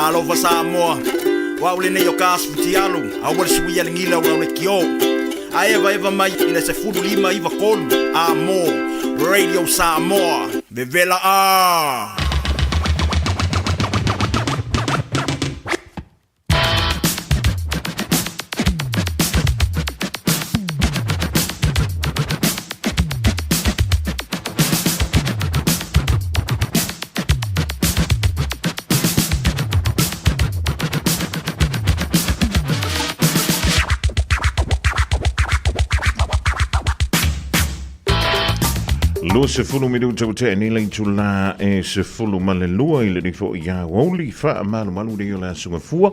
Talofa Samoa, o au lenei o Gas Futialu, aua le suia le gila o lau leitio. A evaeva mai i le 15 93 A mo Radio Samoa. Vevela a! 20 minute ua tea nei le itulā e 12 i lenei foi aoauli faamalumalu nei o le aso Gafua,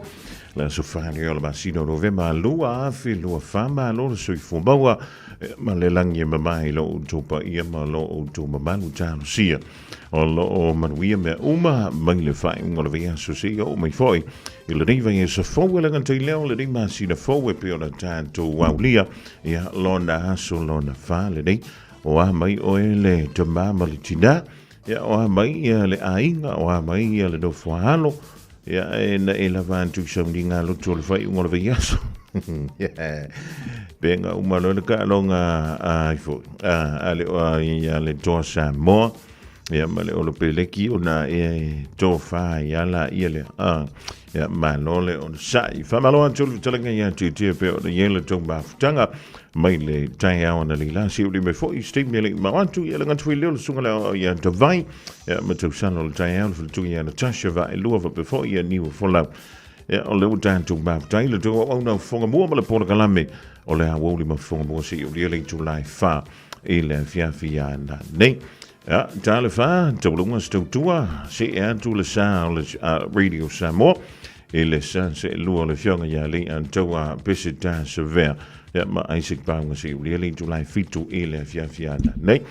le aso 4 nei o le masina o Novema 2024. Malo le soifua maua ma le lagi e mama i lo outou paia ma lo outou mamalu talosia. O lo o manuia mea uma mai le faaiuga o le vaiaso seia oo mai foi i lenei vaiaso fou e laga tai leo lenei masina fou e pei ona tatou aulia ia lona aso lona fa lenei. O a mai oe le tama ma le tina, ia o a mai ia le aiga, o a mai ia le nofo a alo, ia e na e lava atu i sauniga lotu o le faaiuga o le vaiaso. Pe nga uma loa le taaloga a ifo a le a le Toa Samoa ia ma le Olo Peleki ona e tofa ai ala ia le a ia malo le onosai. Faamalo atu le fetalaiga ia Tietie pe ona i ai le tou mafutaga mai le taeao ana leila se uli mai foi se taimi e le i mao atu ia le gata foi lea o le susuga le aoao ia Tavai ia ma tausala o le taeao le faletua ia Natasha Vaelua faapea foi ia Niu Folau. Ia, o lea ua tatou mafutai le tou auauna o fofoga mua ma le polokalame o le aoauli ma fofoga mua seia ulia le itula e 4 i le afiafi ana nei. Ia, talofa, taulunga se tautua, see atu le sa o le Radio Samoa i le sa seelua o le afioga ia Lee Antoa Peseta Savea ia ma Isaac Pauga seia ulia le itula e 7 i le afiafi ana nei.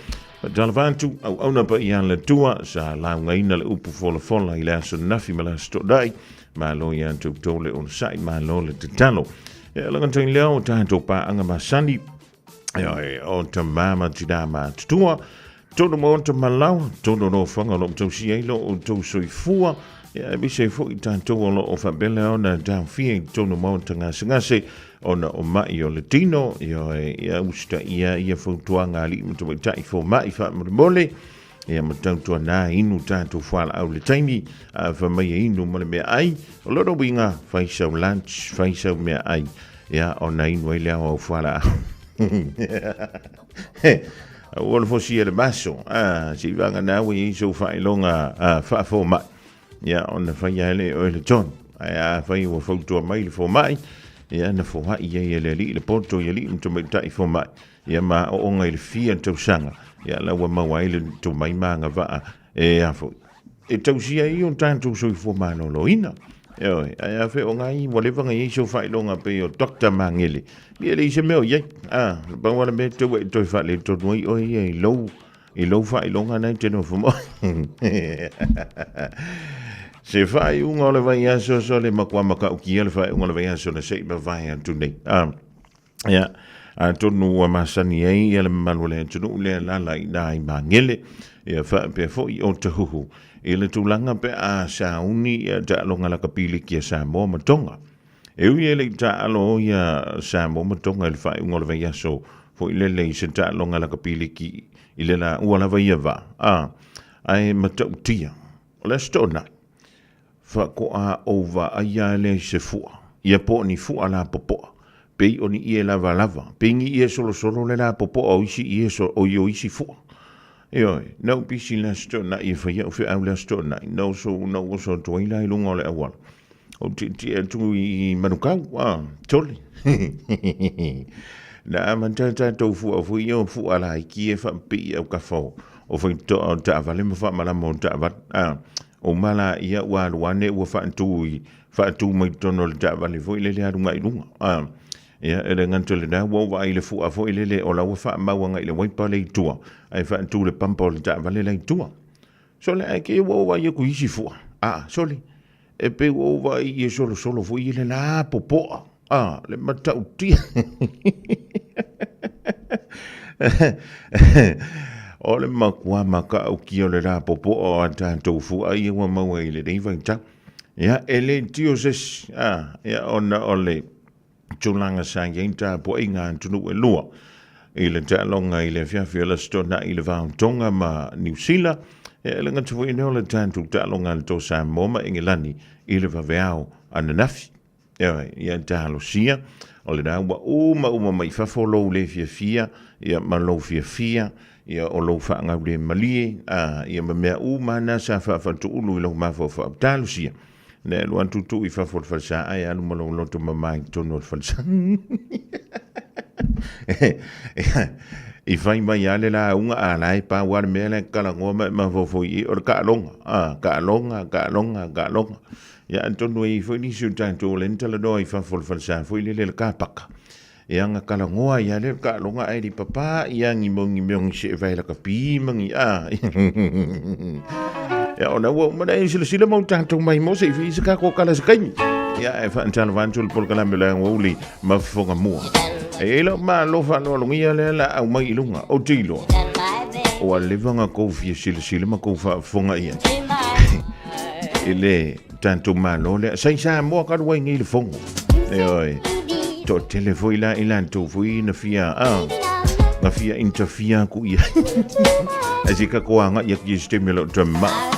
Talofa atu, auauna paia a le Atua, sa laugaina le upu folafola i le aso nafi ma le aso toonai. Malo ia outou le onosai, malo le tatalo. E laga tai lea o tatou paaga masani, e, o tama ma tina matutua, tonu maota ma laoa, tonu nofoaga o lo o tausia ai lo outou soifua, e aemaise ai foi tatou o lo o faapea ona taofia i totonu maota gasegase, ona o mai o le tino, ioe, ia usitaia ia fautuaga a alii ma tamaitai fomai faamolemole, Ia ma tautuana inu tatou fualaau i le taimi a fai mai e inu ma le meaai. O lona uiga, fai sau lunch, fai sau meaai, ia ona inu ai lea o au fualaau. Aua le fosia i le maso, a, se i vagana ua i ai sou faailoga faafomai, ia ona faia ai lea e oe le tonu. Ae afai ua fautua mai le fomai, ia na foai ai e le alii le poto i alii ma tamaitai fomai. Ia ma aoaoga i le fia tausaga, ia la ua maua ai le tomai ma agavaa e a foi, e tausia ai o tatou soifua maloloina. Ioe, ae a feogai ua leva ona i ai sou faailoga pei o Doctor Magele, ia e leai se mea o i ai. A, na pau lava le mea e tatau e toe faaletonu ai oe ia i lou, i lou faailoga lena e te nofo ma oe. Se faaiuga o le vaiaso, sole matua matautia le faaiuga o le vaiaso na se i mavae atu nei. A, Ia, atonu ua masani ai ia le mamalu o le atunuu lea e alaala i ina i Magele, ia faapea foi o Tahuhu, i le tulaga pe a sauni ia taaloga lakapi liki a Samoa ma Tonga. E ui e le i taalo ia Samoa ma Tonga i le faaiuga o le vaiaso foi lele i se taaloga lakapi liki i le laua lava ia vaa, a, ae matautia, o le Aso Toonai, Faatoa ou vaai lava lea i se fua, ia po o ni fua lapopoa, pei o ni ie lavalava, pei ni ie solosolo le lapopoa o isi ie so, o i o isi fua. Ioe, na ou pisi i le Aso Toonai e fai au feau i le Aso Toonai, na oso, na ou oso atu ai la i luga o le auala. Ou tietie atu i Manukau, a, tole. Na amata tatou fua foi ia o fua laiti ia e faapipii i aukafa o, o faitotoa o taavale ma faamalama o taavale, a. O uma la ia ua alu ane ua faatu i faatu mai totonu o le taavale foi lele alu agai i luga. A, ia e le gata i lena ua ou vaai i le fua foi lele o la ua faamau agai i le waipa lea i tua ae faatu i le pampa o le taavale la i tua. Sole ae kei ua ou vaai atu i isi fua, a, sole, e pei ua ou vaai i e solosolo foi i le lapopoa, a, le matautia. O le matua matautia o le lapopoa o a tatou fua ia ua maua i lenei vaitau. Ia, e le tio se isi, a, ia, ona o le tulaga sa i ai tapuaiga a atunuu e lua i le taaloga i le afiafi o le Aso Toonai i le va o Tonga ma Niu Sila, ia, e le gata foi i lea o le tatou taaloga a le Toa Samoa ma Engelani i le vaveao ananafi. Ioe, ia talosia, o lena ua uma uma mai fafo lou le fiafia, ia ma lou fiafia, ia o lou faagaulemalie, a, ia ma mea uma na sa faafantuulu i lou mafaufau. Talosia, na e alu atu tuu i fafo o le falesa ae alu ma lou loto mama i totonu o le falesa. I fai mai lava le lauga, a la e pau lava le mea la e talanoa ma e mafaufau i i, o le taaloga, a, taaloga, taaloga, taaloga. Ia atonu e i ai foi nisi o tatou o lea na talanoa i fafo o le falesa foi lele le kapaka. Ia na talanoa ai lava lea o le taaloga ae le i papa ia ni mau ni mea o ni seevae lakapi ma ni a. Ia ona ua uma na e silasila mau tatou mai mo se i fai se tatou tala se taimi. Ia e faatalofa atu le polokalame o le Aoauli ma Fofoga Mua. E i ai lau malo faaaloalogia lea la au mai i luga ou te iloa. Ua leva na kou fia silasila ma kou faafofoga i ai. I le tatou Malo lea. Sa i Samoa talu ai nei le fono. Ioe. Toatele foi la i latou foi na fia, ah, na fia interfere aku i ai. Ae se tatou agai atu i se taimi o le o toe mamao.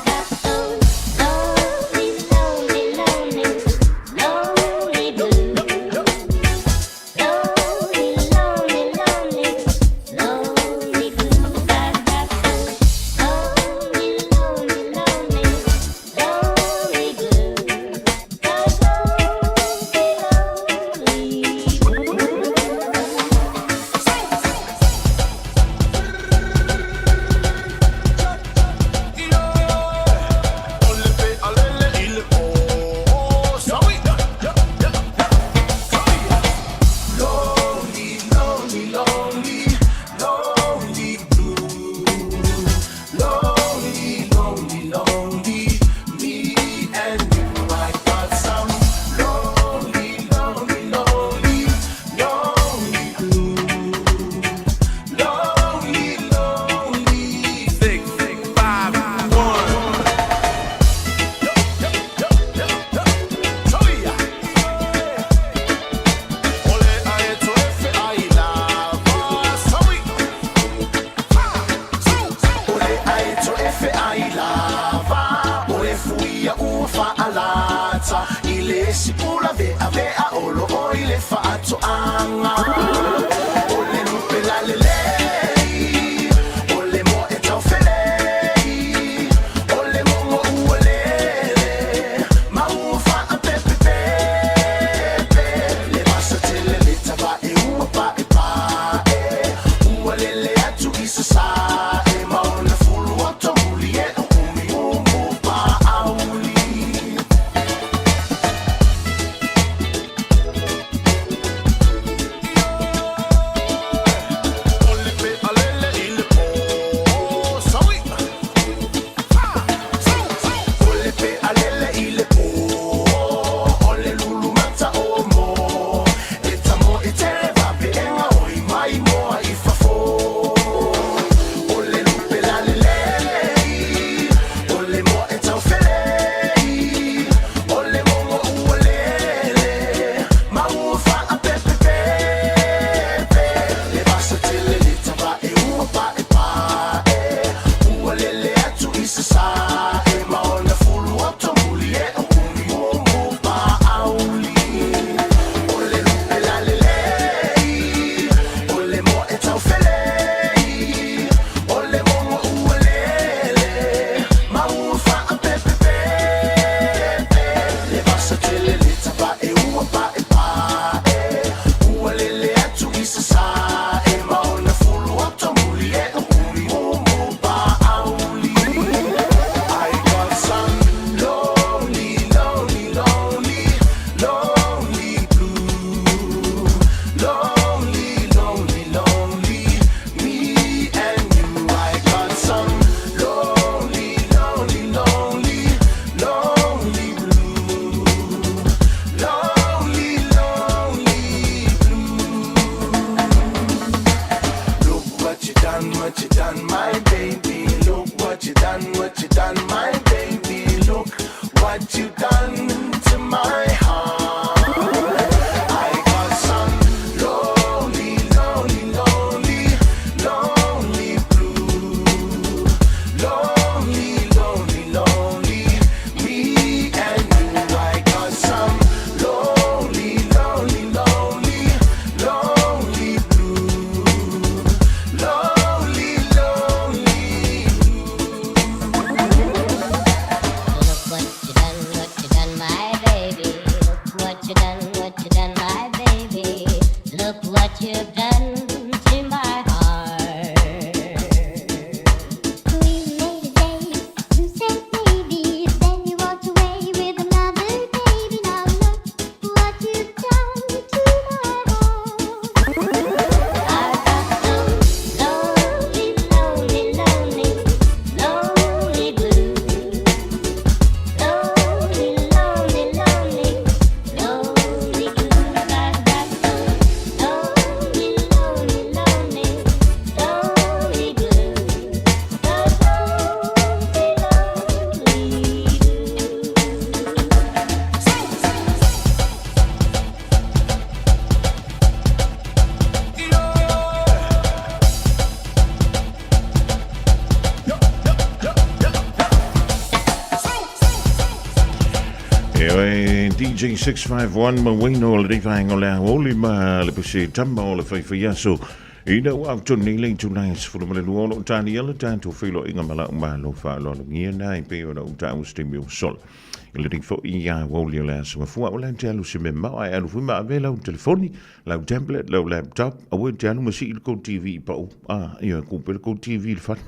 what you done to my heart. I got some lonely, lonely, lonely, lonely blue. Lonely, lonely, lonely, me and you. I got some lonely, lonely, lonely, lonely blue. Lonely, lonely Look what you done, what you done, my baby. Look what you done, what you done, my baby. Look what you've done to my heart. We made a day, you said maybe, then you walked away with another baby. Now look what you've done to my heart. I've got some lonely, lonely, lonely, lonely blues. Lonely, lonely, lonely, lonely blues. I've got some lonely, lonely, lonely, lonely blues. The lonely, lonely blues. E oe DJ 651 ma Wayno o le vaenga o le aoli ma le pese tama o le whaiwhai aso. Ina ua au tonu nei le itulai e 12 o loo taniala tatou feiloaiga ma lau malo faaaloalogia na e pei ona ou taua se taimi ua sola. I le foi i aoauli o le aso mafua o la te alu se mea mao ae alu foi ma ave lau telefoni, lau tablet, lau laptop, aua e te alu ma sii le kou TV i pau. Ah, ia kupe le kou TV i le fale.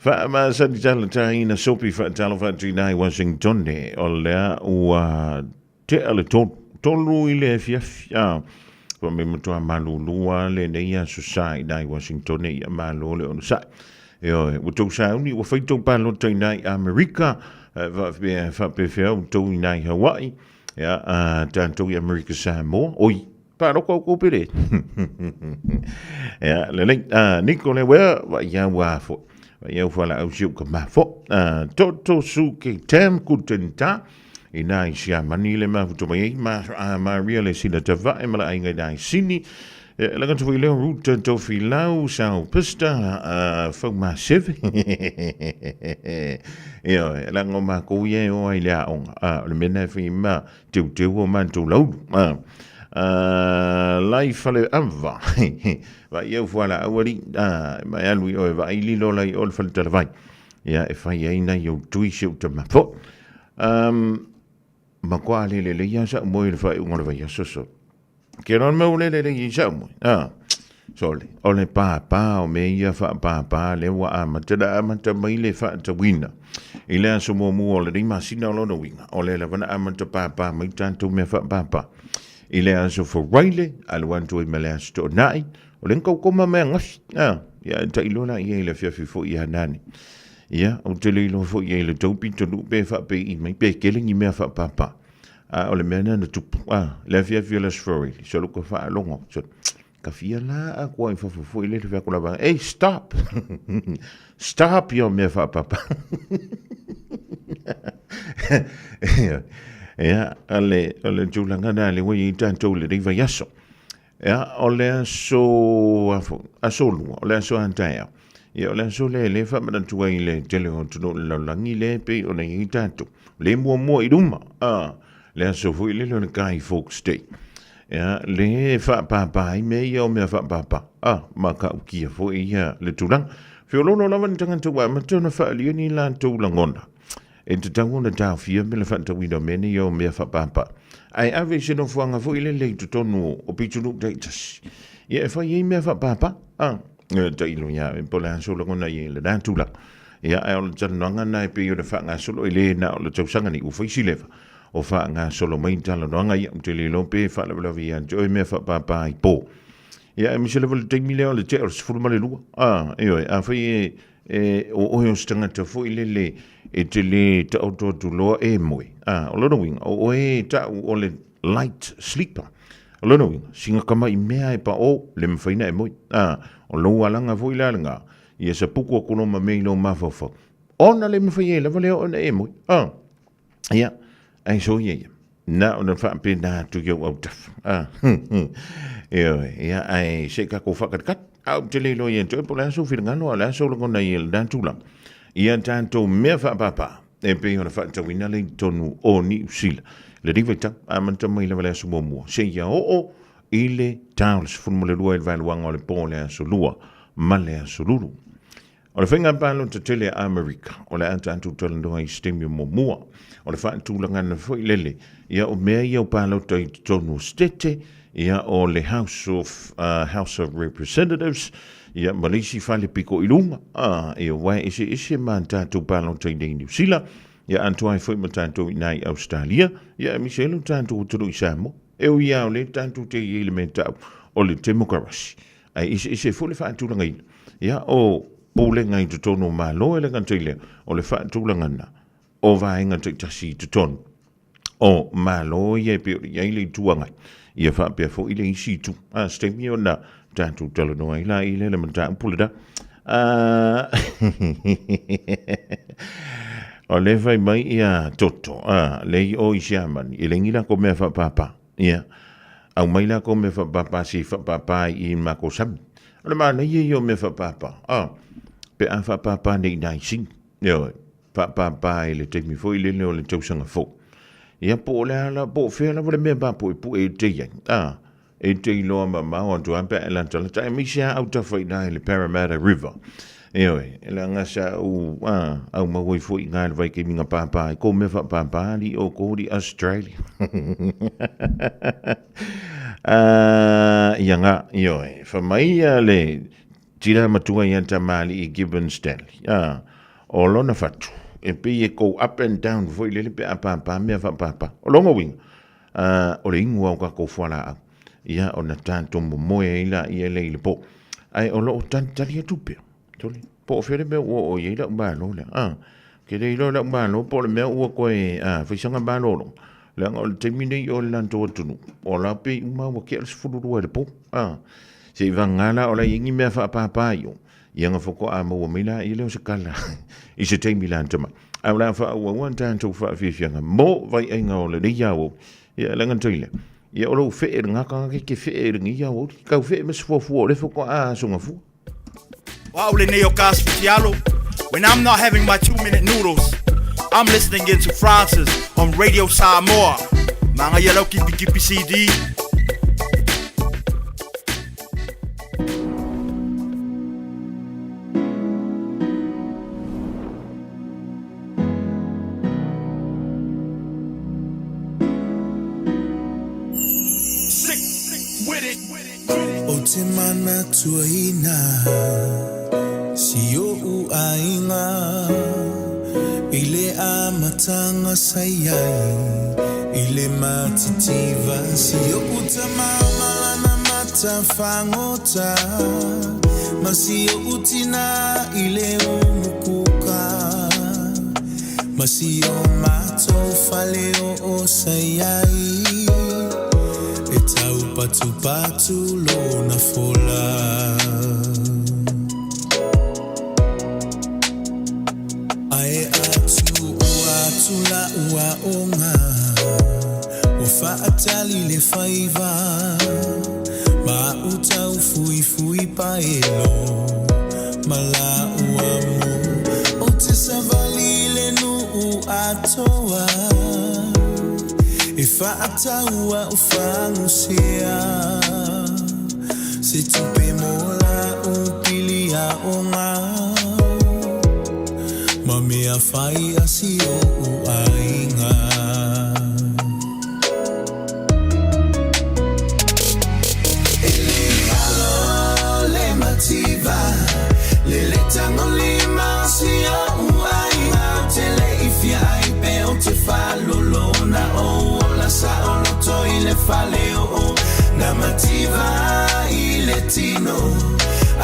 Faamasani tala taina sopi faatalofa atu i nai Washingtone o lea ua tea le tolu, tolu i le afiafi. Ah, fa me matua malulua lenei aso sa i nai Washingtone ia malo le onosai. Ioe, ua tou sauni, ua fai tou palota i nai Amerika, faapefea outou i nai Hawaii, ia, tatou i Amerika Samoa, oi, palota outou pe le. Ia, lelei, Niko le wea, vai iau a fo, vai iau falaau si ou ka mafo, toto su ke tam guten ta, i nai Siamani le mafuta mai ai, ma, Maria le sina tavae ma le aiga i nai Sini, e, laga tu leo Ruta Tofilau, Sao Pista, fau ma seve. Ia, e laga o mākou ia e o ai le aoga. O le mea na e whai ma teu teu o mātou laulu. Lai fale ava. Vai iau fuala auali, mai alu i oe vai lilo lai o le fale talavai. Ia, e whai ai nai au tui se uta mafo. Um, ma kua lele le ia sa moe le whai unga le vai aso so. Ke ron mau lele le ia sa moe. Ah, sole, o le pāpā o me ia wha pāpā le ua amata na amata mai le whaatawina. I le aso muamua o le nei masina o lona uiga, o le lava na amata pāpā mai tātou mea wha pāpā. I le aso Faraile, alu atu ai ma le aso Toonai, o le nkaukoma mea ngafi. Ah, ia e tailo la ia i le fiafi foi ia nani. Ia, ou te le iloa foi i ai le tou pitonuu pe faapei'i mai pe kele ni mea faapāpā. A o le mea lena na tupu, a, le afiafi o le Aso Faraile, solo ka faalogo, solo, ka fia la a kua i fafo foi le le fai atu lava, hey, stop! Stop your mea faapāpā. Ia, o le, o le tulaga lena lea ua i ai tatou i lenei vaiaso. Ia, o le aso, aso lua, o le aso a taeao. Ia, o le aso lea lea e faamanatu ai le tele o atunuu o le lalolagi lea e pei ona i ai tatou. Le muamua i luma, a, le aso foi lele o le Guy Fawkes Day. Ia, le faapāpā ai mea ia o mea faapāpā. A, ma ka ukia foi ia le tulaga. Feoloolo lava ni tagata ua amata ona faaalia ni latou lagona. E tatau ona taofia me le faatauina o mea nei o mea faapāpā. Ae ave i se nofoaga foi lele i totonu o pitonuu taitasi. Ia e fai ai mea faapāpā. A, e tailo ia e po le a sou lagona i lena tulaga. Ia, ae o le talanoaga na e pei ona faagasolo e le na o le tausaga nei ua fai si leva o faagasolo mai talanoaga ia. Ou te le iloa pe faalavelave ia te oe mea faapāpā i po. Ia, aemaise lava le taimi lea o le tea o le 12. A, ioe, afai e E, o oe o se tagata foi lele e te lē taoto atu loa e moe. A, o lona uiga, o oe e ta'u o le light sleeper. O lona uiga, sina tama'i mea e pa'ō, le mafai na e moe. A, o lou alaga foi la lena, ia sapuku atu loa ma mea i lou mafaufau. Ona le mafai ai lava lea ona e moe. Ah. Ia, ai so ia ia. Na ona faapena atu i ou autafa. Ah. Ioe, ia, ai se i tatou faakatikati. A ou te le iloa ia te oe po o le a sou finagalo a o le a sou lagona i lena tulaga. Ia tatou mea faapapa e pei ona faatauina lea i totonu o Niu Sila. Lenei vaitau, amata mai lava le aso muamua seia oo i le ta o le 12 i le vaeluaga o le po o le aso Lua ma le aso Lulu. O le faiga palota tele a Amerika, o le a tatou talanoa i se taimi muamua. O le faatulagaga foi lele, ia o mea ia o palota i totonu o Setete, ia o le House of, House of Representatives, ia ma le isi fale piko i luga, ia aua e eseese ma tatou palota i nei i Niu Sila, ia atoa ai foi ma tatou i ina i Ausetalia, ia aemaise ai lo tatou atunuu i Samoa. E ui lava o lea tatou te i ai i le mea tau o le temokarasi, Ae eseese foi le faatulagaina, ia, o pulega i totonu o Malo e le gata i lea, o le faatulagana o vaega taitasi i totonu o Malo ia e pei ona i ai le Itu Agai, ia faapea foi le isi itu. A, se taimi ona tatou talanoa ai la i le mataupu lena. A, o lea fai mai ia Toto, a, le i o i Siamani, e le ni lako mea faapapa. Ia, aumai la kou mea faapapa se i faapapa ai i makou sami. O le manaia ia o mea faapapa, a, pe a faapapa nei i nai sini. Ioe, faapapa i le taimi foi lele o le tausaga fou. Ia, po o le a la, po o fea lava le mea papuepue e te i ai, a, e te iloa mamao atu lava pe a e latalata, aemaise lava autafa i ina i le Parramatta River. Ioe, leaga sa ou aumau ai foi i ina i le vaitaimi na pāpā ai kou mea faapāpā alii o kou alii Australia. Ia ngā, ioe, fa mai ia le tina matua ia tamalii Gibbon Stanley. O lona fatu, e pei e go up and down foi lele pe a pāpā mea faapāpā. O lona uiga, o le inu lava o tatou fualaau, ia ona tatou momoe ai laia lea i le po. Ae o lo o talitali atu pea, sole, po o fea le mea ua oo i ai lau malo lea. A, ke le iloa lau malo po o le mea ua toe fai sana malologa, leaga o le taimi nei o le latou atunuu, o la pei uma ua tea le 12 i le po. A, seiavagana la o la e i ai ni mea faapapa i o, ia ona faatoa maua mai laia lea o se kala i se taimi lata mai. Ae o le a faaauaua a tatou faafiafiaga mo vaiaiga o lenei aoauli. Ia, e le gata i lea, ia o lou fee lena tagata e te fee i lenei aoauli, tau fee ma se fuafua o lea faatoa aso gafua. O au lenei o Gas Fitialo. When I'm not having my 2-minute noodles, I'm listening in to Francis on Radio Samoa. Magaia lau kipikipi CD. O te manatuaina si oʻu aiga I le amatanga sa iai i le matitiva Si oʻu tama malana matafagota Ma si oʻu tina i le umukuka Ma si o matou fale oo sa iai E taupatupatu lona fola. Ae atu ua atu la'u aoga Ua fa'atali le faiva Ma a'u taufuifui paelo Ma la'u amo Ou te savali i le nu'u atoa E fa'atau a'u fagusea Se tupe mo la'u pili aoga Ma mea fai a si o'u aiga. E le alo le mativa Le le tagolima o si o'u aiga Ou te le i fia ai pe ou te faalolo Na ou ola saoloto i le fale o'o Na mativa i le tino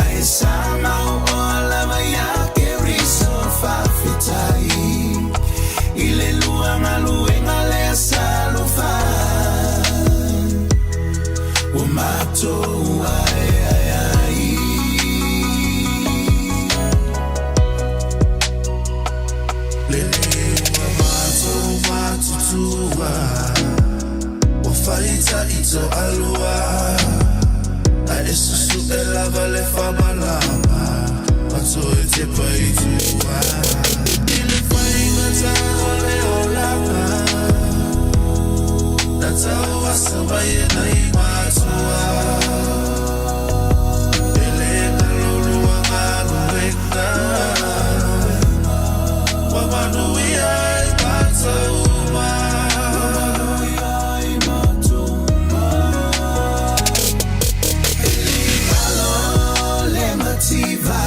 Ae sa mau oa lava ia Keriso Faafetai i le lua galuega lea sa alofa Ua matou aeae ai. lava le faamalama ma toe tepa i tua I le faigata o le olaga Na tau asa mai e nai matua E le galo lua galuega Ua manuia ai matou uma. Le mativa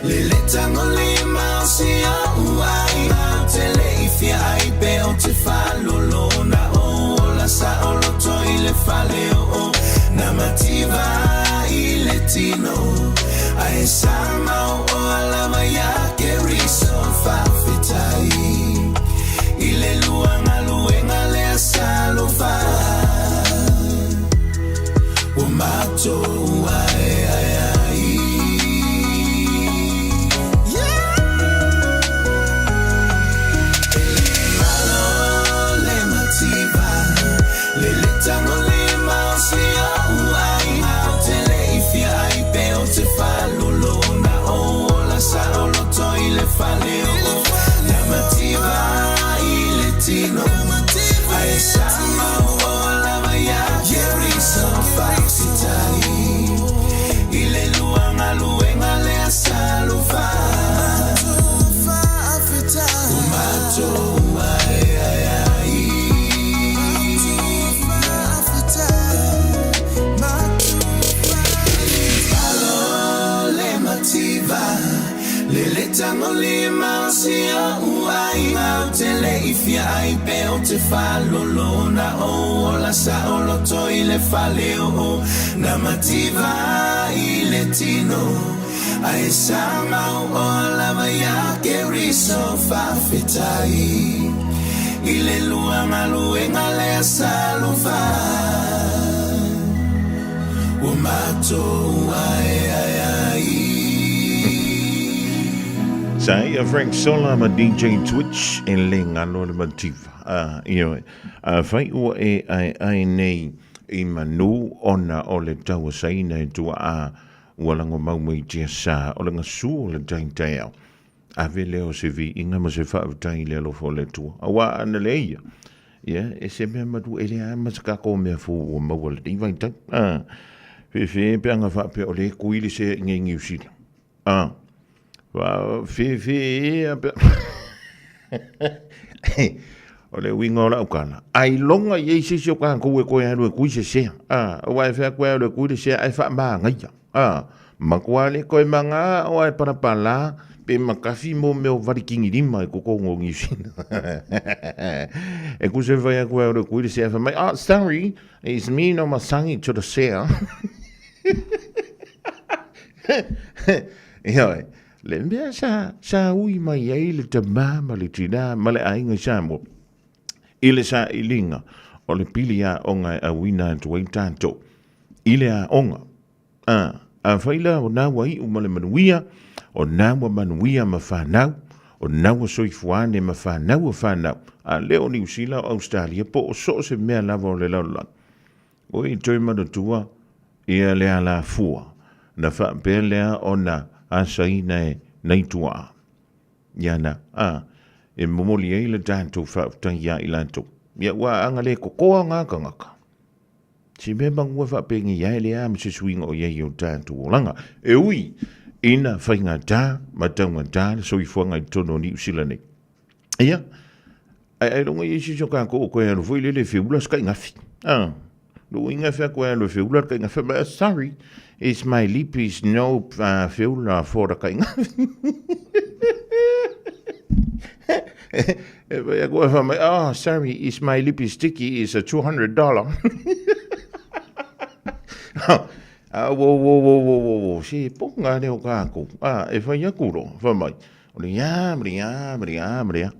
le letango le maosi o ai Au te le i fia ai pe o te falolo Na o ola sa o loto i le fale o o Na mativa i le tino Ae sa mau o alava ia ke riso Fa'afetai i le lua galuega lea sa lofa Ua matou ai ai ai. E le galo le mativa le letango le maosi o ai Au te le i fia ai pe o te falolo Na o ola sa o loto i le fale o Na mativa i le tino Ae sa mau o lava ia ke riso Fa'afetai i le lua galuega lea sa lofa Ua matou ai ai ai. Alo le mativa le letango le maosi o ai Au te le i fia ai pe o te falolo Na o ola sa o loto i le fale o o Na mativa i le tino Ae sa mau o lava ia ke riso Fa'afetai i le lua galuega lea sa lofa Ua matou ai ai ai. Sa ia Frank Sola ma DJ Twitch e le galo le mativa. Ah, ioe. Afai ua e aeae nei i manu ona o le tauasaina e tuaa ua lagomau mai tiasa o le gasu o le taitaeao, ave lea o se viiga ma se faafetai i le alofa o le Atua. Aua ana le ia, ia, e se mea malu e leai ma se kākou mea fou ua maua lenei vaitau. Ah, fefe pe aga faapea o le kui le sea i nei Niu Sila. Ah, fefe ea pe... O le uiga o lau tala, ailoga i ai se isi o kākou e toe alu e kui se sea. Ah, aua e fai atu e alu e kui le sea ae faamagaia. Ah, matua le toe maga o ae palapala pe makafi mo mea o valikigilima i totonu o Niu Sila. E kusa e fai atu e alu e kui le sea, fai mai, oh, sorry, it's me no masangi to the sea. Ioe, le mea sa, sa ui mai ai le tamā ma le tinā ma le aiga i Samoa, i le sailiga o le pili aoga e auina atu ai tatou i le aoga. A, afai la o na ua iu ma le manuia, o na ua manuia ma fanau, o na ua soifua ane ma fanau a fanau, a le o Niu Sila o Ausetalia po o so o se mea lava o le lalolagi. Oi toe manatua ia le alafua na faapea lea ona asaina e nai tuaa. Ia na, a, e momoli ai le tatou faafetai ia i latou. Ia ua aga le kokoa ngā tangata. Se mea mangua faapenei ai le a ma se suiga o i ai i o tatou olaga. E ui ina faigata ma taugata le soifuaga i totonu o Niu Sila nei. Ia, ai ai longa i se ka ko ko alu foi lele feula se kaigafi. Ah, lo inga fea ko alu feula le kaigafi, but sorry, it's my lip is no feula for the kaigafi. E vai a koe mai, oh, sorry, it's my lip is sticky, it's a $200. Ah, wo, wo, wo, wo, wo, wo, se ponga leo kākou. Ah, e whai aku ro, wha mai. O le ia, ma le ia, ma le ia, ma le ia.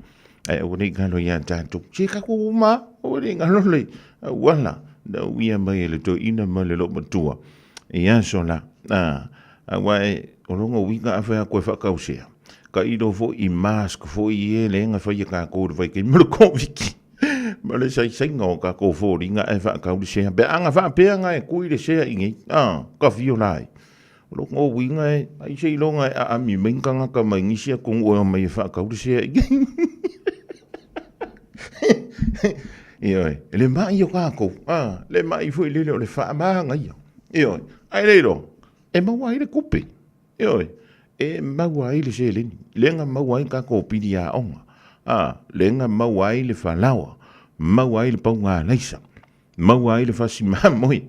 Ae aua nei galo iā tātou. Se ka ko uma, aua nei galo le auala. Na uia mai e le toeaina ma le loomatua. I aso la, a, aua e, o lona uiga a fai atu e faakausea. Ka ilo foi i mask foi e le ga faia kākou i le vaitaimi o le Koviti. Ma le saisaiga o kākou foliga ae faakau le sea. Pe a ga faapea ga e kui le sea i nei, a, ka fio la ai. O lona uiga e ai seiloga e aami mai ni tagata mai nisi atunuu e omai e faatau le sea i inei. Ioe, le mai o tatou, a, le mai foi lele o le faamanaia. Ioe, ae le iloa, e maua ai le tupe. Ioe, e maua ai le seleni, lea na maua ai tatou pili aoga, a, lea na maua ai le falaoa, maua ai le pauga alaisa, maua ai le fasi mamoe,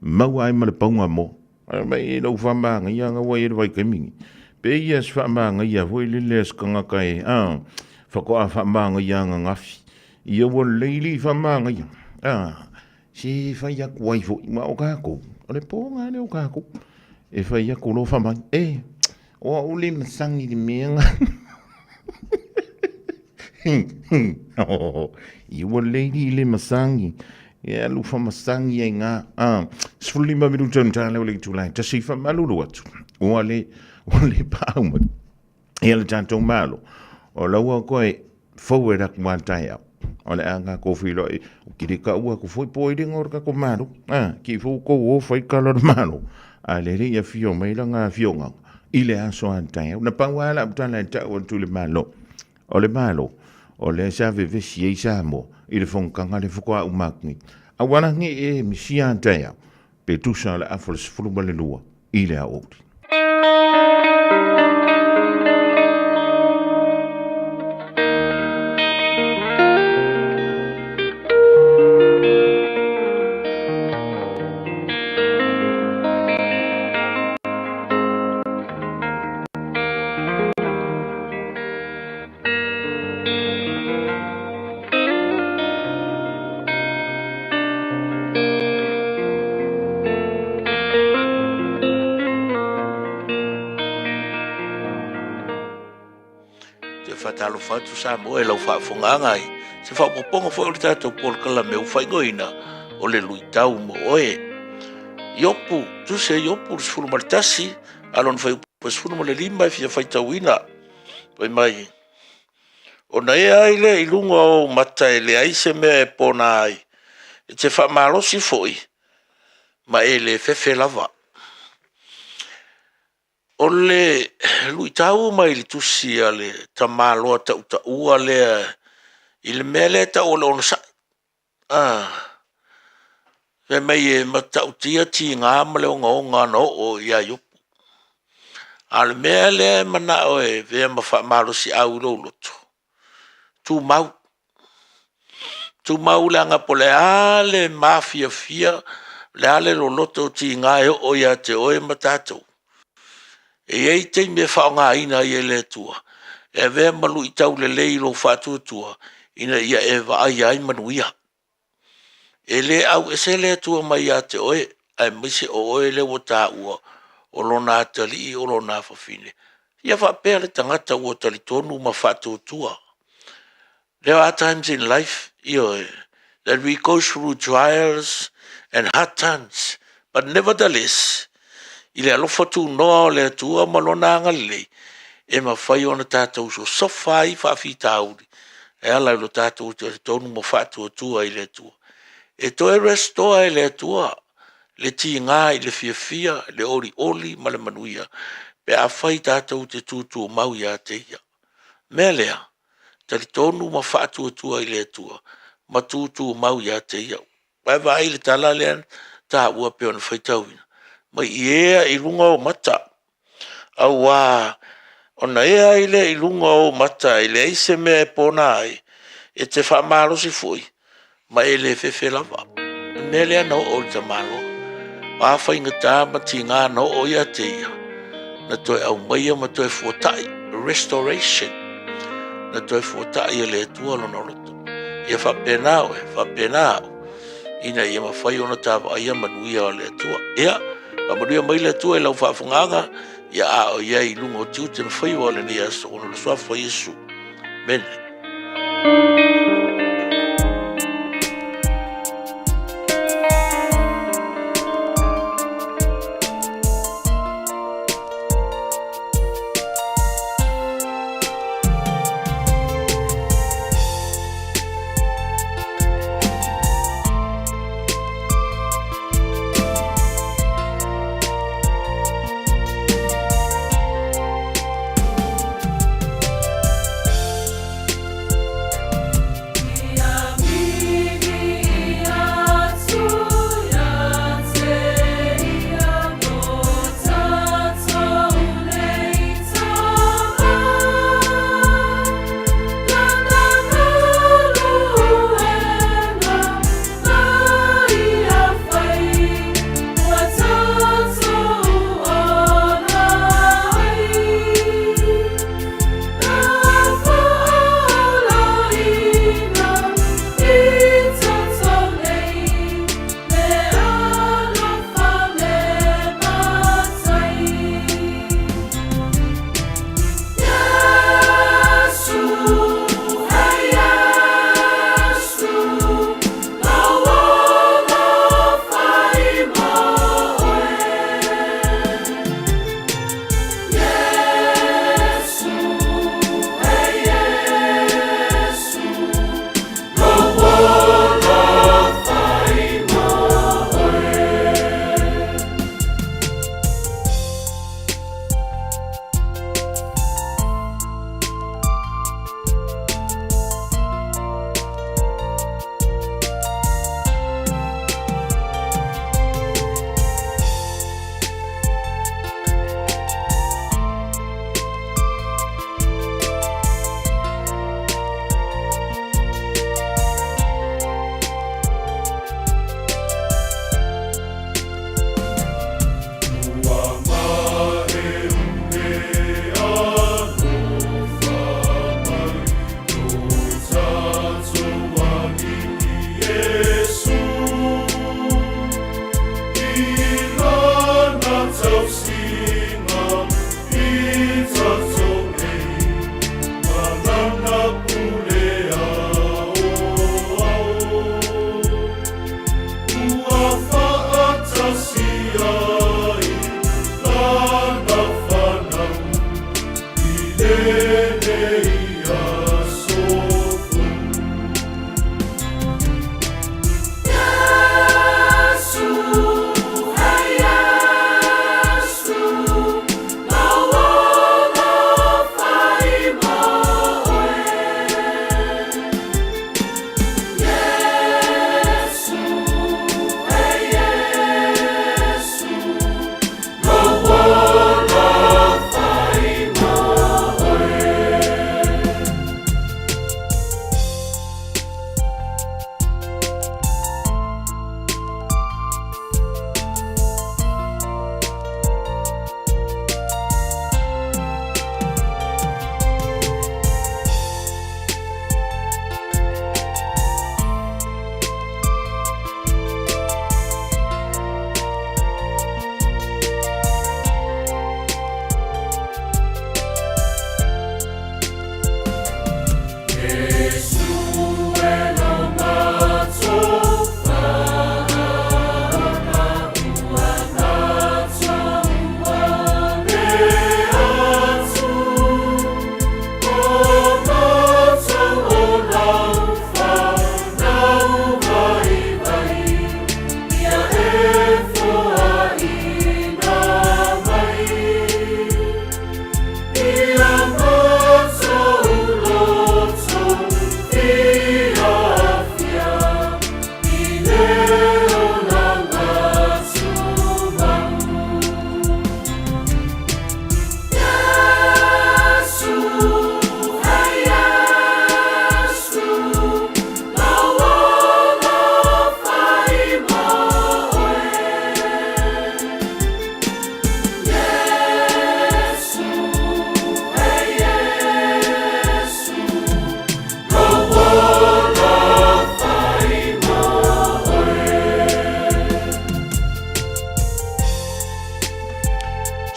maua ai ma le pauga moa. Ae mai i lou faamanaia na ua i ai le vaitaimi nei. Pe ia se faamanaia foi lele a se tagata e, a, faatoa faamanaia ananafi. Ia ua lelei alii faamanaia. A, se fai atu ai foi, ma o tatou, o le po na lea o tatou. E fai atu loa faamai, e, o au le masani i le mea na. Ia ua lelei alii le masani. E alu faamasani ai gā. A, 15 minuta ona ta lea o le itula e tasi faamalulu atu. Ua le, ua le paau mai. Ia le tatou Malo, o la ua toe forward atu ma le taeao. O le a tatou feiloai, ou te le taua atu foi po o ai le igoa o le tatou Malo. A, te i foi ua tou o fai tala o le Malo, a o lea e le i afio mai lana afioga i le aso a le taeao. Na pau lava lau tala e tau atu i le Malo, o le Malo, o lea sa vevesi ai Samoa i le fonotaga lea faatoa uma atu nei. Aua la ne i e misia a taeao, pe tusa o le afa o le 12 i le aoauli. Te faatalofa atu Samoa i lau faafofogaaga i se faaopoopoga foi o le tatou polokalame ua faaigoaina o le luitau mo oe. Iopu, Tusi a Iopu le 11 a lona fuaiupu 15 e fia faitauina. Fai mai, Ona ea ai lea i luga o ou mata e leai se mea e pona ai, e te faamalosi foi ma e le fefe lava. O le luitau mai le tusi a le tamaloa tautaua lea i le mea lea e tau o le onosai. Fai mai e matautia tiga ma le ogaoga na oo ia Iopu. A o le mea lea e manao e avea ma faamalosiau i lou loto, tumau. Tumau leaga po o le a le mafiafia, o le a le loloto o tiga e oo ia te oe ma tatou, e i ai taimi e faaaogaina ai e le Atua e avea ma luitau lelei i lou faatuatua ina ia e vaaia ai manuia. E le auese le Atua mai ia te oe, aemaise o oe lea ua taua o lona atalii o lona afafine. Ia faapea le tagata ua talitonu ma faatuatua. There are times in life, ioe, that we go through trials and hard times, but nevertheless, i le alofa tunoa o le Atua ma Lona agalelei, e mafai ona tatou sosofa ai faafitauli e ala i lo tatou talitonu ma faatuatua i le Atua. E toe restore e le Atua le tiga i le fiafia, le olioli ma le manuia pe afai tatou te tutumau ia te Ia. Mea lea, talitonu ma faatuatua i le Atua ma tutumau ia te Ia. Ae vaai i le tala lea na taua pei ona faitauina, mai i ea i luga o mata, auā ona ea ai lea i luga o ou mata e leai se mea e pona ai, e te faamalosi foi ma e le fefe lava. O le mea lea na oo i le tamaloa. O a faigata ma tiga na oo ia te ia, na toe aumaia ma toe fuatai, restoration, na toe fuatai e le Atua lona loto. Ia faapena oe, faapena au, ina ia mafai ona ta vaaia manuia o le Atua. Ia, faamanuia mai le Atua i lau faafofogaaga, ia a o i ai i luga o tiute ma faiva o lenei aso, ona o le suafa o Iesu. Amene.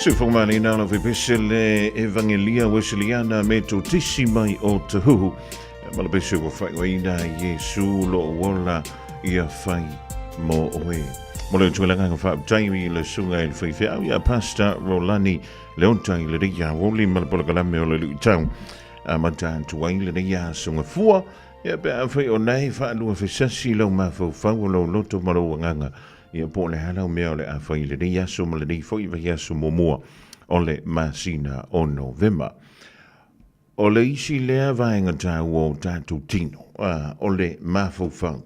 Sufomalina la pese le Evangelia Wesleyana Metotisi mai o Tahuhu. Ma le pese ua faaigoaina Iesu lo ola ia fai mo oe. Mo le tualanga nga faaptai i le sunga i le faifeau ia Pastor Rolani Leontai le reia woli ma le polokalame o le luitau. A mata atu ai le reia sunga fua ia pe a fai o nei whaalua fesasi lau mafaufau o lau loto ma lou agaga ia po o le a lau mea o le a fai i lenei aso ma lenei foi vaiaso muamua o le masina o Novema. O le isi lea vaega taua o tatou tino, a, o le mafaufau.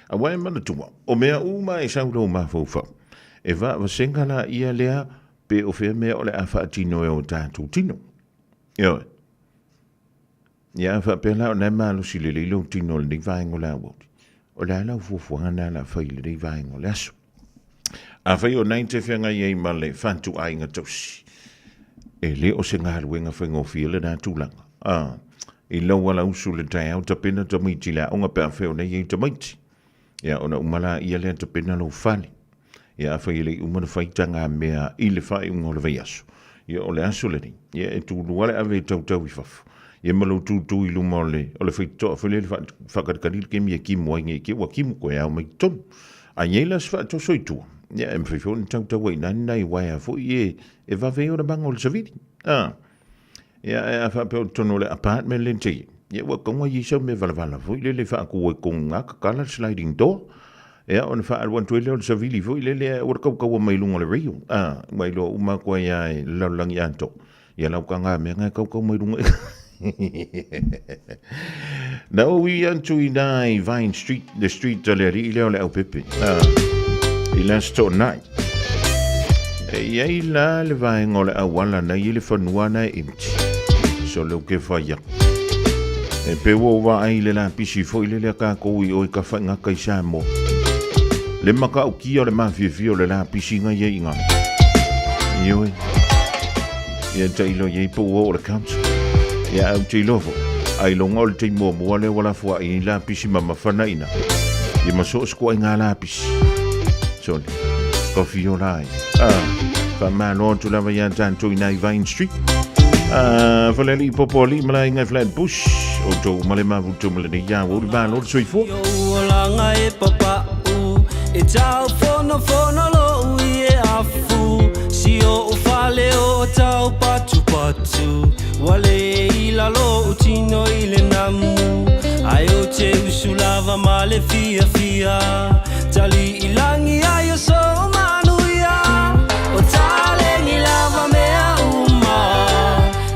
Aua e manatua, o mea uma e sau lou mafaufau. E vaavasega la ia lea pe o fea mea o le a faatino e o tatou tino. Ioe. Ia a faapea la o lena e malosi lelei lou tino i lenei vaega o le aoauli, o le a lau fuafuaga lena o le a fai i lenei vaega o le aso? Afai o lena e te feagai ai ma le fatuaiga tausi, e le o se galuega faigofie lena tulaga. A, i lou alausu i le taeao, tapena tamaiti i le aoga pe afai o lena e i ai tamaiti. Ia, ona uma laia lea tapena lou fale. Ia, afai e le i uma ona fai tagamea i le faaiuga o le vaiaso, ia, o le aso lenei, ia, e tulua le ave e tautau i fafo, ia ma lou tutu i luma o le, o le faitotoa foi lea faakalikali le kemi e kimu ai nei i te ua kimu koe ao mai totonu. A i ai la se faatoso i tua, ia, e mafai foi ona tautau ai i ina ni nai uaea foi e, e vave ai ona maga o le savili. A. Ia, ae a faapea o totonu o le apartment le te i ai, ia ua tatau ona i ai sau mea valavala foi lele e faatu ai totonu i ina, tatala le sliding door, ia ona faaalu atu ai lea o le savili foi lele ae aua le tautaua mai luga o le rail, a, ua iloa uma atu ai lava e le lalolagi atoa, ia lau taga mea na e tautau mai luga. Na ou ui atu i ina i Vine Street, le street a le alii lea o le aupepe, a, i le Aso Toonai. E i ai la le vaega o le auala na i ai le fanua na e empty. So leo ke whai aku. E pe ua ou vaai i le lapisi foi lele a kākou i o i ka whaingaka i Samoa. Le makaukia o le mafiafia o le lapisi nga ia i ngā. Ioe. Ia tailo i ai po ua o le council. Ia au te iloa foi. Ai longa o le taimi muamua lea ua lafoai ai lapisi mamafa na ina. Ia ma so o se koaiga lapisi. Sole. Ka whio la ai. Ah, whamalo atu lava ia tātou i nai Vine Street. Ah, whaleli i popo ali malai ngai Flat Bush. O tō male mavutu male nei ia o malo le soifua. O langa e papa'u E tau fono fono lou i e afu Si o fale o tau patu patu Ua le i lalo o tino i le namu Ai o te usu lava ma le fia fia Tali i langi ai o so manuia O talengi lava mea uma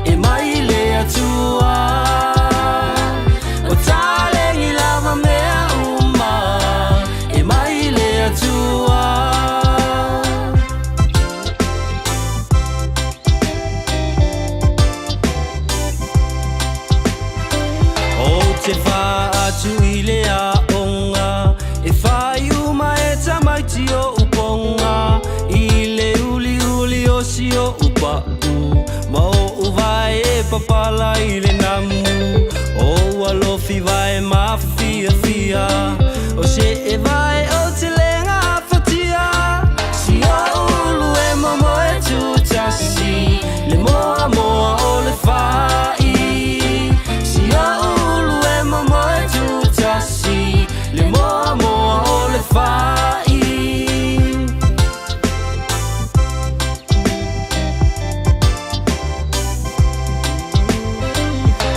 E mai le Atua O talengi lava mea uma E mai le Atua. O te whaatu i le aonga E whai uma e tamaiti o uponga I le uli uli o si o upa'u Ma o uvae e papala i le namu O alofi vae mafiafia O se e vae o te lenga afatia Si o ulu e momo e tutasi Le moa moa o le fai Si o ulu e momo e tutasi Le moa moa o le fai.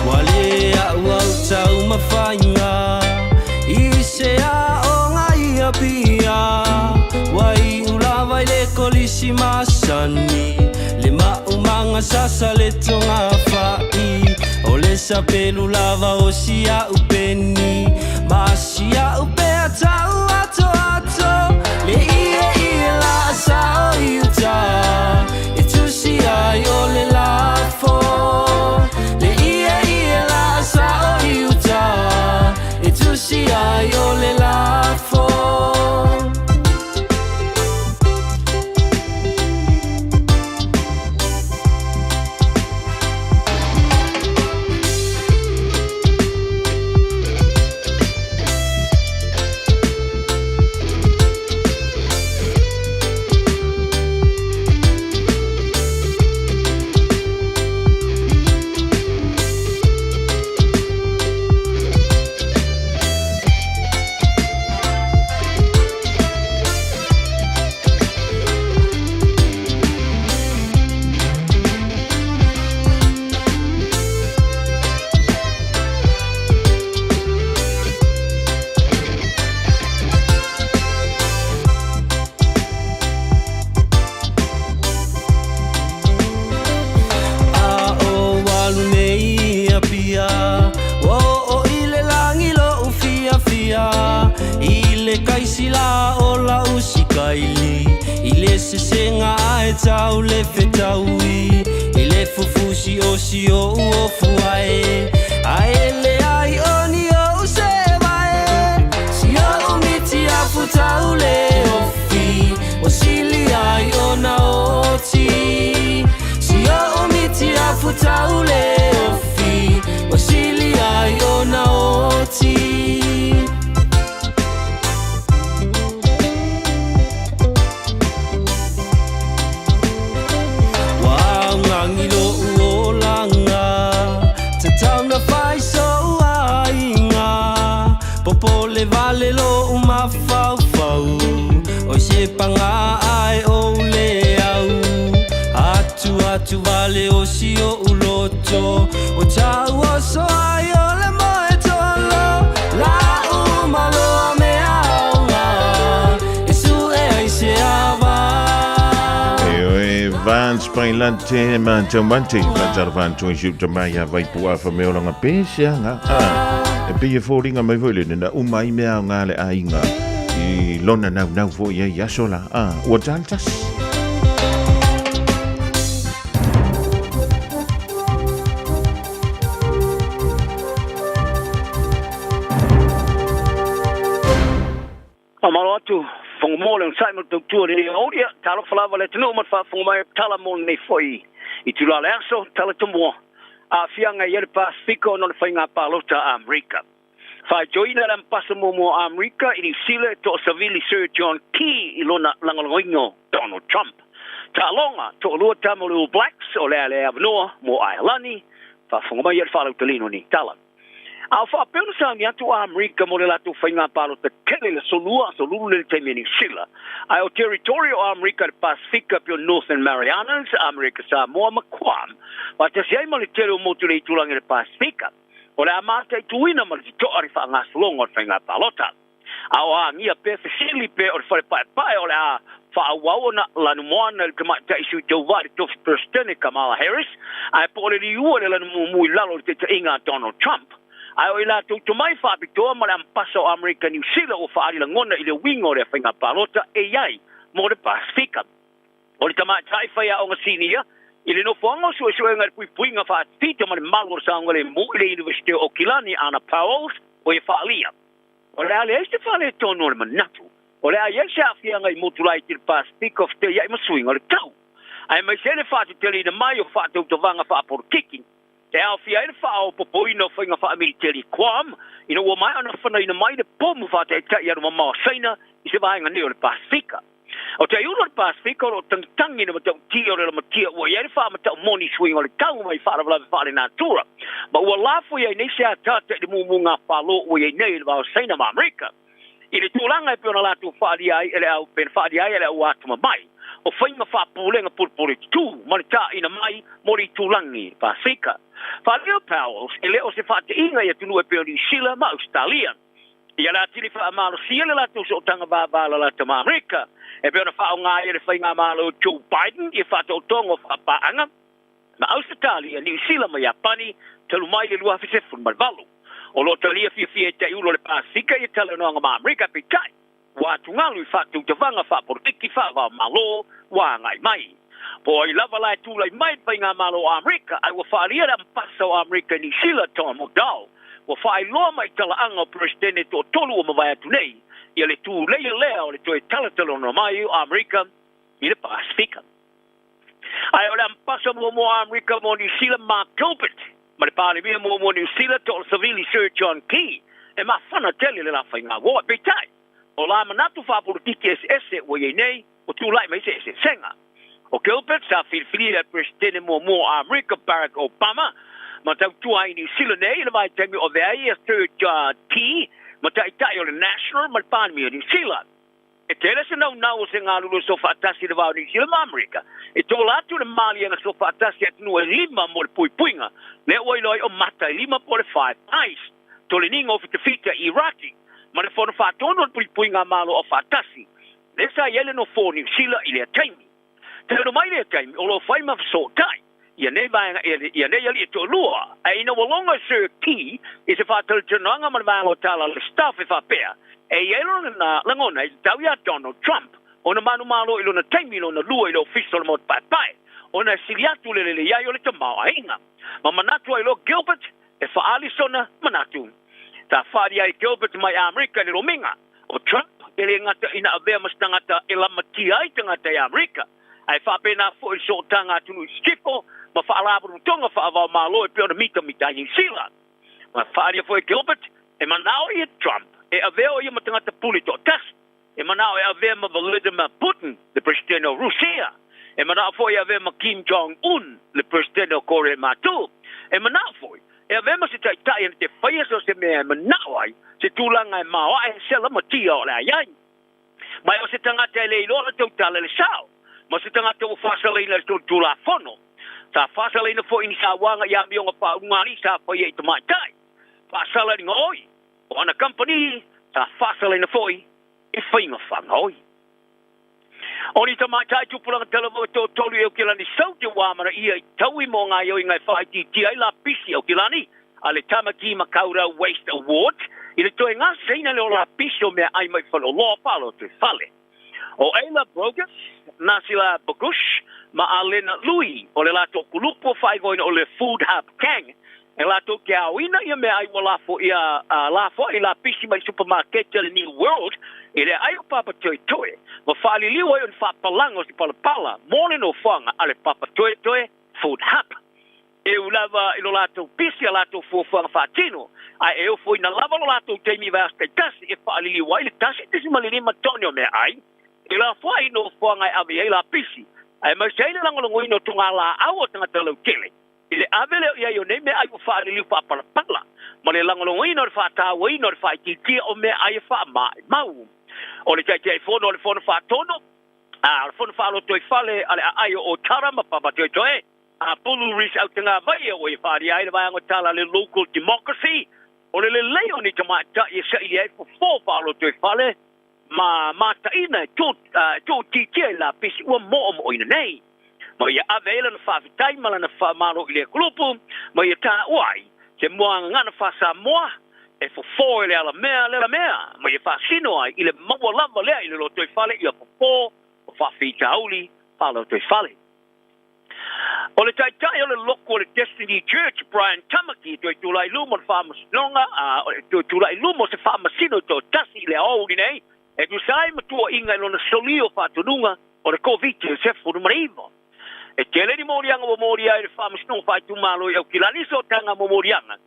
Ua le a'u au taumafaiga I se aoga i Apia Ua iu lava i le kolisi masani Le maumaga sasa le togafa'i O le sapelu lava o si a'u peni Ma si a'u pea tau atoato Le ieie la'asa o i uta E tusi ai o le lafo Le ieie la'asa o i uta E tusi ai o le lafo. sesega ae tau le fetaui i le fufusi o si o'u ofu ai ae leai o ni o'u sevae si o'u miti afu tau le ofi o sili ai ona oti si o'u miti afu tau le ofi o sili ai ona oti. Ua augagi lo'u olaga tatau na fai so'u aiga popole vale lo'u mafaufau oi se paga ae ou le au atu atu vale o si o'u loto o tau oso ai o le moe tolo la'u maloa mea aoga e su'e ai se ava. E oe Vance Pailante ma Taumante Fatalofantoi si uta mai a vaipu afa me olanga pese anga a e pei e fōringa mai foi le nena uma i mea o ngā le aiga i lona nau nau foi ai aso la a ua taltas. Faamalo atu Fofoga le onosai ma le tautua i lenei aoauli. Ia, talofa lava le atunuu ma le faafofoga mai o tala mo lenei foi itula o le aso, tala tomua, aafiaga e i ai le Pasefika ona o le faiga palota a Amerika. Faitioina le Amepasa muamua o Amerika i Niu Sila e toasavili Sir John Key i lona lagolagoina o Donald Trump. Taaloga, toalua tama o le All Blacks o le a le avanoa mo Aelani. Faafofoga mai ia le faalautalina o nei tala. A o faapea ona sauni atu a Amerika mo le latou faiga palota tele i le aso Lua, aso Lulu lea i le taimi a Niu Sila. Ae o territory o Amerika i le Pasefika pei o Northern Marianas, Amerika Samoa ma Guam, faatasi ai ma le tele o motu i le itulagi o le Pasefika, o le a mataituina ma le totoa le faagasologa o le faiga palota. A o agia pea fesili pe o le fale paepae o le a faaauau ona lanumoana i le tamaitai sui tauva i le tofi Peresetene Kamala Harris, ae po o le liua i le lanumumu i lalo o le taitaiga a Donald Trump. Ae o i latou tomai faapitoa ma le Amepasa o Amerika Niu Sila ua faaali lagona i le uiga o lea faiga palota e i ai mo le Pasefika. O le tamaitai faiaoga sinia i le nofoaga o suesuega i le puipuiga faatita ma le malu o le saogalemu i le Iunivesite o Okilani, Ana Powles, o ia faaalia. O le a leai se faaletonu o le manatu, o le a i ai se aafiaga i motu laiti i le Pasefika o feteiai ma suiga o le tau, aemaise ai le faateteleina mai o faatautavaga faapolokiki e aofia ai le faaopoopoina o faiga faamiliteli Guam ina ua maea ona fanaina mai le pomu faataitai alumamao a Saina i se vaega nei o le Pasefika. O te aiulu o le Pasefika o lo o tagitagi i le matautia o le lamatia ua i ai le faamatau moni i suiga o le tau mai faalavelave faalenatura, ma ua lafo i ai nei se ataata i le mumuga falo ua i ai nei i le va o Saina ma Amerika i le tulaga e pei ona latou faaalia ai e le au pe na faaalia ai e le au atamamai o faiga faapulega pulepule tutū ma le taina mai mo le itulagi Pasefika. Faaalia o Powells e le o se faateiga i atunuu e pei o Niu Sila ma Ausetalia. Ia le atili faamalosia le latou sootaga vavalalata ma Amerika, e pei ona faaaoga ai e le faigamalo Joe Biden ia faataotoga o faapaaga ma Ausetalia, Niu Sila ma Iapani talu mai le 2018. O lo o talia fiafia e taiulu o le Pasefika ia talanoaga ma Amerika, peitai, ua atugalu i faatautavaga faapolokiki faava-o-Malo ua agai mai. Po o ai lava la e tulai mai le faigamalo o Amerika, ae ua faaalia le Amepasa o Amerika i Niu Sila, Tom Udall, ua faailoa mai i talaaga o Peresetene e toatolu ua mavae atu nei, ia le tuleia lea o le toe talatalanoa mai o Amerika i le Pasefika. Ae o le Amepasa muamua o Amerika mo Niu Sila, Mark Gilbert, ma le Palemia muamua o Niu Sila, Toalasavili Sir John Key, e mafana tele le la faiga uoa. Peitai, o la manatu faapolokiki eseese ua i ai nei, ua tulai mai se eseesega. O Gilbert sa filifilia e le Peresetene muamua o Amerika, Barack Obama, ma tautua ai i Niu Sila nei i le vaitaimi o avea ai ia Sir John Key ma taitai o le National ma le Palemia o Niu Sila. E tele se naunau o se galulue soofaatasi i le va o Niu Sila ma Amerika e tola atu le maliega soofaatasi a atunuu e lima mo le puipuiga lea ua iloa ai o mata e lima po o le Five Eyes, toleniga o fitafita i Iraki ma le fono faatonu o le puipuiga a Malo Aufaatasi lea sa i ai le nofo o Niu Sila i lea taimi. Talu mai lea taimi o lo o fai ma fesootai ia nei vaega ia nei alii e toalua, ae ina ua logo e Sir Key i se faatalatalanoaga ma le vaega o tala a le staff e faapea e i ai lona lagona e tatau iā Donald Trump. Ona manumalo i lona taimi lona lua i le ofisa o le Maota Paepae, ona e sili atu le lelei ai o le tamaoaiga. Ma manatu ai loa Gilbert e faaali sona manatu. Sa faaali ai Gilbert mai Amerika i le lomiga o Trump e le gata ina avea ma se tagata e lamatia ai tagata i Amerika, ae faapena foi i le sootaga atunuu i sisifo ma faalapotopotoga faava-o-Malo e pei ona mitamita ai Niu Sila. Ma faaalia foi e Gilbert e manao ia Trump e avea o ia ma tagata pule toatasi. E manao e avea ma Vladimir Putin, le Peresetene o Rusia. E manao foi e avea ma Kim Jong Un, le Peresetene o Korea Matu. E manao foi e avea ma se taitai na te faia so o se mea e manao ai, se tulaga e maoae se lamatia o le a i ai. Ma o se tagata e le iloa le tautala i le sao, ma se tagata ua faasalaina i le solitulafono. Sa faasalaina foi i ni sauaga i amioga faauuga-alii sa faia i tamaitai, faasala i le gaoi o ana kamupani, sa faasalaina foi i faiga faagaoi. O ni tamaitai tupulaga talavou e toatolu i Aukilani Saute ua amanaia i taui mo gaoioiga e faaitiitia ai lapisi Aukilani a le Tamaki Makaurau Waste Award i le toe gasaina lea o lapisi o meaai mai faleoloa faalotoifale. O Ayla Brogus, Nasila Bogush ma Alena Lui o le latou kulupu o faaigoaina o le Food Hub Gang e latou te aoina ia meaai ua lafo ia lafoai lapisi mai supamaketi a le New World i le aai o Papatoetoe ma faaliliu ai o ni faapalaga o se palapala mo le nofoaga a le Papatoetoe Food Hub. E ui lava i lo latou pisi a latou fuafuaga faatino, ae e ofoina lava lo latou taimi i vaiaso taitasi e faaliliu ai le 1.5 tone o meaai e lafoai i nofoaga e ave i ai lapisi, aemaise ai le lagolagoina o togalaau a tagata lautele i le ave lea i ai o nei meaai ua faaliliu faapalapala ma le lagolagoina o le faatauaina o le faaitiitia o meaai e faamaemau. O le Taitaifono o le Fono Faatonu, a o le Fono Faalotoifale a le Aai o Otara ma Papatoetoe, a Pulu Reece Autagavaia ua ia faaalia ai le vaega o tala a le Local Democracy, o le lelei o ni tamaitai e saili ai fofo faalotoifale ma mataina e tuutiitia i lapisi ua moomooina nei. Ma ia ave ai lana faafetai ma lana faamalo i lea kulupu, ma ia taua ai se muagagana faa-Samoa e fofo e le alamea le alamea, ma ia faasino ai i le maua lava lea i le lotoifale ia fofo o faafitauli faalotoifale. O le taitai o le loku o le Destiny Church, Brian Tamaki, e toe tulai i luma o le faamasinoga, e toe tulai i luma o se faamasino toatasi i le aoauli nei, e tusa ai ma tuuaiga i lona solia o faatonuga o le Koviti-19. E tele ni moliaga ua molia ai le faamasinoga faaitumalo i Aukilani sootaga mo moliaga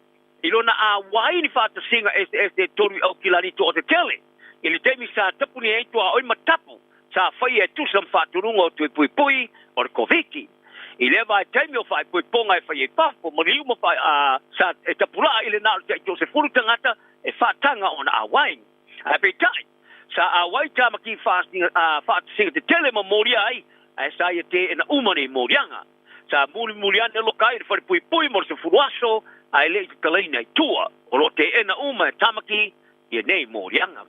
i lona auai ni faatasiga eseese e tolu i Aukilani toatetele i le taimi sa tapuni ai tuaoi ma tapu sa faia e tusa ma faatonuga o tui puipui o le Koviti. I lea vaitaimi o faaipoipoga e faia i fafo ma liu ma sa e tapulaa i le na o le tai 30 tagata e faataga ona auai. Ae peitai, sa auai Tāmaki faatasiga tetele ma molia ai, ae sa ia teena uma nei moliaga. Sa mulimuli ane loka ai i le falepuipui mo le 10 aso, ae le i tatalaina i tua. O lo o teena uma e Tāmaki ia nei moliaga.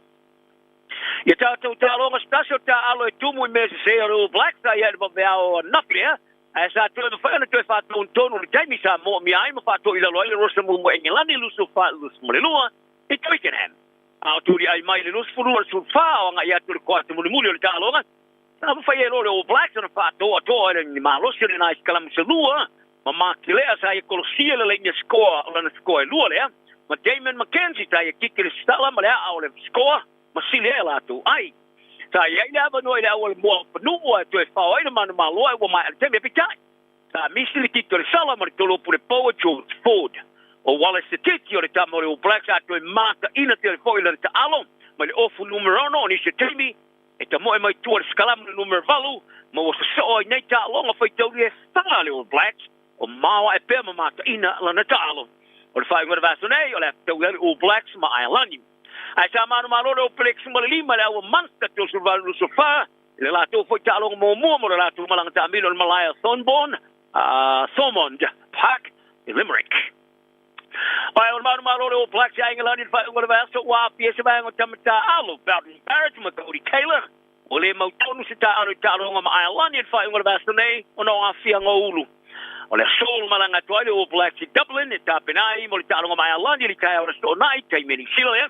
Ia tātou taaloga se tasi o taaalo e tumu i mea sese o le All Blacks sa ia i le vaveao anafi lea, ae sa toe mafai ona toe faatonutonu i le taimi sa moomia ai ma faatoilalo ai le Rosa Muamua Engelani 24-22 i Twickenham. A o tuliai mai le 22 le 14 o agai atu le koata mulimuli o le taaloga, sa mafai ai loa le All Blacks ona faatoatoa i le malosi o le nai sikalamu se lua ma Makelea sa ia kolosia le laina sikoa o lana sikoa e lua lea, ma Damon McKenzie sa ia kiki le sala ma le aa o le sikoa ma sili ai a latou ai. Sa i ai le avanoa i le auala mua o Fanuu ae toe fao ai le manumalo ae ua maea le taimi. Peitai, sa misi le kiki o le sala ma le tolu o Pulepou e George Ford. O Wallace Te Titi o le tama o le All Blacks a toe mataina tele foi lana taalo mai le ofu numera 6 o nisi o taimi e tamoe mai tua le sikalamu le numera 8 ma ua sosoo ai nei taaloga faitauli e fa le All Blacks o maoae pea ma mataina lana taalo. O le faaiuga o le vaiaso nei o le a fetaui ai le All Blacks ma Ailani. Ae sa manumalo le All Blacks ma le 5 le aua Munster 38-24 i le latou foi taaloga muamua mo le latou malaga taamilo i le malae o Thornborn, Thormond Park i Limerick. Ae o le manumalo o le All Blacks ia Engelani i le faaiuga o le vaiaso ua aafia ai se vaega o tama taaalo Beauden Barrett ma Codie Taylor. Ua le mautonu se taaalo i taaloga ma Ailani i le faaiuga o le vaiaso nei ona o aafiaga o ulu. O le aso ua malaga atu ai le All Blacks i Dublin e tapena ai mo le taaloga ma Ailani i le taeao o le Aso Toonai, taimi e Niu Sila lea.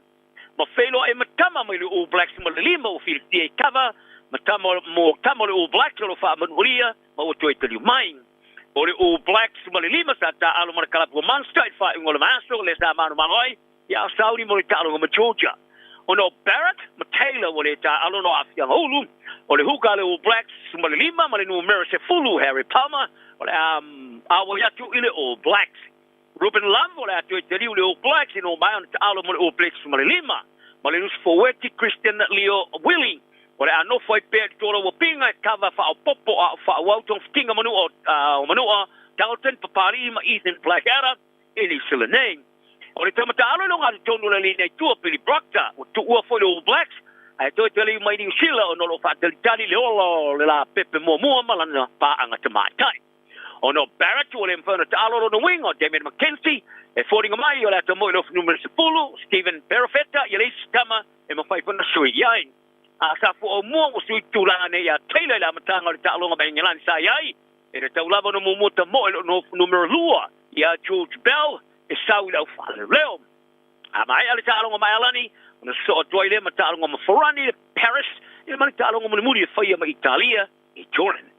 Ma feiloai ma tama mai le All Blacks ma le 5 ua filifia i cover ma tama mo tama o le All Blacks o lo o faamanualia ma ua toe taliu mai. O le All Blacks ma le lima sa taaalo ma le kalapu o Munster i le faaiuga o le vaiaso lea sa manumanu ai ia Sauni mo le taaloga ma Georgia. Ona o Barrett ma Taylor ua le taaalo ona o aafiaga ulu. O le huka a le All Blacks ma le lima ma le numera 10 Harry Palmer o le a auai atu i le All Blacks. Ruben Love o le a toe taliu i le All Blacks ina ua maea ona taalo mo le All Blacks ma le lima ma le nusi forweti Christian Leo Willie o le a nofo ai pea i le tola ua pinga e kava faaopoopo a o faaauau togafitiga manua o Manua Dalton Papali'i ma Ethan Blackadder i New Zealand nei. O le tama taalo i loga atu tonu o le alii nei tua Billy Proctor ua tuua foi le All Blacks ae toe taliu mai New Zealand ona o lo o faatalitali le ola o le lapepe muamua ma lana paaga tamaitai. Ona o Barrett ua le mafai ona taalo lona uiga o Damian McKenzie e foliga mai o le ata moi i le ofi numera 10, Stephen Perofeta ia le isi tama e mafai foi ona sui i ai. A sa fuaumua ua sui tulaga nei ia Taylor i le amataga o le taaloga mai Engelani sa i ai e le tau lava ona muamua tamoe i lona ofi numera 2 ia George Bell e sau i le aufaaleleoleo. A maea le taaloga ma Alani ona sosoo atu ai lea ma taaloga ma Forani i le Paris ia ma le taaloga mulimuli e faia ma Italia i Turin.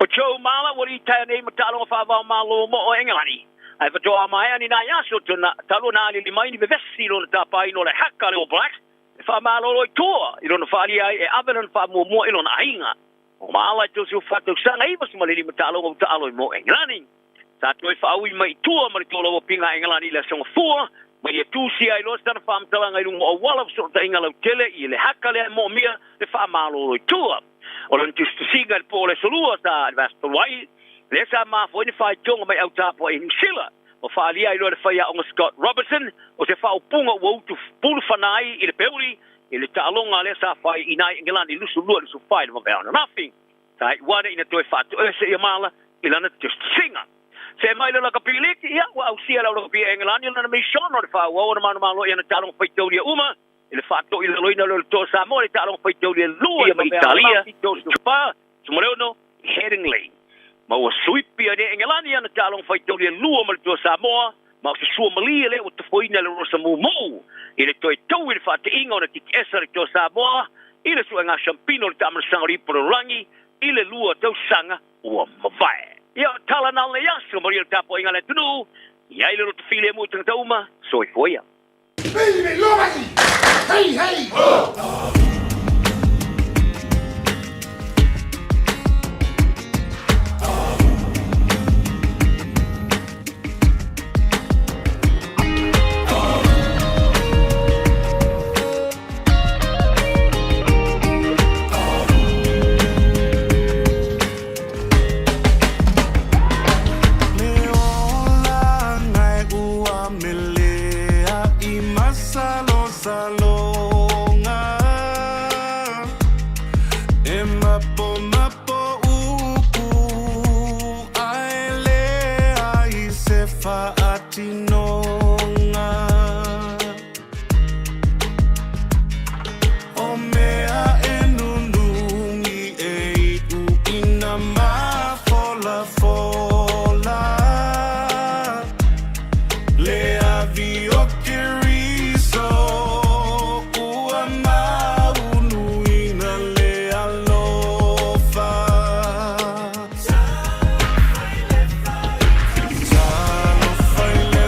O Joe Marler ua litaea nei ma taaloga faava-o-Malo mo o Engelani, ae faatoa maea ni nai aso talu ona alili mai ni vevesi i lona tapaina o le haka a le All Blacks e faamalolo i tua i lona faaalia ai e ave lona faamuamua i lona aiga. O Marler e 34 tausaga 95 taaloga ua taalo i mo Engelani. Sa toe faaui mai i tua ma le tolauapiga a Engelani i le Aso Gafua, ma ia tusia ai loa sana faamatalaga i luga o auala fesootaiga lautele i le haka lea e moomia le faamalolo i tua. O lona tusitusiga i le po o le Aso Lua sa i le vaiaso talu ai, lea sa mafua ai ni faitioga mai autapu ai Niu Sila, ma faaalia ai loa le faiaoga Scott Robertson o se faaupuga ua utu pulufana ai i le peuli i le taaloga lea sa fai i nai Engelani 22 24 i le vaveao ananafi. Sa iu ane ina toe faatoese ia Mala i lana tusitusiga. Se mai le lakapi liki, ia, ua ausia e le au lakapi a Engelani lana mission o le faaauau ona manumalo i ana taaloga faitaulia uma i le faatoilaloina lea o le Toa Samoa i le taaloga faitaulia lua ma Italia i 34 16 i Headingley. Ma ua suipi ai nei Engelani i ana taaloga faitaulia lua ma le Toa Samoa, ma o se suamalie lea ua tofoina e le Rosa Mumu i le toe tou i le faateiga ona tikiesa le Toa Samoa i le suega siampina o le taamanasaga o le ipu lalolagi i le lua tausaga ua mavae. Ia, o tala na o lenei aso, manuia le tapuaiga a le atunuu, i ai le loto filemu i tagata uma, soifua ia. Le olaga e ua melea i masalosaloga E mapomapo upu ae leai se faatinoga O mea e nunungi e iu ina mafolafola Le avi o Keriso ua maunuina le alofa Talofa i le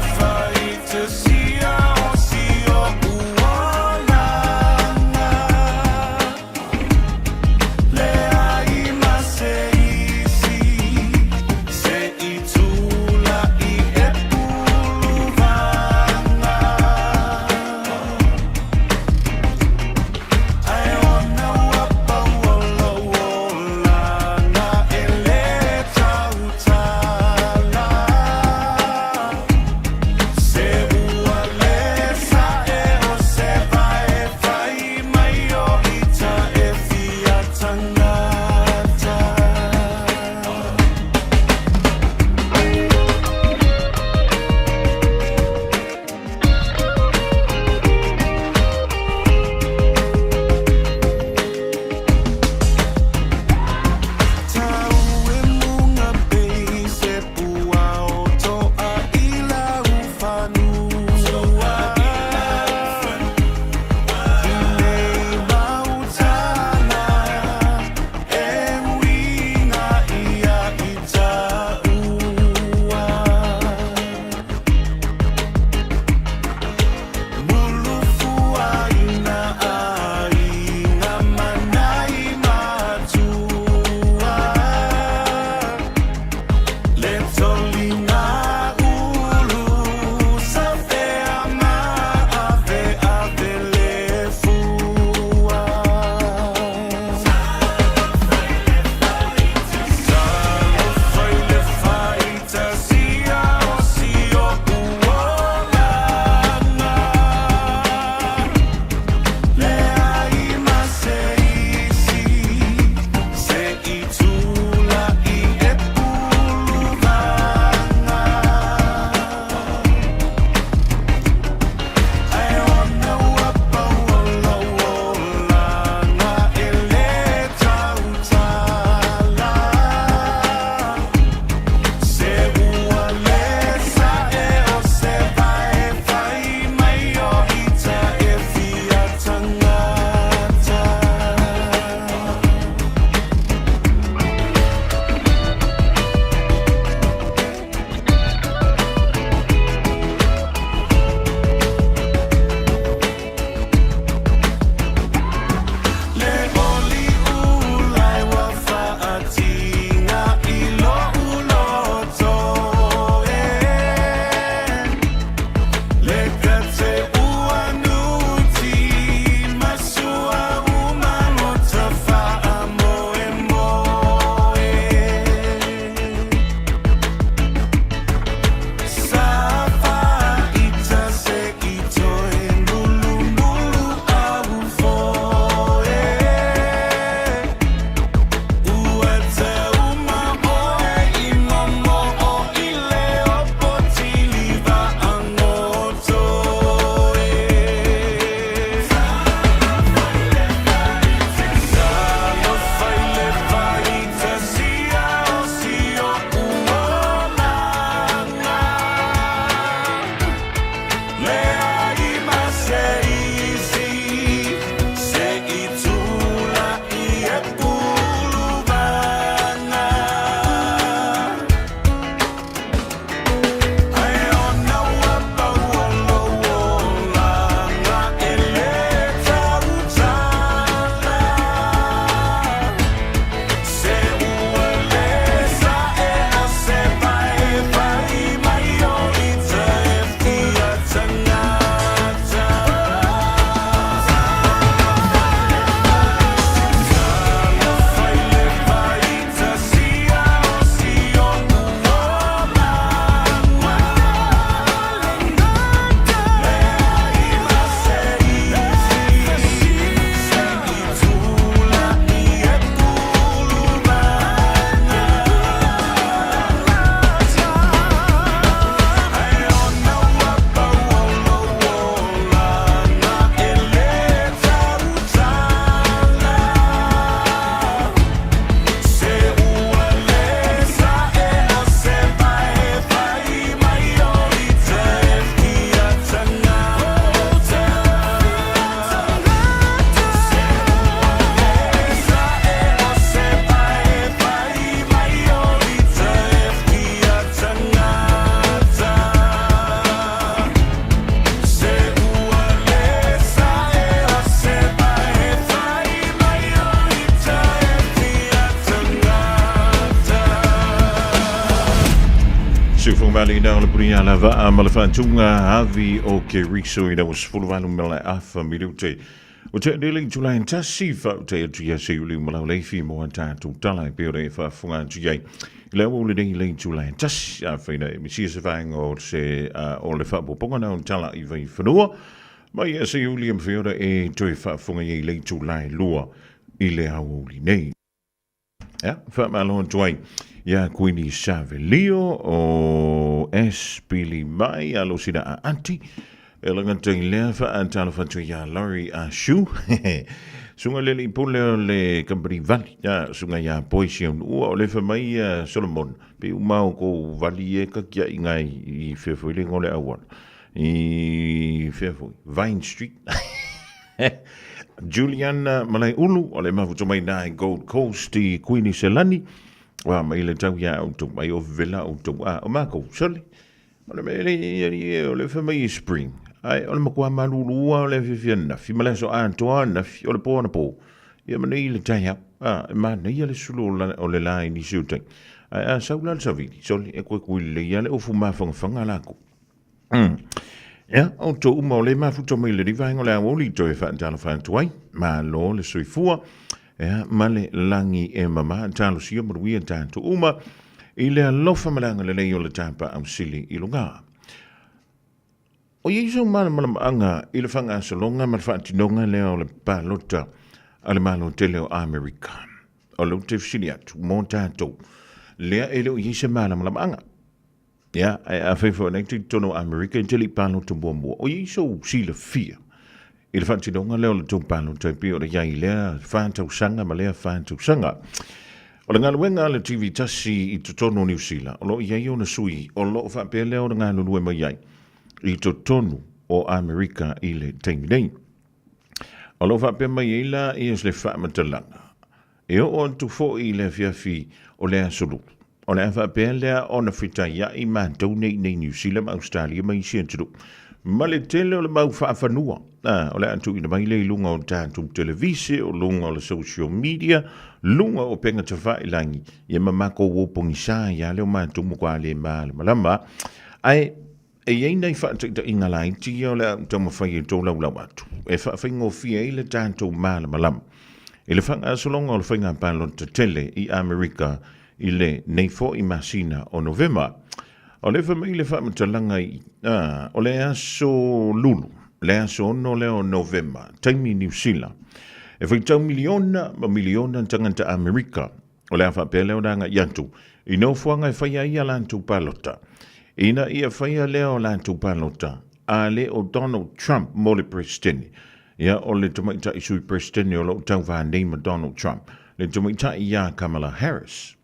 Siufogamaliina o le punia la vaa ma le faatuga avi o Keriso i le 18 mele afa minute. O te nele i tulae tasi whaute atu ia se uli malau leifi mo a tātou tala e peo e whaafunga atu iai. I le awa ule nei lei tulae tasi a whaina e misia se whaenga o se o le whaapoponga na o tala i vai whanua. Mai ia se uli e mwhiora e toe whaafunga iai lei tulae lua i le awa uli nei. Ia, faamalo atu ai iā Kuini Savelio o S. Pili Mai, alo sina a Ati. E lagata i lea faatalofa atu iā Laurie Ashu. Sunga le alii pule o le company vali. Ia, sunga iā Boyce Aunua o lefa mai ia Solomon. Pe uma o kou vali e ka kia i ngai i fea foi le ngole auala. I fea foi, Vine Street. Juliana Malaeulu, o le mafuta mai nā i Gold Coast i Kuini Selani. Wa mai le tau ia au tau mai o vela au tau a o mākou, sole. O le mea le ia ia o le wha mai i spring. Ai, o le makua malulua o le whiwhia nafi, ma le aso atoa nafi, o le pō ana pō. Ia ma nei le tai au. A, e māna ia le sulu o, la, o le la i nisi o tai. Ai, a sau la le savili, sole, e koe kui le ia le ofu māwhangawhanga lākou. Ia, o tō uma o le mafuta mai le rivaenga o le aoauli toe whaatalofa atu ai. Malo le soifua, ia, ma le langi e mama, talosia manuia tātou uma, i le alofa ma le agalelei o le tāpa ausili i luga. O iai sau malamalamaaga i le whangasologa ma le whaatinoga lea o le palota a le Malo tele o Amerika. O lou te fesili atu mō tātou, lea e le o iai se malamalamaaga. Ia, ae afai foi nei totonu o Amerika i te alii palota muamua, o iai sou silafia i le faatinoga lea o le tou palota e pei ona iai i lea fa tausaga ma lea fa tausaga. O le galuega a le TV tasi i totonu o Niu Sila, o lo o iai ona sui o lo o faapea lea ona galulue mai ai i totonu o Amerika i le taimi nei. O lo o faapea mai ai la ia se faamatalaga E oo atu foi i le afiafi o le Aso Lulu, o le a faapea lea ona fetaiai matou nei i nei Niu Sila ma Ausetalia ma isi atunuu, ma le tele o le mau faafanua, a, o le a tuuina mai lea i luga o tatou televise, o luga o le social media, luga o upega tafailagi, ia ma makou o pogisa ai lava lea o matou matua le malamalama. Ae e i ai nai faataitaiga laiti ia o le a ou taumafai e tolaulau atu, e faafaigofie ai le tatou malamalama i le faagasologa o le faiga palota tele i Amerika i lenei foi masina o Novema. O lea fai mai le faamatalaga i, a, o le aso Lulu, le aso 6 lea o Novema, taimi Niu Sila, e faitau miliona ma miliona tagata Amerika O le a faapea lea ona agai atu i nofoaga e faia ai a latou palota. Ina ia faia lea o latou palota, a le o Donald Trump mo le Peresetene, ia o le tamaitai Sui Peresetene o lo o tauva nei ma Donald Trump, le tamaitai ia Kamala Harris.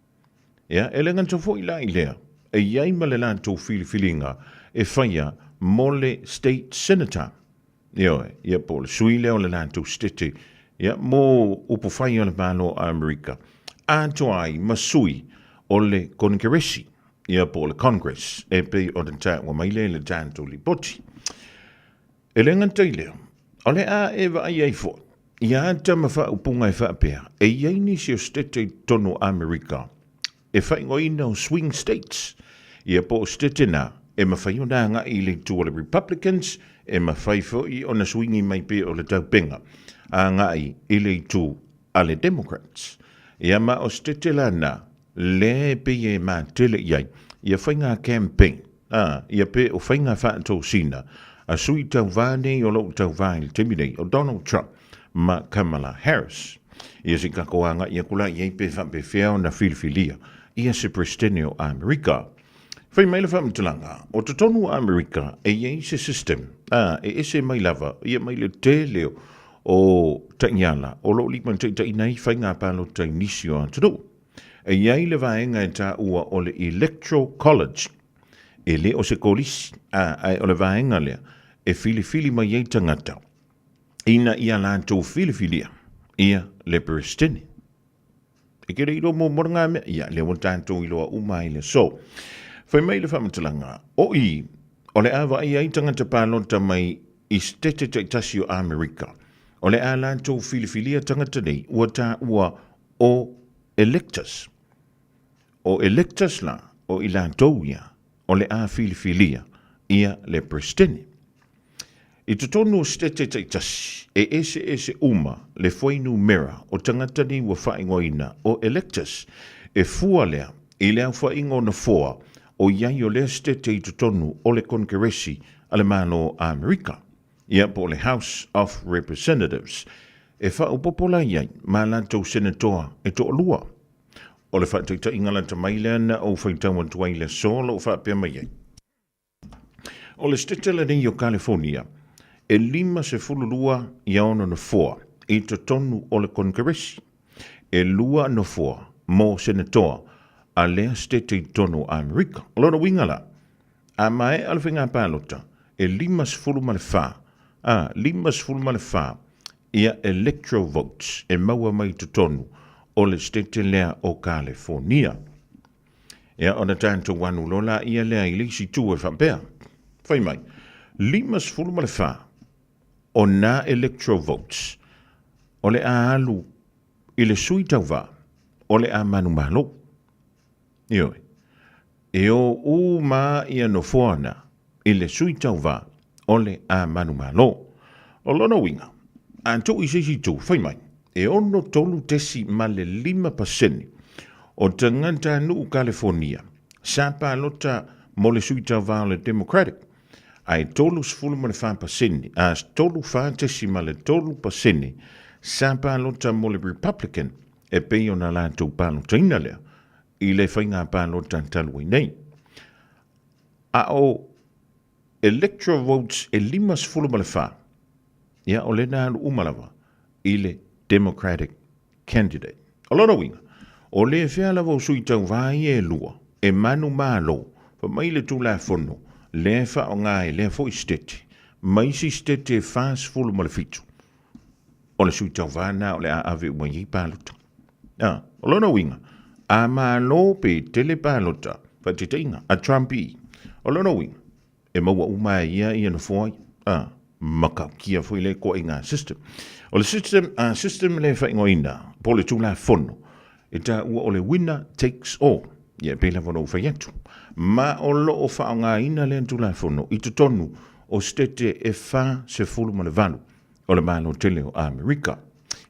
Ia, e le gata foi la i lea, e i ai ma le latou filifiliga e faia mo le State Senator. Ioe, ia po o le sui lea o le latou setete, ia, mo upufai o le Malo o Amerika, atoa ai ma sui o le Konikeresi, ia po o le Congress, e pei ona taua mai lea i le tatou lipoti. E le gata i lea, o le a e vaai ai foi, ia ata ma faaupuga e faapea, e i ai nisi o setete i totonu o Amerika, e faaigoaina o swing states, ia po o setete na e mafai ona agai i le itu o le Republicans, e mafai foi ona suigi mai pea o le taupenga agai i le itu a le Democrats. Ia ma o setete la na, lea e pei e matele i ai ia faiga campaign, a, ia pe o faiga faatosina a sui tauva nei o lo o tauva i le taimi nei, o Donald Trump ma Kamala Harris. Ia se kako agai aku la i ai pe faapefea ona filifilia ia se Peresetene o Amerika. Fai mai le faamatalaga, o totonu o Amerika e i ai se system, a, e ese mai lava ia mai le tele o taiala o lo o limataitaiina ai faiga palota i nisi o atunuu. E i ai le vaega e taua o le Electoral College, e le o se kolisi, a, ae o le vaega lea e filifili mai ai tagata ina ia latou filifilia ia le Peresetene. E ke le iloa muamua ngā mea, ia lea ua tatou iloa uma ai le aso. Fai mai le faamatalaga, o i, o le a vaai ai tagata palota mai i setete taitasi o Amerika, o le a latou filifilia tagata nei ua taua o electors. O electors la, o i latou ia, o le a filifilia ia le Peresetene. I totonu o Setete taitasi, e eseese uma le fuainumera o tagata nei ua faaigoaina o electors, e fua lea i le aofaiga o nofoa o i ai o lea Setete i totonu o le Konekeresi a le Malo o Amerika, ia po o le House of Representatives, e faaopoopo la i ai ma latou Senatoa e toalua. O le faataitaiga lata mai lea na ou faitau atu ai i le aso o lo o faapea mai ai. O le Setete lenei o Kalifonia, e 52 ia ona nofoa i totonu o le Konekeresi. E lua nofoa mo Senetoa a lea Setete i totonu o Amerika. O lona uiga la, a maea le faiga palota, e 54, a, 54 ia electoral votes e maua mai i totonu o le Setete lea o Kalifonia. Ia, ona tatou anu loa laia lea i le isi itu e faapea, Fai mai, 54 o nā electoral votes o le a alu i le sui tauva o le a manumalo. Ioe, e o uma ia nofoa na i le sui tauva o le a manumalo. O lona uiga, a tuu i se isi itu, fai mai, e 63.5% o tagatanuu Kalifonia sa palota mo le sui tauva o le Democratic, ae 34%, a 34.3% sa palota mo le Republican e pei ona latou palotaina lea i le faiga palota talu ai nei. A o electoral votes e 54, ia o lea na alu uma lava i le Democratic candidate. O lona uiga, o le fea lava o sui tauva ia e lua e manumalo, fai mai le Tulafono lea e faaaoga e lea foi Setete ma isi Setete e 47, o le sui tauva lena o le a ave uma i ai palota. A, o lona uiga, a malo pe tele palota, faataitaiga, a Trump i, o lona uiga, e maua uma e ia ia nofoa ai. A, matautia foi lea ituaiga system. O le system, a system lea e faaigoaina, po o le Tulafono, e taua o le winner takes all. Ia, e pei lava ona ou fai atu. Ma o lo o faaaogaina lea Tulafono i totonu o Setete e 48 o le Malo tele o Amerika.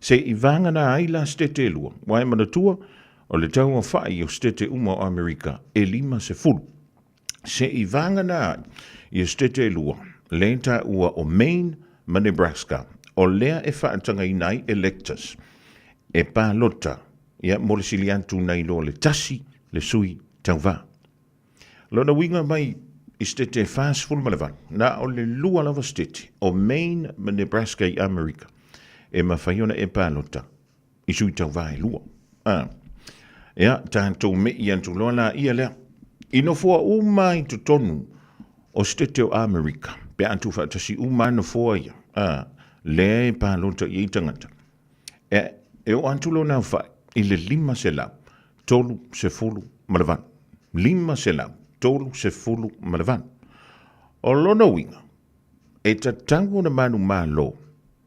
Se i vagana ai la Setete e lua, ua e manatua, o le tauaofai o Setete uma o Amerika e 50. Se i vagana ai ia Setete e lua, lea e taua o Maine ma Nebraska, o lea e faatagaina ai electors e palota ia mo le sili atu nai lo le tasi le sui tauva. Lona uiga mai i Setete e 48, na o le lua lava Setete, o Maine ma Nebraska i Amerika, e mafai ona e palota i sui tauva e lua. A, ia, tatou me'i atu loa laia lea. I nofoa uma i totonu o Setete o Amerika, pe a tuufaatasi uma nofoa ia, a, lea e palota i ai tagata. E, e oo atu lona aofai i le 538. 538. O lona uiga, e tatau ona manumalo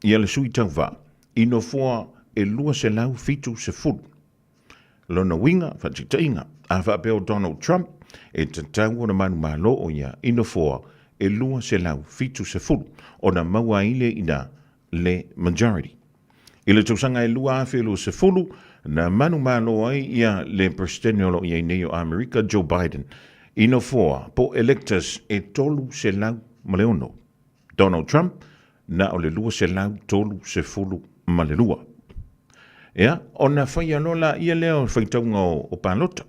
ia le sui tauva i nofoa e 270. Lona uiga, faataitaiga, a faapea o Donald Trump, e tatau ona manumalo o ia i nofoa e 270 ona maua ai lea i ina le majority. I le tausaga e 2020, na manumalo ai ia le Peresetene o lo o i ai nei o Amerika, Joe Biden, i nofoa po o electors e 306. Donald Trump, na o le 232. Ia, ona faia loa laia lea o le faitauga o palota.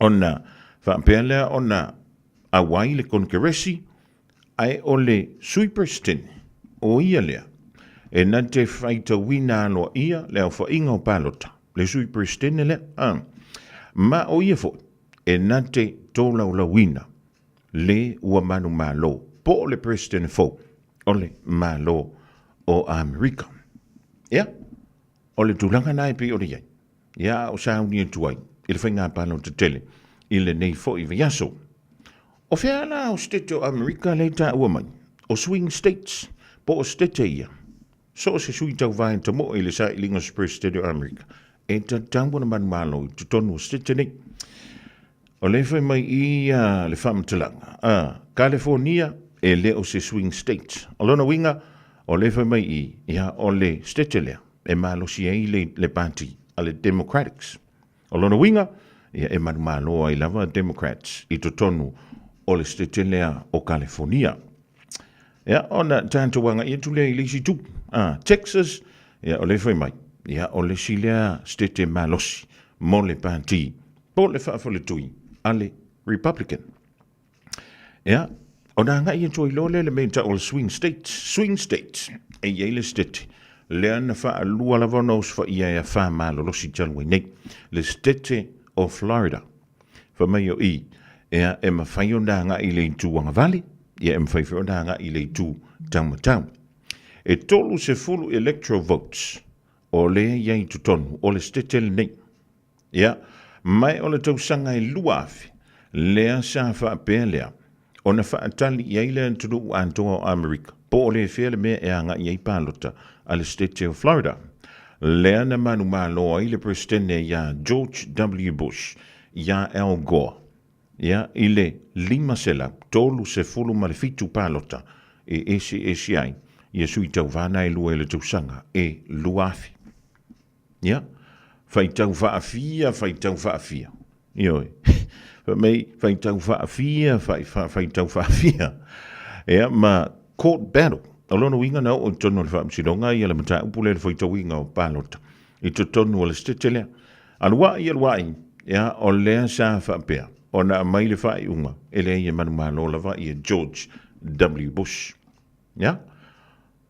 Ona faapea lea ona auai le Konekeresi, Ae o le Sui Peresetene, o ia lea, e na te faitauina aloaia le aofaiga o palota, le Sui Peresetene lea, a, ma o ia foi, e na te tolaulauina le ua manumalo, po o le Peresetene fou o le Malo o Amerika. Ia, o le tulaga na e pei ona i ai. Ia, a o sauni atu ai i le faiga palota tele i lenei foi vaiaso. O fea la o Setete o Amerika lea i taua mai? O swing states, po o Setete ia. So o se sui tauva e tamoe i le sailiga o se Peresetene o Amerika, e tatau ona manumalo i totonu o Setete nei. O lea fai mai i le faamatalaga, a, Kalifornia e le o se swing state. O lona uiga, o lea fai mai i, ia, o le state lea e malosi ai le, le pati a le Democratics. O lona uiga, ia, e manumalo ai lava Democrats i totonu o le state lea o Kalifornia. Ia, ona tatou agai atu lea i le isi itu. A, Texas, ia, o lea fai mai, ia, o le isi lea state malosi mo le pati po le faafaletui a le Republican. Ia, ona agai atu ai loa lea le mea i tau o le swing state. Swing state, e i ai le state lea na faalua lava ona osofaia e afa malolosi talu ai nei, le state o Florida. Fai mai o i, ea, e mafai ona agai i le itu agavale, ia e mafai foi ona agai i le itu taumatau. E 30 electoral votes o lea i ai i totonu o le state lenei. Ia, ma o le tausaga e 2000, lea sa faapea lea, ona faatali i ai le atunuu atoa o Amerika, po o le fea le mea e agai ai palota a le State o Florida. Lea na manumalo ai le Peresetene iā George W. Bush, iā Al Gore, ia, i le 537 palota e eseese ai ia sui tauva na e lua i le tausaga e 2000. Ia, faitau faafia, faitau faafia. Ioe. Fai mai, faitau faafia, faitau faafia. Ia, ma court battle. O lona uiga na oo i totonu o le faamasinoga ia le mataupu lea i le faitauina o palota i totonu o le state lea. Aluai, aluai, ia, o lea sa faapea ona aumai le faaiuga e leai e manumalo lava ia George W. Bush. Ia,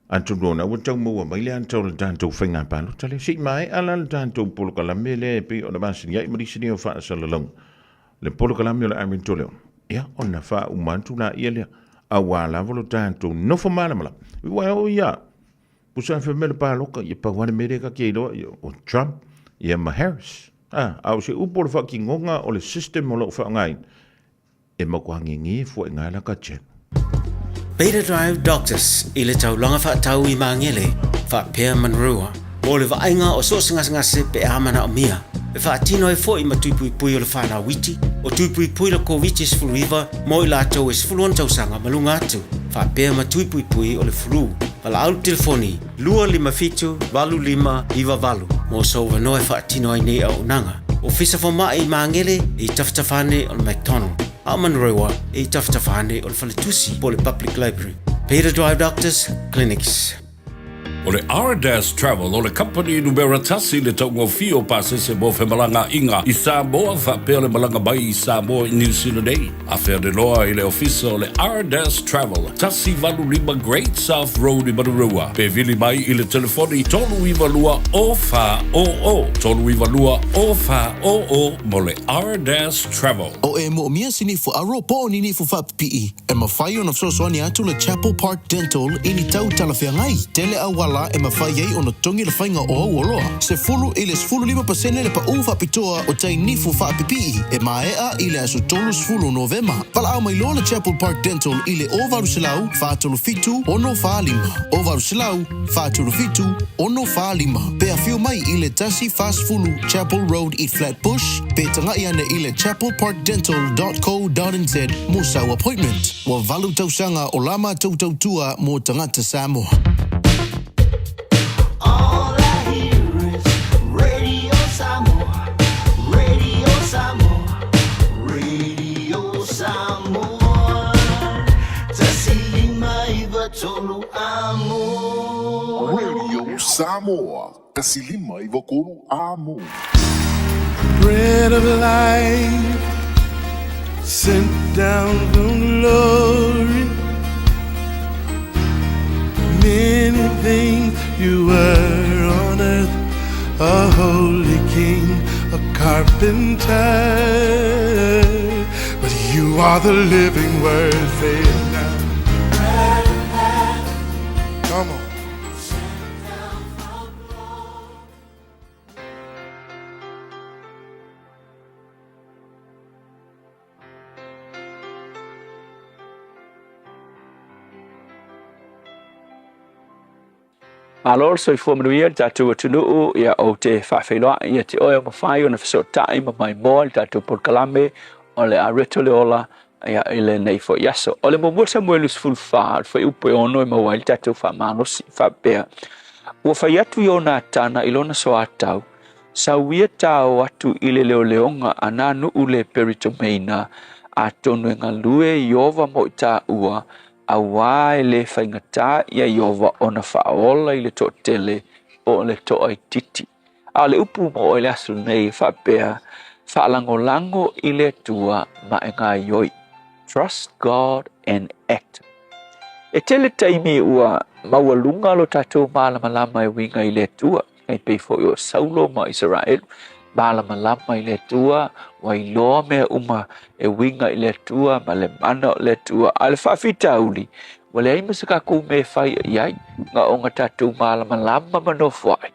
Atonu ona ua tau maua mai le ata o le tatou faiga palota lea. Se i maea la le tatou polokalame lea e pei ona masani ai ma nisi nei o faasalalauga. Le polokalame o le Aaron Toleon. Ia, ona faauma atu laia lea. Aua lava lo tatou nofo malamalama. Ua o ia, pusa fai mai le paloka, ia pau lava le mea lea ta te iloa, ia, o Trump, ia ma Harris. Ah, a o se upu o le faatinoga o le system o lo o faaaogaina, E matua ngenge fua i ngā laka chen. Beta Drive Doctors i le taulaga faatau i Magele, faapea Manurewa, mo le vaaiga o so o se gasegase pe a manaomia. E faatino ai foi ma tui puipui o le whanau iti, o tui puipui le Koviti-19 mo i latou e 16 tausaga ma luga atu, faapea ma tui puipui o le flu. Valaau le telefoni 257 8598 mo sou avanoa e faatino ai nei auaunaga. Ofisa Fomai i Magele e i tafatafa ane o le McDonald, a o Manurewa e i tafatafa ane o le Faletusi po o le Public Library. Peter Drive Doctors Clinics. O le Ardas Travel o le kamupani numera tasi i le taugofie o pasese mo femalagaaiga i Samoa faapea le malaga mai i Samoa i Niu Sila nei. Afea le loa i le ofisa o le Ardas Travel, 185 Great South Road i Manurewa, pe vili mai i le telefoni 392 0400, 392 0400 mo le Ardas Travel. O e moomia se nifu aro po o ni nifu faapipii, e mafai ona fesoasoani atu le Chapel Park Dental i ni tau talafeagai. Tele auala e mafai ai ona totogi le faiga o au oloa. 10 i le 15% le paʻū faapitoa o tai nifu faapipii e maea i le aso 30 Novema. Valaau mai loa le Chapel Park Dental i le 0800 437 645, 0800 437 645. Pe afio mai i le 140 Chapel Road i Flat Bush, pe taga'i ane i le chapelparkdental.co.nz mo sau appointment. Ua valu tausaga o la matou tautua mo tagata Samoa. All I hear is Radio Samoa, Radio Samoa, Radio Samoa. Tasi lima iva tolu amo. Radio Samoa, tasi lima iva tolu amo. Bread of life sent down from glory. Many things you were on earth, a holy king, a carpenter. But you are the living word, say it now. Come on. Malo le soifua manuia le tatou atunuu, ia ou te faafeiloai ia te oe o mafai ona fesootai ma maimoa i le tatou polokalame o le areto le ola ia i lenei foi aso. O le muamua Samuelu 14, le fuaiupu e 6 e maua ai le tatou faamalosi faapea, Ua fai atu Ionatana i lona soatau, Sau ia tao atu i le leoleoga a nā nuʻu le Peritomeina, atonu e galue Ieova mo i tāua, auā e lē faigata iā Ieova ona faaola i le toatele po o le toaitiiti. A o le upu mo oe i le aso lenei e faapea, Faalagolago i le Atua ma e gaoioi. Trust God and act. E tele taimi ua maualuga lo tatou malamalama e uiga i le Atua, e pei foi o Saulo ma Isaraelu, malamalama i le Atua, ua iloa mea uma e uiga i le Atua ma le mana o le Atua. A o le faafitauli, ua leai ma se tatou mea e fai i ai, na ona tatou malamalama ma nofoai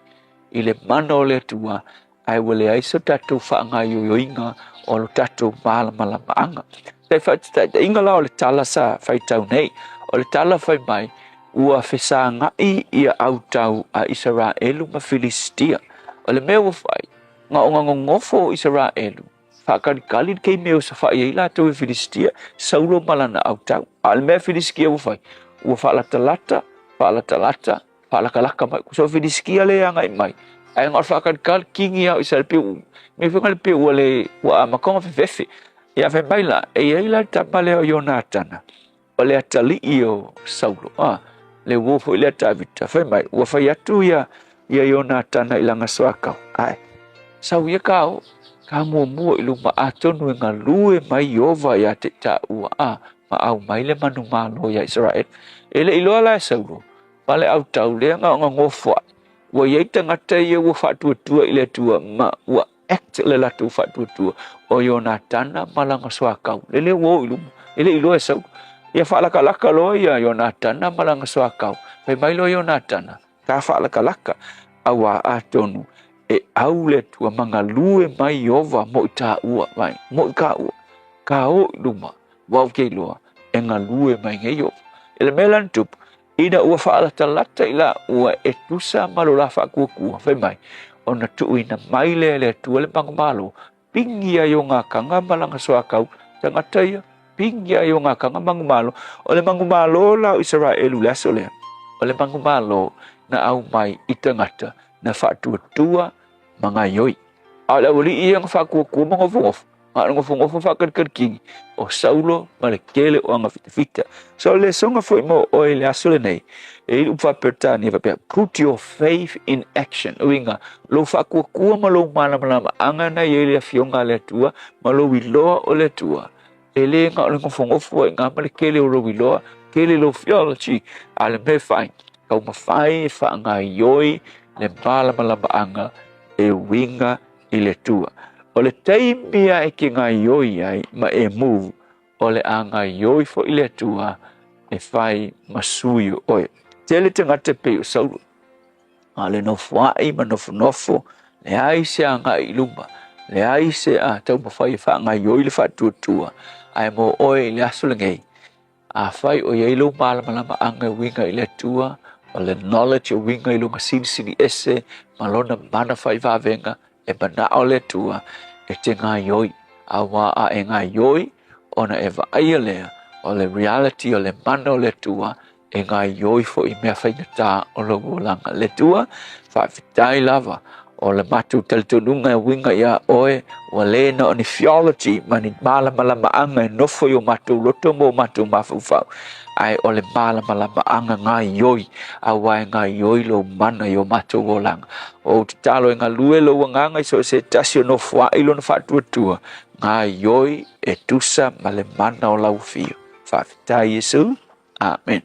i le mana o le Atua, ae ua leai so tatou faagaoioiga o lo tatou malamalamaaga. Se faataitaiga la o le tala sa faitau nei, o le tala fai mai, ua fesagaʻi ia autau a Isaraelu ma Filistia. O le mea ua fai, na ona nonofo o Isaraelu, faakalikali le keime o safaʻi ai latou e Filistia, Saulo ma lana autau. A o le mea Filistia ua fai, ua faalatalata, faalatalata, faalakalaka mai. So Filistia le agai mai, ae na o le faakalikali kini au i sa le piu, me fai le piu ua le, ua amata ona fefefe. Ia fai mai la, e i ai la le tama lea o Ionatana, o le atalii o Saulo, a, le uo foi lea Tavita, fai mai, ua fai atu ia, ia Ionatana i lana soakau, ae, sau ia ka o, ka muamua i luma atonu e galue mai Ieova ia te tāua, a, ma au mai le manumalo ia Israel. E le iloa la e Saulo, ma le autau lea na ona gofoai, ua i ai tagata ia ua faatuatua i le Atua, ma ua act le latou faatuatua, o Ionatana ma lana soakau, lele ua o i luma, e le iloa e Saulo. Ia faalakalaka loa ia Ionatana ma lana soakau, fai mai loa Ionatana, ta faalakalaka, auā atonu e au le Atua ma galue mai Ieova mo i tāua, vai, mo i kāua, ka o i luma, ua ou ke iloa, e galue mai nei Ieova. E le mea la na tupu, ina ua faalatalata i laua e tusa ma lo la faakuakua, fai mai, ona tuuina mai lea e le Atua le manumalo, pigi ai o ngā ma lana soakau, tagata ia, pigi ai o ngā manumalo. O le manumalo la o Isaraelu le aso lea, o le manumalo na au mai i tagata na faatuatua ma gaoioi. A o le aualii ia na faakuakua ma nofonofo, na o le nofonofo faakalikali o Saulo ma le tele o aga fitafita. So o le lesona foi mo oe i le aso lenei, e i le upu faa-Peretania faapea, put your faith in action. Uiga, lou faakuakua ma lou malamalamaaga na i ai le Afioga a le Atua ma lou iloa o le Atua, e le na o le nofonofo ai i ina ma le tele o lou iloa, tele lou theology, a o le mea e fai, taumafai e faagaoioi le malamalamaaga e uiga i le Atua. O le taimi lava e te gaoioi ai ma e move, o le a gaoioi foi le Atua e fai ma sui o oe. Tele tagata pei o Saulo, a o le nofoai ma nofonofo, leai se agai i luma, leai se a taumafai e faagaoioi le faatuatua, ae mo oe i le aso lenei, Afai o i ai lou malamalamaaga e uiga i le Atua, o le knowledge e uiga i lona silisili ese ma lona mana fai vavega, e manao le Atua e te gaoioi. Auā a e gaoioi, ona e vaaia lea o le reality o le mana o le Atua e gaoioi foi i mea faigata o lou olaga. Le Atua, faafetai lava o le matou talitonuga e uiga iā oe, ua le na o ni theology ma ni malamalamaaga e nofo i o matou loto ma o matou mafaufau, ae o le malamalamaaga gaoioi, auā e gaoioi lou mana i o matou olaga. Ua ou tatalo e galue lou agaga i so o se tasi o nofoaʻi lona faatuatua, gaoioi e tusa ma le mana o lau afio. Faafetai Iesu. Amen.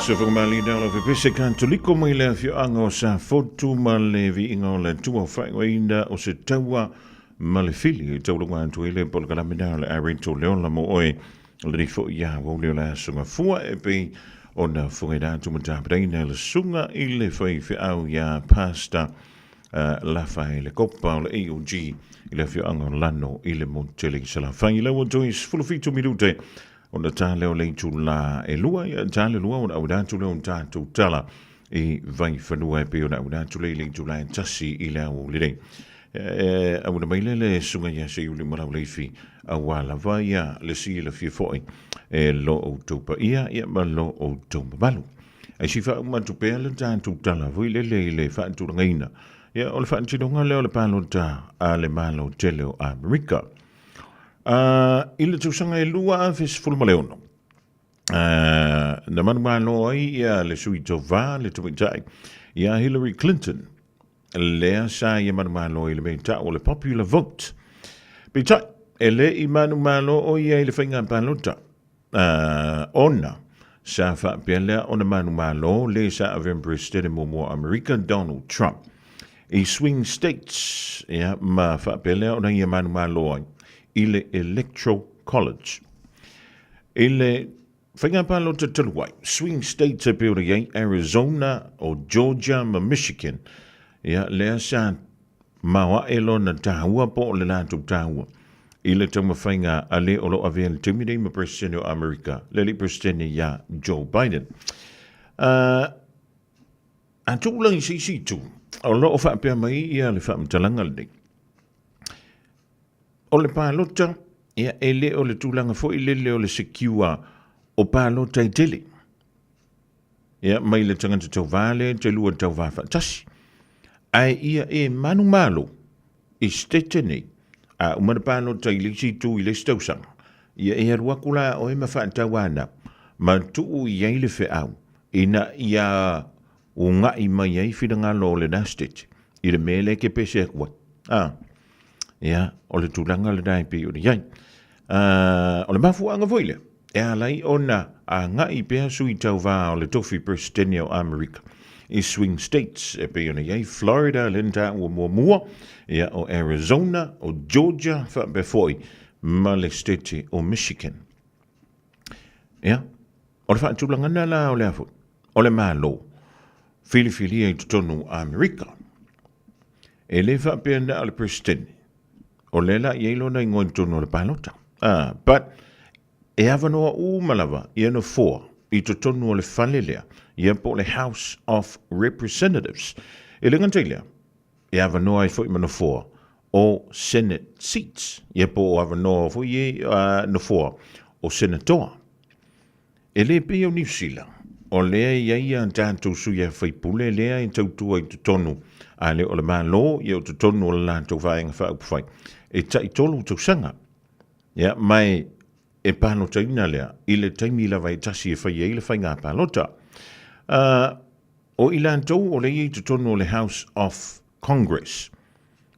Sofamalina o le Pepese Katoliko mai le afioaga o Safotu ma le viiga o le Atua faaigoaina o se taua ma le fili e taulaga atu ai le polokalame na o le a rento le ola mo oe o lenei foi ia ua ule o le aso gafua e pei ona fogaina atu ma tapenaina le susuga i le faifeau iā Pastor Lafa i le Kopa o le AOG i le afioaga o Lano i le motu tele i Salafai. I lau atu i 17 minute ona ta lea o le itula e lua, ia ta le lua ona auina atu lea o tatou tala i Vaifanua e pei ona auina atu lea i le itula e tasi i le aoauli nei. E auina mai lea le susuga ia Seiuli Malauleifi aua lava ia le silafia foi e lo outou paia ia ma lo outou mamalu. Ae se i faauma atu pea le tatou tala foi lele i le faatulagaina ia o le faatinoga lea o le palota a le Malo tele o Amerika. I le tausaga e 2016, na manumalo ai ia le sui tauva le tamaitai ia Hillary Clinton, lea sa ia manumalo i le mea i tau o le popular vote. Peitai, e le i manumalo o ia i le faiga palota, ona sa faapea lea ona manumalo le sa avea ma Peresetene muamua o Amerika, Donald Trump, i swing states, ia, ma faapea lea ona ia manumalo ai i le Electoral College. I le faiga palota talu ai, swing states e pei ona i ai Arizona, o Georgia ma Michigan, ia, lea sa maoae lona taua po o le latou taua i le taumafaiga a le o lo o avea i le taimi nei ma Peresetene o Amerika, le alii Peresetene iā Joe Biden. A tuu la i se isi itu, o lo o faapea mai ia le faamatalaga lenei. O le palota, ia e le o le tulaga foi lele o le secure o palota e tele. Ia, mai le tagata tauvā lea te lua tauvā faatasi. Ae ia e manumalo i setete nei, a uma na palota i le isi itu i le isi tausaga, ia e alu aku la oe ma faatauanau, ma tuu i ai le feau, ina ia ugaʻi mai ai finagalo o lena setete i le mea lea e ke pese aku ai. A, ia, o le tulaga lena e pei ona i ai. O le mafuaaga foi lea, e ala ai ona agai pea sui tauvā o le tofi Peresetene o Amerika i swing states e pei ona i ai Florida lea na taua muamua, ia, o Arizona, o Georgia faapea foi ma le state o Michigan. Ia, o le faatulagana la o le a foi, o le Malo filifilia i totonu o Amerika. E le faapea na o le Peresetene, o lea la i ai lona igoa i totonu o le palota. But, e avanoa uma lava ia nofoa i totonu o le fale lea, ia po o le House of Representatives. E le gata i lea, e avanoa ai foi ma nofoa o Senate seats, ia po o avanoa foi e nofoa o Senatoa. E le pei o Niu Sila, o lea e i ai a tatou sui faipule lea e tautua i totonu a le o le Malo, ia o totonu o le latou Vaega Faaupufai, e taitolu tausaga. Ia, ma e palotaina lea i le taimi lava e tasi e fai ai le faiga palota. O i latou o lea e i totonu o le House of Congress,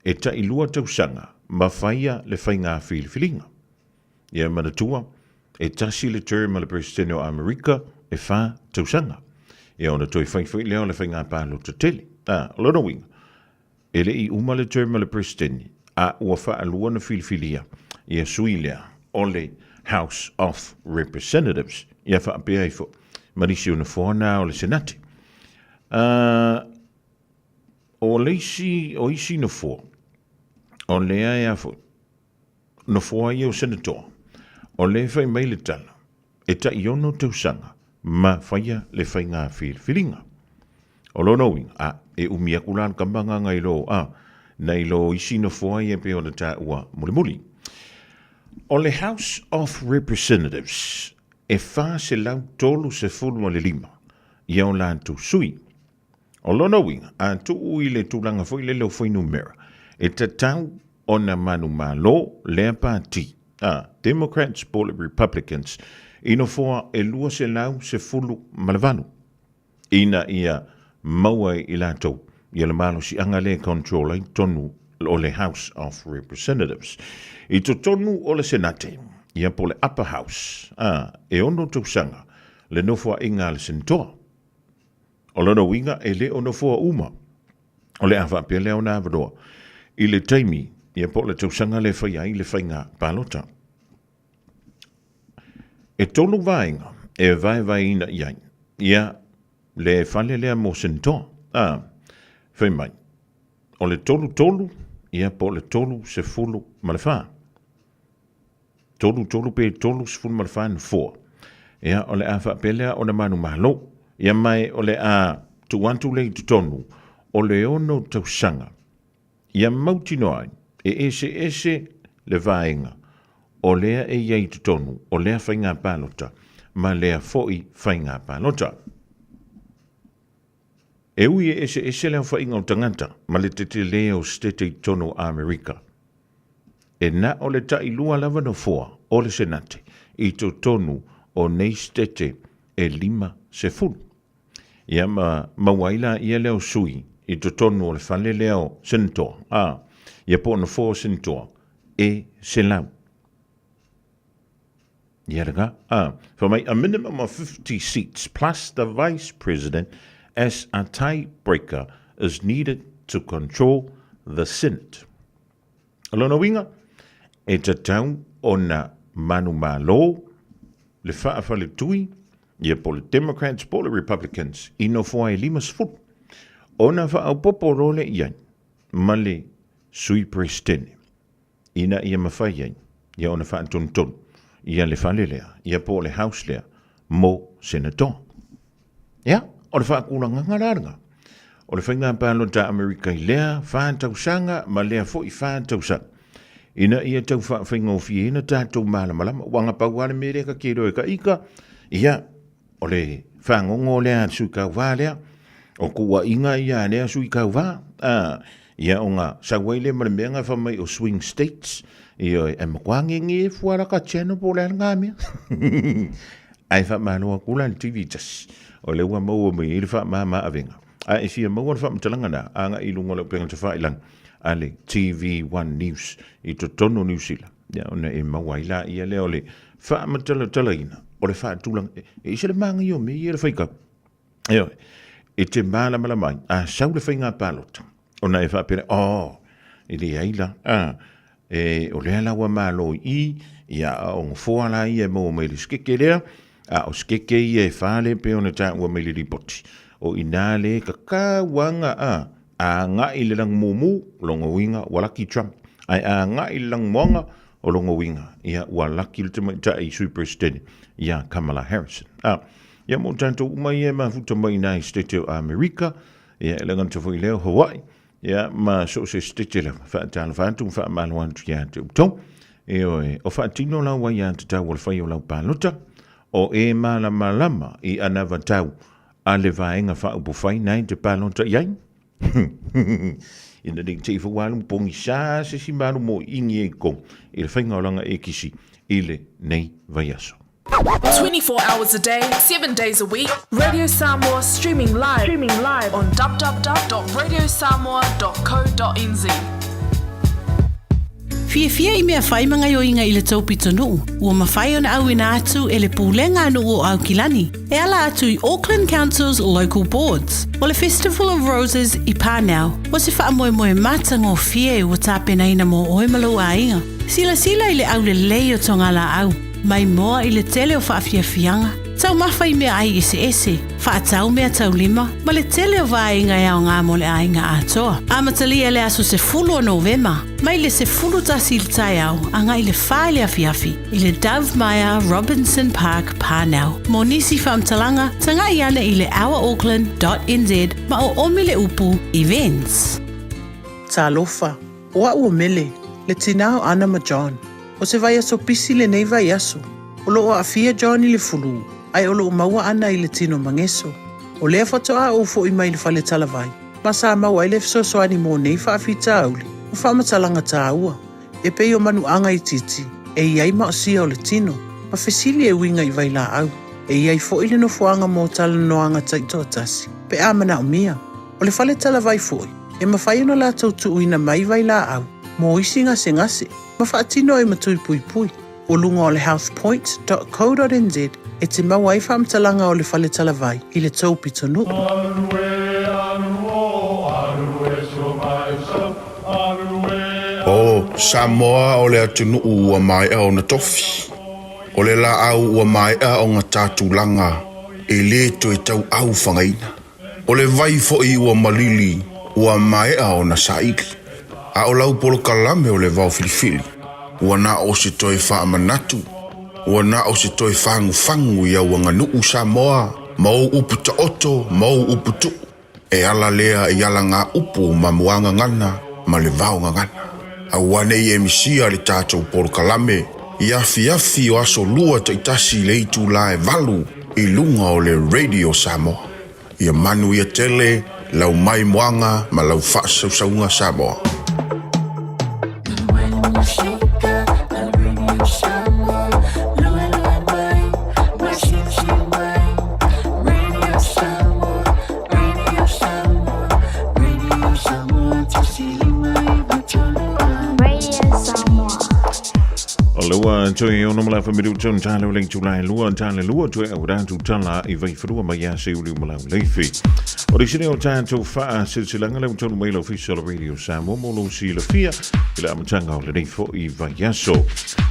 e tailua tausaga ma faia le faiga filifiliga. Ia manatua, e tasi le term a le Peresetene o Amerika, e wha tausaga. Ia ona toe whai foi lea o le whainga pālota tele. A, o lona uiga, e le i uma le term a le Peresetene, a ua whaalua na filifilia ia sui lea o le House of Representatives. Ia whaapea ai foi ma nisi o nofoa na o le Senate. O le isi, o isi nofoa, o lea e a foi, Nofoa ia o Senatoa, o lea e fai mai le tala, e tai ono tausaga ma faia le faiga filifiliga. O lona uiga, a, e umi aku la le kama gaga i lo, a, nai lo isi nofoa ia pei ona taua mulimuli. O le House of Representatives, e 435 ia o latou sui. O lona uiga, a tuu i le tulaga foi lele o fuainumera, e tatau ona manumalo lea pati, a, Democrats po o le Republicans, i nofoa e 218, ina ia maua e i latou ia le malosiaga lea e control ai totonu o le House of Representatives. I totonu o le Senate, ia po o le Upper House, a, e ono tausaga le nofoaiga a le Senatoa. O lona uiga e le o nofoa uma o le a faapea lea ona avanoa i le taimi ia po o le tausaga lea e faia ai le faiga palota. E tolu vaega e vaevaeina i ai ia le fale lea mo Senatoa. A, fai mai, o le 33 ia po o le 34. 33 pe 34 nofoa. Ia, o le a faapea lea ona manumalo. Ia mai o le a tuu atu lea i totonu o le ono tausaga. Ia mautinoa ai, e eseese le vaega o lea e i ai i totonu o lea faiga palota ma lea foi faiga palota. E ui e eseese le aofaiga o tagata ma le tetele o setete i totonu o Amerika, e na o le tailua lava nofoa o le Senate i totonu o nei setete e 50. Ia ma maua ai laia lea o sui i totonu o le fale lea o Senatoa, a, ia po o nofoa o Senatoa e 100. Ia lena, a, fai mai, a minimum of 50 seats plus the vice president as a tiebreaker is needed to control the Senate. O lona uiga, e tatau ona manumalo le faafaletui, ia po o le Democrats po o le Republicans, i nofoa e 50, ona faaopoopo loa lea i ai ma le Sui Peresetene, ina ia mafai ai ia ona faatonutonu ia le fale lea, ia po o le House lea mo Senator. Ia, o le faatulagaga la lena. O le faiga palota a Amerika i lea 4 tausaga ma lea foi 4 tausaga. Ina ia tau faafaigofieina tatou malamalama, ua gapau lava le mea lea ka te iloa e ka ika, ia, o le fagogo lea a le sui tauva lea, o tuuaiga ia a lea sui tauva, a, ia ona sau ai lea ma le mea na fai mai o swing states, ioe, e matua ngenge fua la ka channel po o le a lena mea. Ae faamalo atu la i le TV tasi, o lea ua maua mai ai le faamama avega. A e fia maua le faamatalaga na, agai i luga o le upega tafailagi a le TV1 News i totonu o Niu Sila. Ia, ona e maua ai laia lea o le faamatalatalaina o le faatulaga. E ese le manaia o mea ia e le faitau. Ioe, e te malamalama ai, a sau le faiga palota, ona e faapea lea, oh, e leai la, a, e, o lea la ua malo i i, ia, a o nofoa la ia e maua mai le sikeke lea, a o sikeke ia e fa lea e pei ona taua mai le lipoti. O i nā le kakauaga a, agai i le lagumumu, lona uiga ua laki Trump. Ae agai i le lagumoaga, o lona uiga, ia, ua laki le tamaitai Sui Peresetene, ia Kamala Harrison. A, ia mo tatou uma ia e mafuta mai i nā i Setete o Amerika, ia, e le gata foi i lea o Hawaii, ia, ma so o se setete lava, faatalofa atu ma faamalo atu ia te outou. Ioe, o faatino lau aiatatau o le fai o lau palota, o e malamalama i anavatau a le Vaega Faaupufai na e te palota i ai. Ina nei te i whawālu pogisa se si malu mo ingi e ko i le whainga o langa e kisi i le nei vaiaso. 24 hours a day, 7 days a week, Radio Samoa streaming live, streaming live on www.radiosamoa.co.nz. Fiafia i mea fai ma gaioiga i le tou pitonuu, ua mafai ona auina atu e le Pulega a Nuu o Aukilani e ala atu i Auckland Council's Local Boards. O le Festival of Roses i Parnell, o se faamoemoe matagofie ua tapenaina mo oe ma lou aiga. Silasila i le aulelei o togalaau, maimoa i le tele o faafiafiaga, taumafa i meaai eseese, faatau meataulima, ma le tele o vaega e aoga mo le aiga atoa. Amatalia le aso 10 o Novema, mai le 11 i le taeao agai i le 4 i le afiafi i le Dove Meyer Robinson Park, Parnell. Mo nisi faamatalaga, tagai ane i le ourauckland.nz ma oomi le upu Events. Talofa, o a'u o Mele, le tinā o Ana ma John. O se vaiaso pisi lenei vaiaso. O lo'o aafia John i le fulū, ae o lo'o maua ana i le tino mageso. O lea faatoa ou fo'i mai le fale talavai, ma sa maua ai le fesoasoani mo nei faafitauli ma faamatalaga tāua, e pei o manuaga itiiti e i ai maosia o le tino, ma fesili e uiga i vailaau. E i ai fo'i le nofoaga mo talanoaga taitoatasi, pe a manaomia. O le fale talavai fo'i, e mafai ona latou tuuina mai vailaau mo isi gasegase ma faatino ai ma tui puipui. O luga o le healthpoint.co.nz E te maua ai faamatalaga o le fale talavai i le tou pitonuu. O Samoa o le atunuu ua maea ona tofi. O le laau ua maea ona ta tulaga e lē toe tauau fagaina. O le vai foi ua malili ua maea ona saili. A o lau polokalame o le vao filifili, ua na o se toe faamanatu, ua na o se toe fagufagu i au aganuu Samoa ma ou upu taoto ma ou upu tuu. E ala lea i alagaupu ma muagagana ma le vaogagana. Aua ne i e misia le tatou polokalame i afiafi o aso Lua taitasi i le itula e 8 i luga o le Radio Samoa. Ia manuia tele lau maimoaga ma lau faasausauga Samoa. O le ua toe ono mala fa miru tonu tale o le itula e lua tale lua toe au rātu tala i vaiwharua mai a se uli malau leifi. O le sine o tātou whaa silsilanga le tonu mai lau fisa o Radio Samoa mo lou silafia i le amataga o lenei fo'i vaiaso.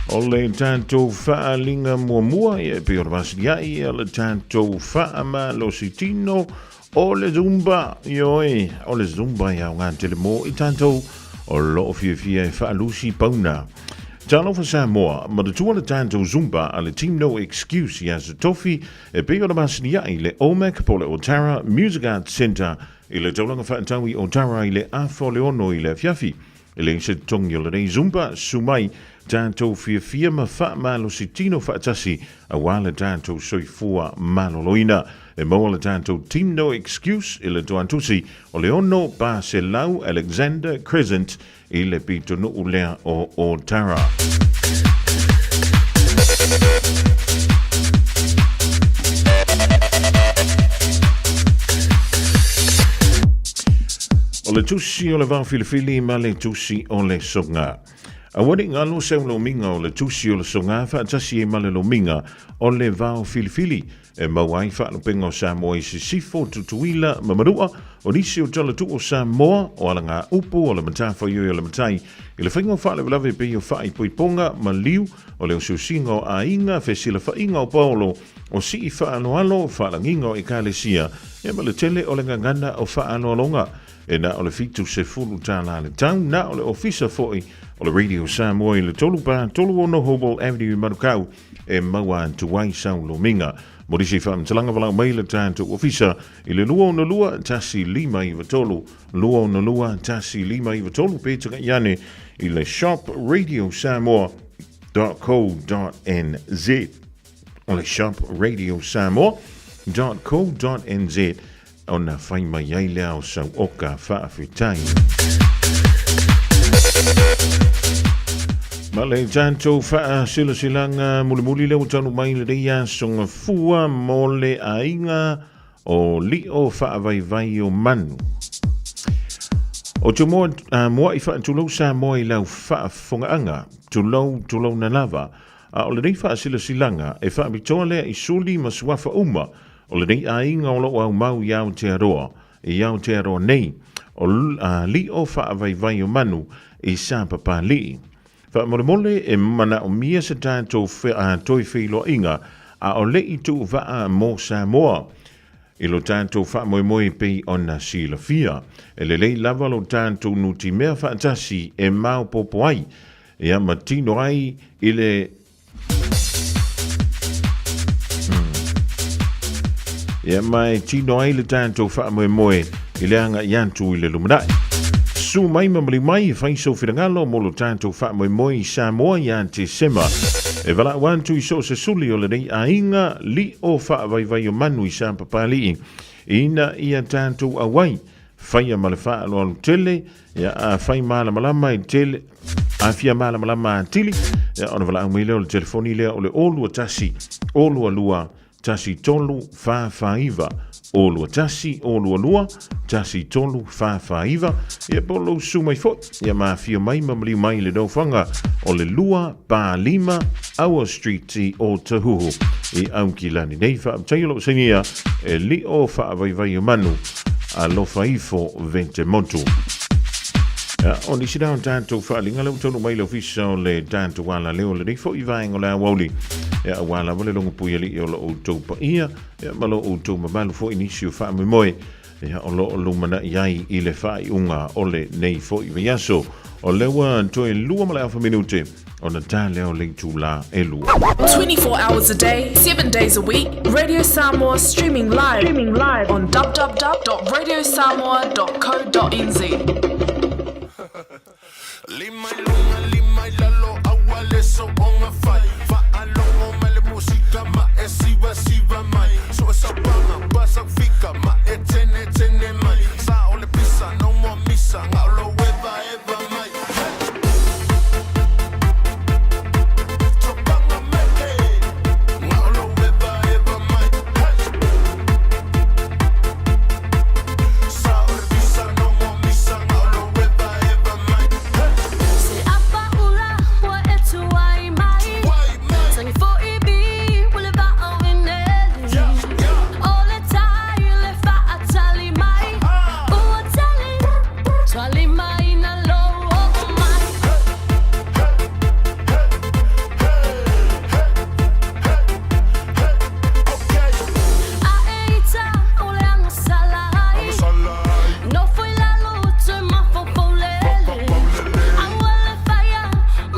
O le tatou faaaliga muamua e pei o le masinia'i o le tatou faamalositino o le Zumba. Ioe, o le Zumba e aoga tele mo i tatou o loo fiafia e faalusi pauna. Talofa Samoa, manatua le tatou Zumba a le Team No Excuse i Aso Tofi e pei o le masinia'i le OMAC po le Otara Music Arts Centre i le taulaga faatau i Otara i le afa o le 6 i le afiafi. E leai se totogi o lenei Zumba, su mai, tatou fiafia ma faamalosi tino faatasi aua le tatou soifua maloloina. E maua le tatou Team No Excuse i le toatusi o le 6 400 Alexander Crescent i le pitonuu lea o Otara. O le tusi o le vaofilifili ma le tusi o le soga. Aua ne i galo se lomiga o le tusi o le soga faatasi ai ma le lomiga o le vaofilifili e maua ai faalupega o Samoa i Sisifo, Tutuila ma Manua, o nisi o talatuu o Samoa, o alagaupu, o le matafaioi o le matai, i le faiga o faalavelave pei o faaipoipoga, maliu, o le osiosiga o aiga, fesilafaiga o paolo, o sii faaaloalo, faalagiga o ekalesia, ia ma le tele o le gagana o faaaloaloga. E na o le $70 le tau, na o le ofisa foi o le Radio Samoa i le 3 4 3 6 Hobble Avenue i Manukau e maua atu ai sau lomiga. Mo nisi faamatalaga valaau mai le tatou ofisa i le 262 1593 262 1593 pe tagai ane i le shop radiosamoa.co.nz o le shop radiosamoa.co.nz ona fai mai ai lea o sau oka faafetai. Ma le tatou faasilasilaga mulimuli lea ua taunuu mai lenei aso gafua mo le aiga o lio faavaivai o manu. O te moa, mua'i faatulou Samoa i lau faafofogaaga, tulou tulouna lava, a o lenei faasilasilaga e faapitoa lea i suli ma suafa uma o lenei aiga o loo aumau i Aotearoa, i Aotearoa nei, o lio faavaivai o manu i Sapapalii. Faamolemole e manaomia se tatou toe feiloaiga a o le i tuuvaa mo Samoa i lo tatou faamoemoe e pei ona silafia. E lelei lava lo tatou nutimea faatasi e maopoopo ai ia ma tino ai i le Ia ma e tino ai le tatou faamoemoe i le agai atu i le lumanai. Susu mai ma maliu mai e fai sou finagalo mo lo tatou faamoemoe i Samoa ia Tesema. E valaau atu i so o se suli o lenei aiga lio faavaivai o manu i Sapapalii ina ia tatou auai faia ma le faaaloalo tele Ia, a fai malamalama i tele, a fia malamalama atili, ia, ona valaau mai lea o le telefoni lea o le 021 022 13 449. 0 2 1 0 2 1 3 4 4 9, ia po o lou susu mai foi, ia ma afio mai ma maliu mai i le nofoaga o le 2 pa 5 Aua Street i Ōtahuhu i Aukilani nei. Faafetai o lou sainia e lio faavaivai o manu, alofa ifo vete motu. Ia, o nisi la o tatou faaaliga lea ua taunuu mai i le ofisa o le tatou alaleo lenei foi vaega o le aoauli. Ia, aua lava le logo puialii o lo outou paia, ia, ma lo outou mamalu foi nisi o faamoemoe, ia, o lo o lumanai ai i le faaiuga o lenei foi vaiaso. O lea ua toe 2 ma le afa minute ona ta lea o le itulā e 2. 24 hours a day, 7 days a week, Radio Samoa streaming live, streaming live on www.radiosamoa.co.nz. Lima i luga, lima i lalo, aua le soonga fai. Faalogo mai le musika ma e siva siva mai. So e saupaga, pasafika ma e tene tene mai. Sa o le pisa, no more misa, ngao eva eva mai. Hey! Topanga meke, ngao eva eva mai. Hey! Sa o le pisa, no more misa, ngao eva eva mai. Hey! Se apa ula ua e tuai mai. Tangi fo i bi ua le vaa o ineli. O le tai le faatali mai. Ua tali, tuali mai na lou oo mai. A e ita o le agasala ai. Nofo i lalo toe mafaufau lele. A ua le faia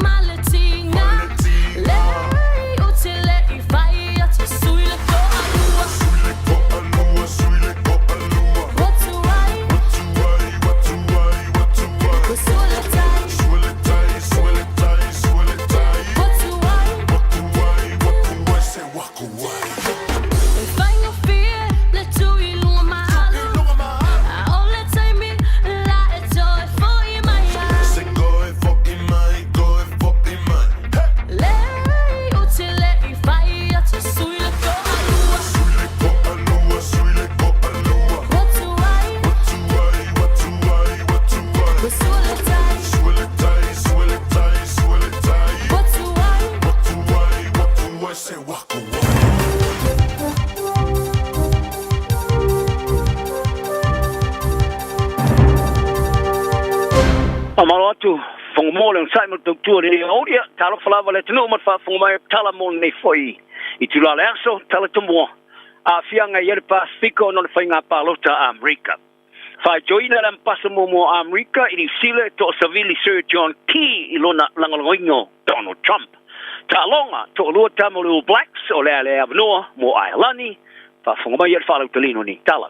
ma le tiga. Leai ou te le i fai atu sui le toalua. Watu ai, ua sua le tai. Watu ai, e faigofie le tu i luga malu. A o le taimi la e toe fo'i mai ai. Leai ou te le i fai atu sui le toalua. Watu ai, ua sua le tai. Watu ai. Say waka. Faamalo atu Fagomo le onosai ma le tautua i lenei aoauli. Ia, talofa lava le atunuu ma le faafofoga mai o tala mo lenei foi itula o le aso, tala tomua, aafiaga e i ai le Pasefika ona o le faiga palota a Amerika. Faitioina le Amepasa muamua o Amerika i Niu Sila e toasavili Sir John Key i lona lagolagoina o Donald Trump. Taaloga, toalua tama o le All Blacks o le a le avanoa mo Aelani, faafofoga mai ia le faalauteleina o nei tala.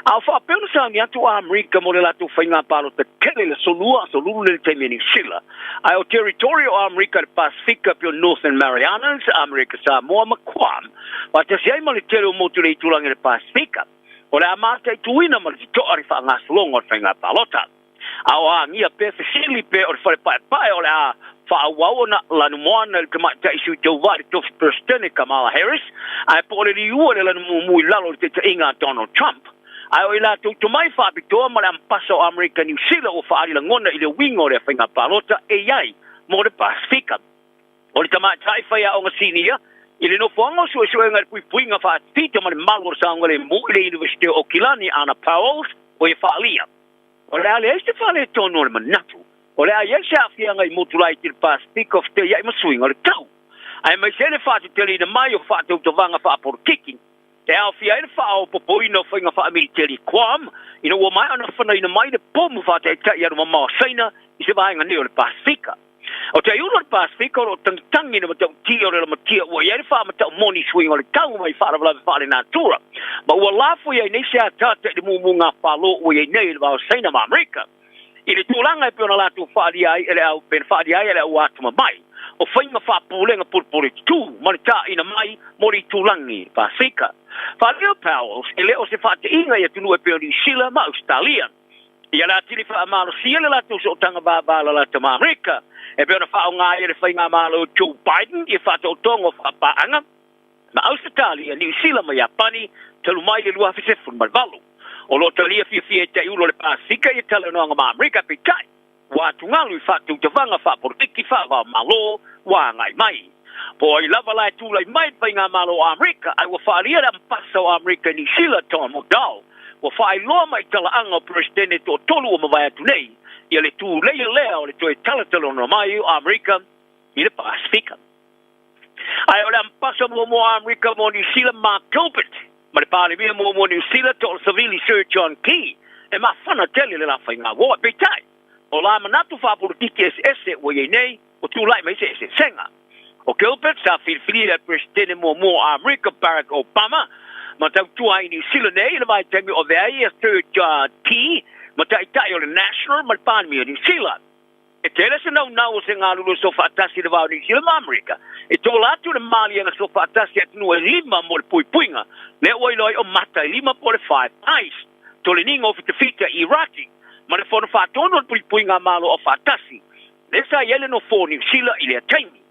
A o faapea ona sauni atu a Amerika mo le latou faiga palota tele i le Aso Lua, Aso Lulu le taimi a Niu Sila. Ae o territory o Amerika i le Pasefika pei o Northern Marianas, Amerika Samoa ma Guam, faatasi ai ma le tele o motu i le itulagi o le Pasefika, o le a mataituina ma le totoa le faagasologa o le faiga palota. A o agia pea fesili pe o le fale paepae o le a faaauau ona lanumoana i le tamaitai sui tauva i le tofi Peresetene Kamala Harris, ae po o le liua i le lanumumu i lalo o le taitaiga a Donald Trump. Ae o i latou tomai faapitoa ma le Amepasa o Amerika Niu Sila ua faaali lagona i le uiga o lea faiga palota e i ai mo le Pasefika. O le tamaitai faiaoga sinia i le nofoaga o suesuega i le puipuiga faatita ma le malu o le saogalemu i le Iunivesite o Okilani, Ana Powles, o ia faaalia. O le a leai se faaletonu o le manatu, o le a i ai se aafiaga i motu laiti i le Pasefika o feteiai ma suiga o le tau, aemaise ai le faateteleina mai o faatautavaga faapolokiki e aofia ai le faaopoopoina o faiga faamiliteli Guam ina ua maea ona fanaina mai le pomu faataitai alumamao a Saina i se vaega nei o le Pasefika. O te aiulu o le Pasefika o lo o tangitangi i le matautia o le lamatia ua i ai le faamatau moni i suiga o le tau mai faalavelave faalenatura ma ua lafo i ai nei se ataata i le mumuga falo ua i ai nei i le va o Saina ma Amerika i le tulaga e pei ona latou faaalia ai e le au pe na faaalia ai e le au atamamai o faiga faapulega pulepule tutū ma le taina mai mo le itulagi Pasefika. Faaleo Powell e le o se faateiga i atunuu e pei o Niu Sila ma Ausetalia. Ia le atili faamalosia le latou sootaga vavalalata ma Amerika, e pei ona faaaoga ai e le faigamalo o Joe Biden ia faataotoga o faapaaga. Ma Ausetalia, Niu Sila ma Iapani talu mai le 2018. O lo o talia fiafia e taiulu o le Pasefika ia talanoaga ma Amerika, peitai, ua atugalu i faatautavaga faapolokiki faava-o-Malo ua agai mai. Po o ai lava la e tulai mai i le Faigamalo o Amerika, ae ua faaalia le Amepasa o Amerika i Niu Sila, Tom Udall, ua faailoa mai i talaaga o Peresetene e toatolu ua mavae atu nei, ia le tuleia lea o le toe talatalanoa mai o Amerika i le Pasefika. Ae o le Amepasa muamua o Amerika mo Niu Sila, Mark Gilbert, ma le Palemia muamua o Niu Sila, Toʻolosavili Sir John Key, e mafana tele le la faiga uoa. Peitai, o la manatu faapolokiki eseese ua i ai nei, ua tulai mai se eseesega. O Gilbert sa filifilia e le Peresetene muamua o Amerika, Barack Obama, ma tautua ai i Niu Sila nei i le vaitaimi o avea ai ia Sir John Key ma taitai o le National ma le Palemia o Niu Sila. E tele se naunau o se galulue soofaatasi i le va o Niu Sila ma Amerika e tola atu le maliega soofaatasi a atunuu e lima mo le puipuiga, lea ua iloa ai o mata e lima po o le Five Eyes, toleniga o fitafita i Iraki, ma le fono faatonu o le puipuiga a Malo Aufaatasi, lea sa i ai le nofo o Niu Sila i lea taimi.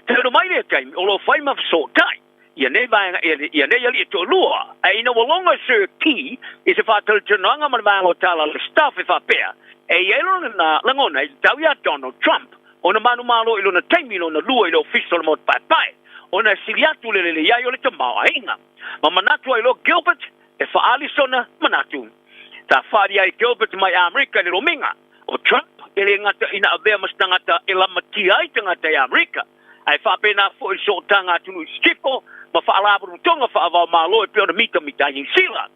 Talu mai lea taimi, o lo o fai ma fesootai ia nei vaega ia nei alii e toalua, ae ina ua logo e Sir Key i se faatalatalanoaga ma le vaega o tala a le staff e faapea, e i ai lona lagona e tatau iā Donald Trump ona manumalo i lona taimi lona lua i le ofisa o le Maota Paepae ona e sili atu le lelei ai o le tamaoaiga. Ma manatu ai loa Gilbert e faaali sona manatu. Sa faaali ai Gilbert mai Amerika i le lomiga. O Trump e le gata ina avea ma se tagata e lamatia ai tagata i Amerika, ae faapena foi i le sootaga atunuu i sisifo ma faalapotopotoga faava-o-Malo e pei ona mitamita ai Niu Sila.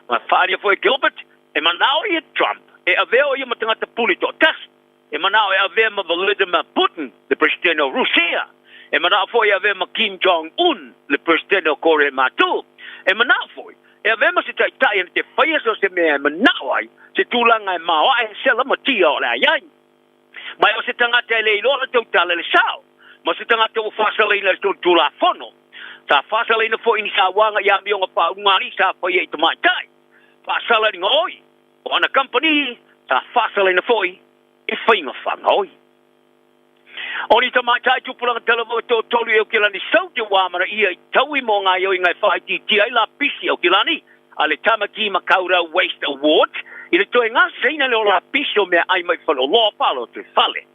Ma faaalia foi e Gilbert, e manao ia Trump e avea o ia ma tagata pule toatasi, e manao e avea ma Vladimir Putin, le Peresetene o Rusia, e manao foi e avea ma Kim Jong Un, le Peresetene o Korea Matu, e manao foi E avea ma se taitai ana te faia so se mea e manao ai, se tulaga e maoae se lamatia o le aiai. Ma e o se tagata e le iloa le tautala i le sao, ma se tagata ua faasalaina i le Tulafono. Sa faasalaina foi i ni sauaga i amioga faauuga-alii sa faia i tamaitai, faasala i gaoi o ana kamupani, sa faasalaina foi i faiga faagaoi. O ni tamaitai tupulaga talavou e toatolu i Aukilani Saute ua amanaia i taui mo gaioiga e faaitiitia ai lapisi Aukilani a le Tamaki Makaurau Waste Award i le toe gaseina lea o lapisi o meaai mai faleoloa faalotoifale.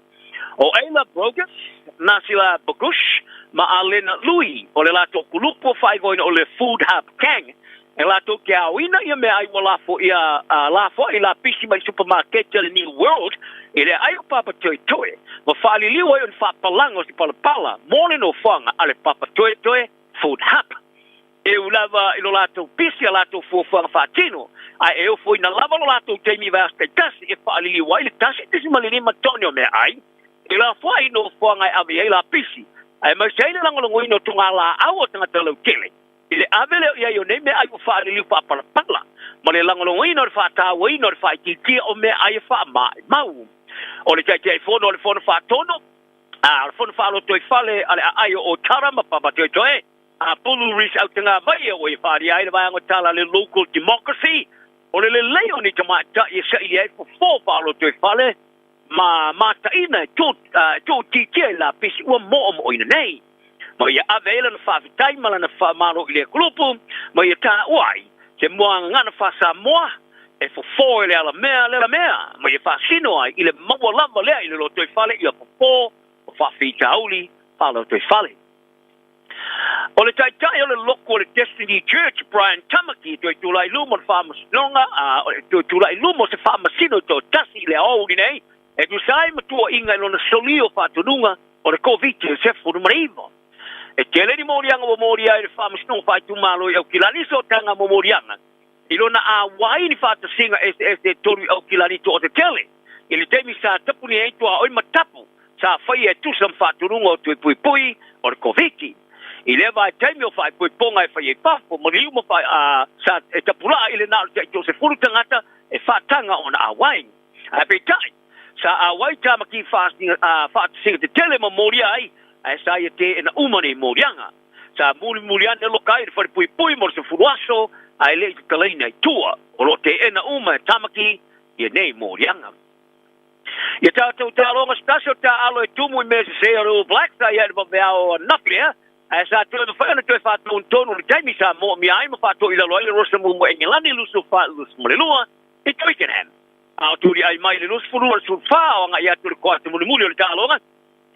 O Ayla Brogus, Nasila Bogush ma Alena Lui o le latou kulupu o faaigoaina o le Food Hub Gang E latou te aoina ia meaai ua lafo ia lafoai lapisi mai supamaketi a le New World i le aai o Papa Toetoe ma faaliliu ai o ni faapalaga o se palapala mo le nofoaga a le Papa Toetoe Food Hub. E u lava i lo latou pisi a latou fuafuaga faatino, ae e ofoina lava lo latou taimi i vaiaso taitasi e faaliliu ai le 1.5 tone o meaai e lafoai i nofoaga e ave i ai lapisi, aemaise ai le lagolagoina o togalaau a tagata lautele. I le ave lea i ai o nei meaai ua faaliliu faapalapala, ma le lagolagoina o le faatauaina o le faaitiitia o meaai e faamaimau. O le Taitaifono o le Fono Faatonu, a o le Fono Faalotoifale a le Aai o Otara ma Papatoetoe, a Pulu Reece Autagavaia ua ia faaalia ai le vaega o tala a le Local Democracy, o le lelei o ni tamaitai e saili ai fofo faalotoifale ma mataina e tuutiitia i lapisi ua moomooina nei. Ma ia ave ai lana faafetai ma lana faamalo i lea kulupu, ma ia taua ai se muagagana faa-Samoa e fofo e le alamea le alamea, ma ia faasino ai i le maua lava lea i le lotoifale ia fofo o faafitauli faalotoifale. O le taitai o le loku o le Destiny Church, Brian Tamaki, e toe tulai i luma o le faamasinoga, e toe tulai i luma o se faamasino toatasi i le aoauli nei, e tusa ai ma tuuaiga i lona solia o faatonuga o le Koviti-19. E tele ni moliaga ua molia ai le faamasinoga faaitumalo i Aukilani i sootaga mo moliaga i lona auai ni faatasiga eseese e tolu i Aukilani toatetele i le taimi sa tapuni ai tuaoi ma tapu sa faia e tusa ma faatonuga o Tuipuipui o le Koviti. I lea vaitaimi o faaipoipoga e faia i fafo, maliu ma sa e tapulaa i le na o le taitoasefulu tagata e faataga ona auai. Ae peitai, sa auai Tāmaki faatasiga tetele ma molia ai, ae sa ia teena uma nei moliaga. Sa mulimuli ane loka ai i le falepuipui mo le 10 aso, ae le i tatalaina i tua. O lo o teena uma e Tāmaki ia nei moliaga. Ia tātou tāloga se tasi o tāalo e tumu i mea sese o le All Blacks, aia i le vaveao ananafi lea. Ae sa toe mafai ona toe faatonutonu i le taimi sa moomia ai ma faatoilalo ai le Rosa Muamua Engelani 24-22 i Twickenham. A o tuliai mai le 22-14 o agai atu i le koata mulimuli o le taaloga,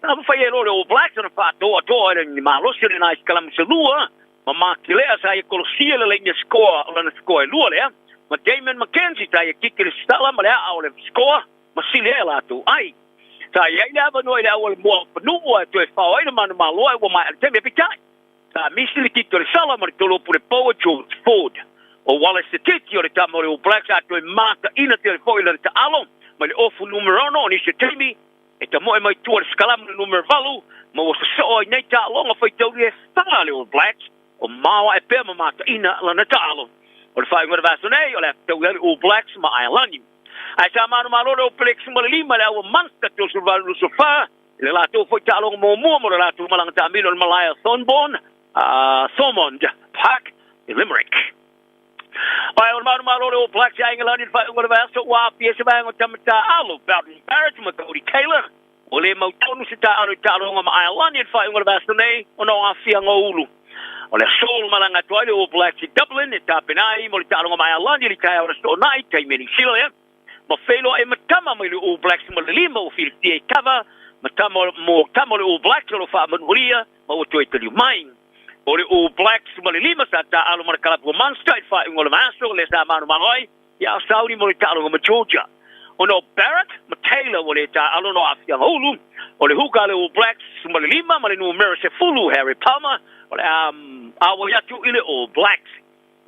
sa mafai ai loa le All Blacks ona faatoatoa i le malosi o le nai sikalamu se lua ma Mark Lea sa ia kolosia le laina sikoa o lana sikoa e lua lea ma Damon McKenzie sa ia kiki le sala ma le aa o le sikoa ma sili ai a latou ai. Sa i ai le avanoa i le auala mua o Fanua e toe fao ai le manumalo ae ua maea le taimi. Peitai, sa misi le kiki o le sala ma le tolu o pule pou a George Ford. O Wallace te titi o le tama o le All Blacks a toe mataina tele foi lana taalo mai le ofu numera 6 o nisi o taimi e tamoe mai tua le sikalamu le numera 8 ma ua sosoo ai nei taaloga faitauli e fa a le All Blacks o maoae pea ma mataina lana taalo. O le faaiuga o le vaiaso nei, o le a fetaui ai le All Blacks ma Aelani. Ae sa manumalo le All Blacks ma le lima i le aua Munster 38-24 i le latou foi taaloga muamua mo le latou malaga taamilo i le malae o Thornborn, Thormond Park i Limerick. Ae o le manumalo o le All Blacks i Aengelani i le faaiuga o le vaiaso ua aafia ai se vaega o tama taaalo Beauden Barrett ma Codie Taylor. Ua le mautonu se taaalo i taaloga ma Aelani i le faaiuga o le vaiaso nei ona o aafiaga o ulu. O le aso ua malaga atu ai le All Blacks i Dublin e tapena ai mo le taaloga ma Aelani i le taeao o le Aso Toonai, taimi a Niu Sila lea. Ma feiloai ma tama mai le All Blacks ma le lima ua filifia i kava ma tama mo tama o le All Blacks o lo o faamanualia ma ua toe taliu mai. O le All Blacks ma le lima sa taaalo ma le kalapu o Munster i le faaiuga o le vaiaso lea sa manumalo ai ia Sauni mo le taaloga ma Georgia. Ona o Barrett ma Taylor ua le taaalo no aafiaga ulu, o le huka a le All Blacks ma le lima ma le numera 10 Harry Palmer o le a auai atu i le All Blacks.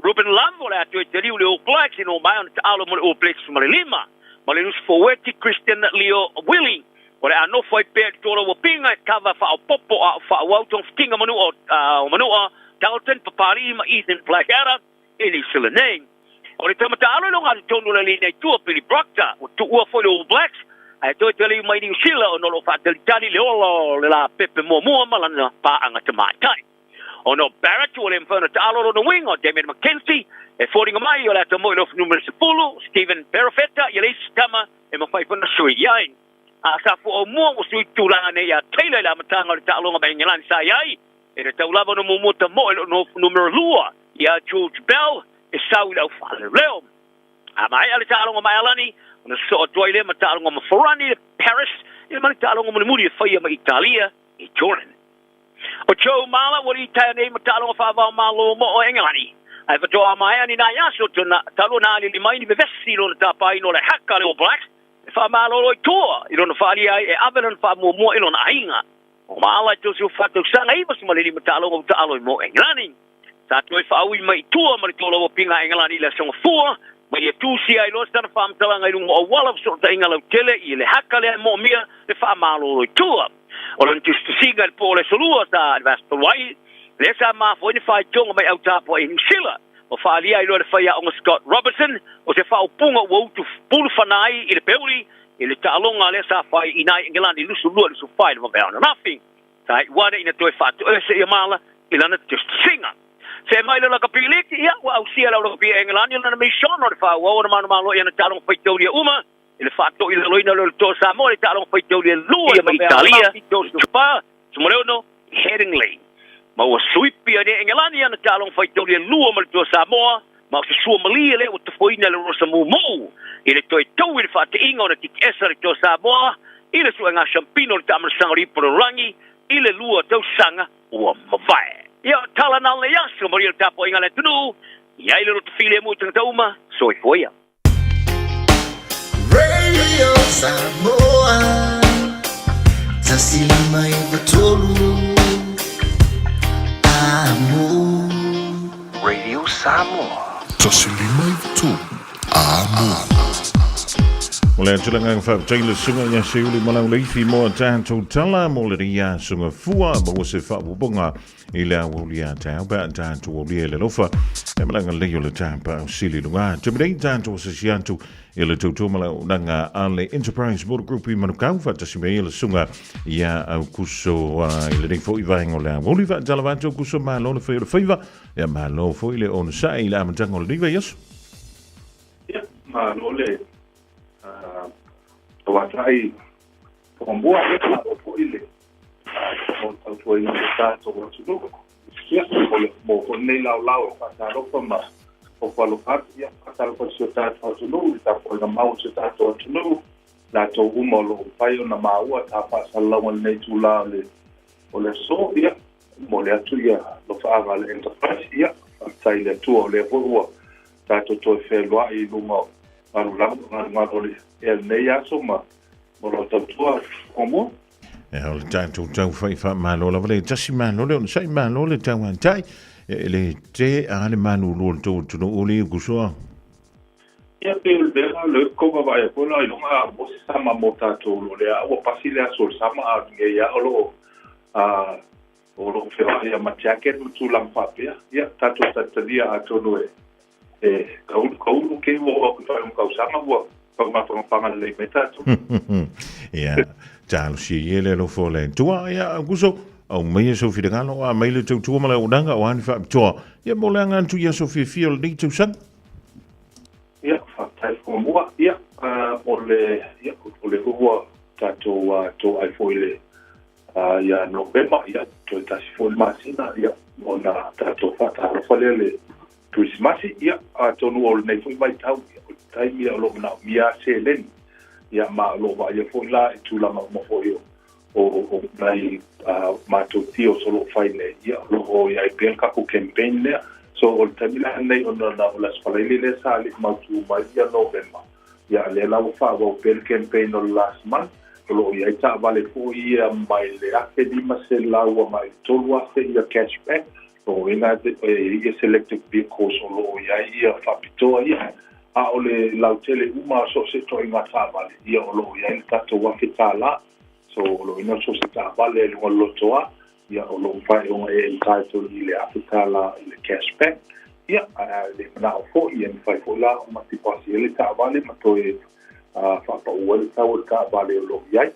Ruben Love o le a toe taliu i le All Blacks ina ua maea ona taaalo mo le All Blacks ma le lima ma le nusi forweti Christian Leo Willie o le a nofo ai pea i le tolaua pinga e kava faaopoopo a o faaauau togafitiga o Manua, Dalton Papali'i ma Ethan Blackadder i Niu Sila nei. O le tama taaalo i loga atu tonu o le alii nei tua Billy Proctor ua tuua foi le All Blacks ae toe taliu mai Niu Sila ona o lo o faatalitali le ola o le lapepe muamua ma lana paaga tamaitai. Ona o Barrett ua le mafai ona taalo lona uiga o Damian McKenzie e foliga mai o le ata moi i le ofi numera 10, Stephen Perofeta ia le isi tama e mafai foi ona sui i ai. A sa fuaumua ua sui tulaga nei ia Taylor i le amataga o le taaloga ma Engelani sa i ai e le tau lava ona muamua tamoe i lona ofi numera 2 ia George Bell e sau i le aufaaleleoleo. A maea le taaloga ma Aelani ona sosoo atu ai lea ma taaloga ma Forani i le Paris ia ma le taaloga mulimuli e faia ma Italia i Turin. O Joe Marler ua litaea nei ma taaloga faava-o-Malo mo o Engelani, ae faatoa maea ni nai aso talu ona alili mai ni vevesi i lona tapaina o le haka a le All Blacks e faamalolo i tua i lona faaalia ai e ave lana faamuamua i lona aiga. O Marler e 34 tausaga 95 taaloga ua taalo i mo Engelani. Sa toe faaui mai i tua ma le tolaua piga a Engelani i le Aso Gafua, ma ia tusia ai loa sana faamatalaga i luga o auala o fesootaiga lautele i le haka lea e moomia le faamalolo i tua. O lona tusitusiga i le po o le Aso Lua sa i le vaiaso talu ai, lea sa mafua ai ni faitioga mai autapu ai i Niu Sila, ma faaalia ai loa e le faiaoga Scott Robertson o se faaupuga ua utu pulufana ai i le peuli i le taaloga lea sa fai i nai Engelani 22 24 i le vaveao ananafi. Sa iu ane ina toe faatoese ia Mala i lana tusitusiga. Se mai le lakapi liki, ia, ua ausia e le au lakapi a Engelani lana misiona o le faaauau ona manumalo i ana taaloga faitaulia uma i le faatoilaloina lea o le Toa Samoa i le taaloga faitaulia lua ma Italia, 34, 16, i Headingley. Ma ua suipi ai nei Engelani i ana taaloga faitaulia lua ma le Toa Samoa, ma o se sua malie lea ua tofoina e le Rosa Mumu i le toe tou i le faateiga ona tikiesa le Toa Samoa i le suega siampina o le taamalasaga o le Ipu o le Lalolagi i le lua tausaga ua mavae. Ia, o tala na o lenei aso, manuia le tapuaiga a le atunuu, i ai le loto filemu i tagata uma, soifua ia. Radio Samoa 153 Amo. Radio Samoa. 153 Amo. O le tulaga faafetai le susuga ia Seuli Malauleifi mo a tatou tala mo le ria suga fua ma ua se faapupuga i le aoauli a taeao pe a tatou aulia i le alofa e malaga lelei o le tapaau sili luga. Te mea nei tatou asasi atu i le tautua ma le auaunaga a le Enterprise Motor Group i Manukau faatasi mai ai le susuga ia Aukuso i lenei foi vaega o le aoauli faatalofa atu Aukuso malo le fai o le faiva ia malo foi le onosai i le amataga o lenei vaiaso. Ia, malo le tauatai muamua, ia malo foi le mo le tautuaina o le tatou atunuu. Ia, o le mo foi lenei laolao e faatalofa ma ofo alofa atu. Ia, faatalofa i si o tatou atunuu, i le tapuaiga mau a si o tatou atunuu, latou uma o lo o mafai ona maua ta faasalalauga i lenei itula o le o le aso. Ia, momoli atu ia alofaaga a le Enterprise. Ia, faafetai i le Atua o lea foi ua tatou toe feiloai i luga o galulaga ma galugalu o le ea lenei aso ma ma lou tautua muamua. Ea, o le tatou tau fai faamalo lava le tasi malo le onosai malo le tauatai e le te a le malulu o le tou atunuu le ukusoa. Ia pei o le mea la le kou vaavaai atu la iloga a mo se sama mo tatou lo lea ua pasi le aso o le sama a o lenei lava o lo o a o lo o feoai lava ma jacket ma tulaga faapea. Ia tatou talitalia atonu e e kaulu kaulu kei ua oo atu i le faaiuga tausaga ua taumafangafaga lelei mai tatou. Ia, talosia ia le alofa o le Atua. Ia, Aukuso, aumaia sou finagalo, a mai le tautua ma le auaunaga o a ni faapitoa. Ia, mo le aga atu i aso fiafia o lenei tausaga. Ia, faafetai muamua. Ia, o le, ia, o le ua tatou toai foi i le ia Novema, ia, toe tasi foi le masina, ia, ona tatou faatalofa lea i le Kerisimasi. Ia, atonu o lenei foi vaitau, ia, o le taimi o lo o manaomia lava seleni, ia, ma o lo o vaaia foi la i tulaga uma foi o o nai matou deals o lo o fai nei, ia, o lo o i ai pea le tatou campaign lea. So, o le taimi la lenei ona na o le Aso Faraile lea sa alii mautu mai ia Novema, ia, lea la ua faaauau pea le campaign o le last month, o lo o i ai taavale foi ia mai le $1,500 agai i le $3,000 ia cash back, lona uiga e i ai ia selected vehicles o lo o i ai ia faapitoa ia, a o le lautele uma o so o se ituaiga taavale, ia o lo o i ai le tatou $1,000. So, o lona uiga so o se taavale i luga o le lotoa, ia o lo o mafai ona e entitle i le $1,000 i le cash back. Ia, ae a le manao foi, ia mafai foi la ona tipasi ai le taavale ma toe faapau ai le tau o le taavale o lo o i ai.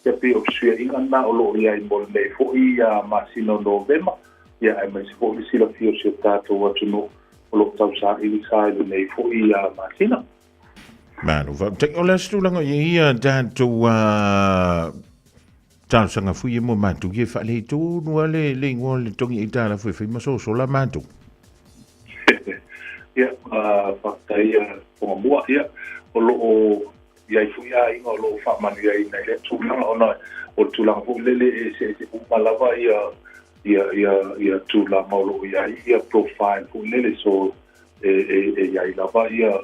Ia pei o fesuiaiga na o lo o i ai mo lenei foi masina o Novema, ia aemaise foi le silafia o si o tatou atunuu o lo o tausaili sa i lenei foi masina. Malo faafetai. O le a se tulaga i ai ia tatou talosaga foi ia mo matou ia e faalei tonu lava le le igoa o le togi aitalafu e fai ma sosola matou. Ia, faafetai Togamua. Ia, o lo o i ai foi aiga o lo o faamanuiaina i lea tulaga ona o le tulaga foi lele e eseese uma lava ia ia ia ia tulaga o lo o i ai ia profile foi lele so e e e i ai lava ia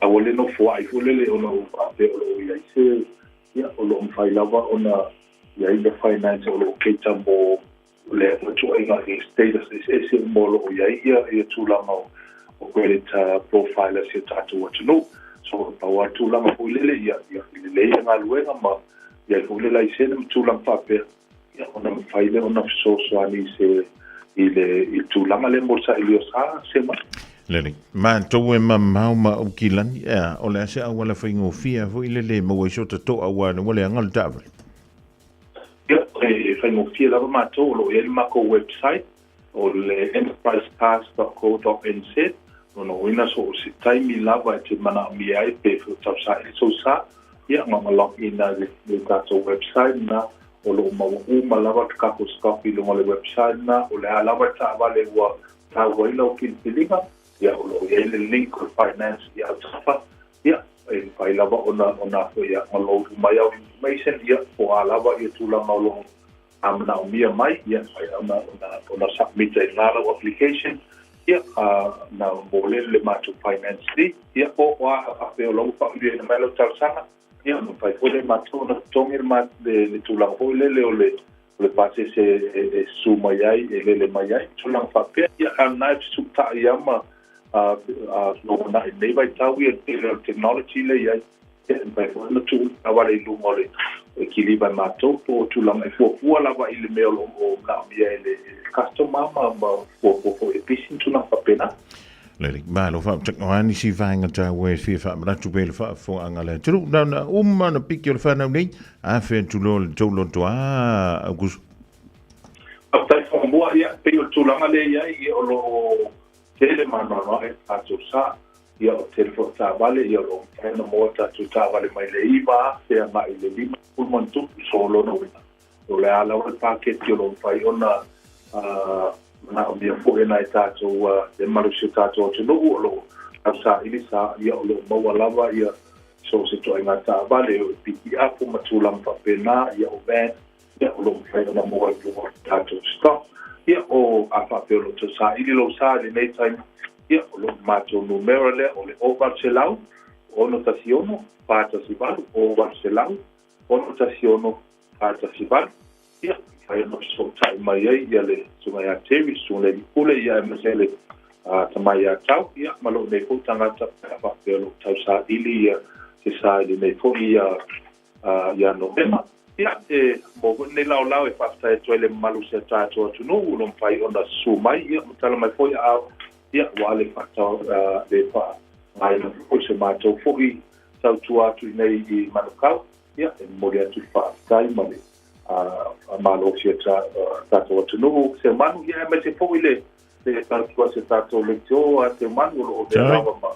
aua le nofoai foi lele ona ua faapea o lo o i ai se ia o lo o mafai lava ona i ai le finance o lo o cater mo le ituaiga i status eseese uma o lo o i ai ia ia tulaga o o credit profile a si o tatou atunuu. So pau lava le tulaga foi lele ia ia lelei le galuega ma i ai foi le laisene ma tulaga faapea ia ona mafai lea ona fesoasoani i se i le i le tulaga lea mo le sailia o sa se mai. Lelei. Matou e mamao ma Aukilani, ea, o le a se auala faigofie foi lele e maua ai so ta to'a aua ua leaga le taavale? Ia, e faigofie lava matou, o lo o i ai le matou website, o le enterprisecars.co.nz, lona uiga so o se taimi lava e te manaomia ai pe tausaili sou sa, ia na ona log in ai i le tatou website lena, o lo o maua uma lava le tatou stock i luga o le website lena, o le a lava le taavale ua taua ai lau filifiliga, ia o lo o i ai le link o le finance i autafa, Ia, e mafai lava ona ona foi ia ona load uma ai au information, ia, po o a lava ia tulaga o lo o a manaomia mai, ia, mafai ona ona ona submit ai i ina lau application, ia, a na mo le le matou finance lead, ia, po o a faapea o la ua faauliaina mai lau talosaga, ia, ona mafai foi lea e matou ona totogi le le le tulaga foi lele o le o le pasese e e susu mai ai, e lele mai ai, tulaga faapea, ia, a o lena e fesuuta'i lava ma lumanai i lenei vaitau ia tele o le technology lea e i ai, ia e mafai foi ona tuu taavale i luga o le kiliva e matou po o tulaga e fuafua lava i le mea o lo o manaomia e le customer ma fuafua foi e pisi ma tulaga faapena. Lelei, malo faafetai. O a nisi vaega taua e fia faamanatu pea i le faafofogaaga a le atunuu? Na ona uma ona piki o le fanau nei, afe atu loa le tou loto a Aukuso. Faafetai Whakamua, ia, pei o le tulaga lea e i ai, ia, o lo o tele maanoanoa e tatou sa, ia, o tele foi o taavale, ia, o lo o mafai ona maua tatou taavale mai le 9,000 agai i le 50 ma ona tupu, so o lona uiga, O le a lava le paketi o lo o mafai ona manaomia foi e nai tatou le mamalu o si o tatou atunuu o lo o tausaili sa, ia, o lo o maua lava ia so o se ituaiga taavale, o pikiapu ma tulaga faapena, ia o van, ia o lo o mafai ona maua i luga o le tatou stock. Ia o a faapea o lo o tausaili lou sa i lenei taimi, ia o lo o matou numera lea o le 0800 616 418, 0800 616 418. Ia, mafai ona fesootai mai ai ia le Susuga ia Terry, Susuga i le Alii Pule, ia aemaise le tama ia Tau, ia ma lou nei foi tagata pe a faapea o lo o tausaili ia se sa i lenei foi ia Novema. Ia, e mo foi lenei laolao e faafetai atu ai i le mamalu o si a tatou atunuu o lo o mafai ona susu mai, ia ma tala mai foi aao, ia, aua le faatau, le faaaogaina foi o se matou foi tautua atu i nei i Manukau. Ia, e momoli atu le faafetai ma le faamalo i si o tatou atunuu Seumanu, ia aemaise foi le tautua a si o tatou leitio a Seumanu o lo o avea lava ma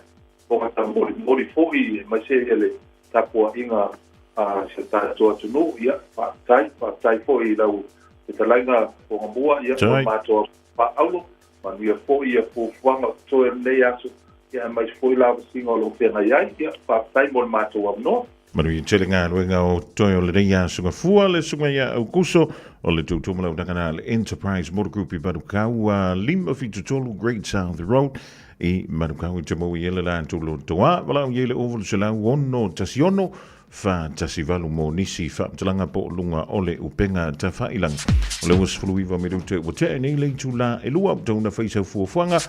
tagata molimoli foi, aemaise ia le tapuaiga a si o tatou atunuu. Ia, faafetai, faafetai foi i lau fetalaiga Togamua, ia, o le matou faaaulo, manuia foi ia fuafuaga o totoe o lenei aso, ia aemaise foi lavasiga o lo o feagai ai. Ia, faafetai mo le matou avanoa. Manuia tele galuega o totoe o lenei aso gafua le susuga ia Aukuso o le tautua ma lau na le Enterprise Motor Group i Manukau 573 Great South Road i Manukau i te mau i ele la tulu toa walau i ele oval se lau ono tasi ono fa tasi valu mo nisi faamatalaga po o luga o le upega tafailagi. O le 29 minute ua tea nei le itula e lua, ua tauna fai sau fuafuaga,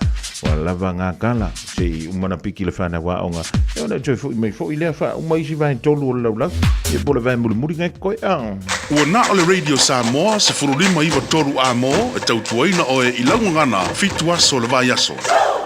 ua lava ngā kala, se i uma na piki le whanau aonga. E ona toe foi mai foi lea wha uma isi vae tolu o le laulau, e po le vae mulimuli ngai koe a. Ua na o le Radio Samoa 15 93 A-mo e tautuaina oe i lau gagana fitu aso o le vaiaso.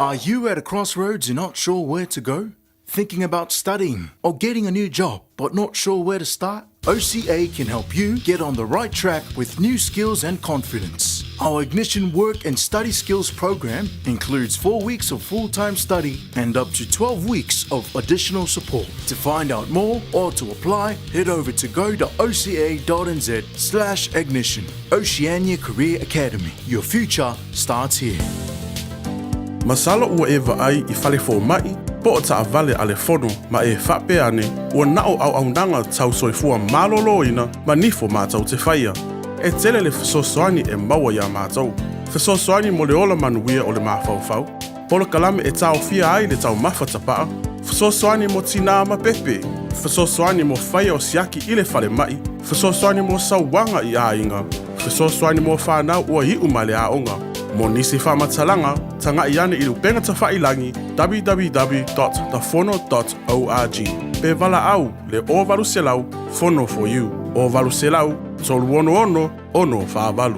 Are you at a crossroads and not sure where to go? Thinking about studying or getting a new job but not sure where to start? OCA can help you get on the right track with new skills and confidence. Our Ignition Work and Study Skills program includes 4 weeks of full-time study and up to 12 weeks of additional support. To find out more or to apply, head over to go.oca.nz slash ignition. Oceania Career Academy. Your future starts here. Masalo ua e vaai i fale fomaʻi, po o taʻawale a le fono ma e faapea ane, ua na o auaunaga tau soifua malōlōina ma nifo mātou te faia. E tele le fesoasoani e maua iā mātou. Fesoasoani mo le ola manuia o le mafaufau, polokalame e taofia ai le taumafa tapaʻa, fesoasoani mo tinā ma pepe, fesoasoani mo faia o siaki i le falemaʻi, fesoasoani mo sauaga i aiga, fesoasoani mo fanau ua iʻu ma le aoga. Mo nisi faamatalaga, tagaʻi ane i le upega tafailagi www.thefono.org pe valaau le 0800 Fono for You 0800 366 648.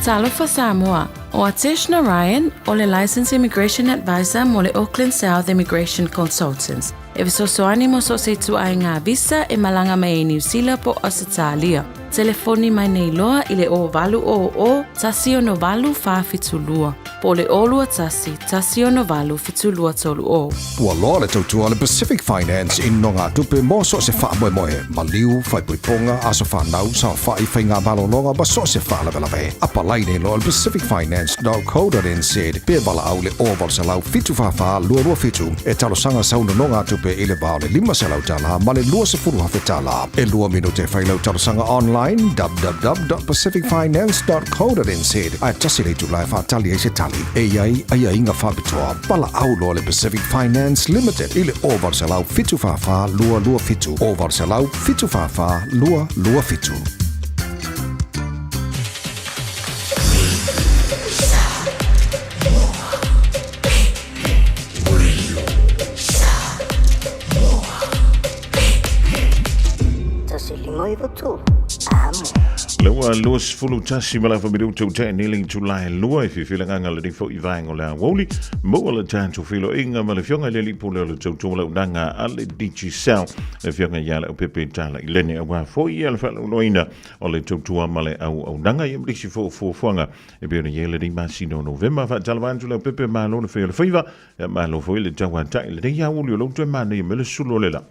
Talofa Samoa, o Atesh Narayan, o le Licensed Immigration Advisor mo le Auckland South Immigration Consultants. E fesoasoani mo so o se ituaiga visa e malaga mai ai Niu Sila po o Ausetalia. Telefoni mai nei loa i le 0800 168 472 po o le 021 168 7230. Ua loa le tautua a le Pacific Finance i nogatupe mo so o se faamoemoe, maliu, faaipoipoga, aso fanau, saofai, faiga malologa ma so o se faalavelave. Apalai nei loa i le pacificfinance.co.nz pe valaau i le 0800 744 227 e talosaga sau nonogatupe i le va o le $500 ma le $20,000. E lua minute e fai lau talosaga online www.pacificfinance.co.nz ae tasi le itula e faatali ai se tali. E i ai aiaiga faapitoa. Valaau loa le Pacific Finance Limited i le 0800 744 227 0800 744 227. Le ua 21 ma le afa minute o tea nei le itula e lua e fiafia le agaga lenei foi vaega o le aoauli maua le tatou feiloaiga ma le afioga i le alii pule o le tautua launaga a le Digicel le afioga ia Leaupepe Talailene aua foi ia le faalauiloaina o le tautua ma le auaunaga ia ma nisi foi o fuafuaga e pei ona i ai lenei masina o Novema. Faatalofa atu Leaupepe, malo le fai o le faiva, ia malo foi le tauatai lenei aoauli o lou toe manaia mai le sulu o le la.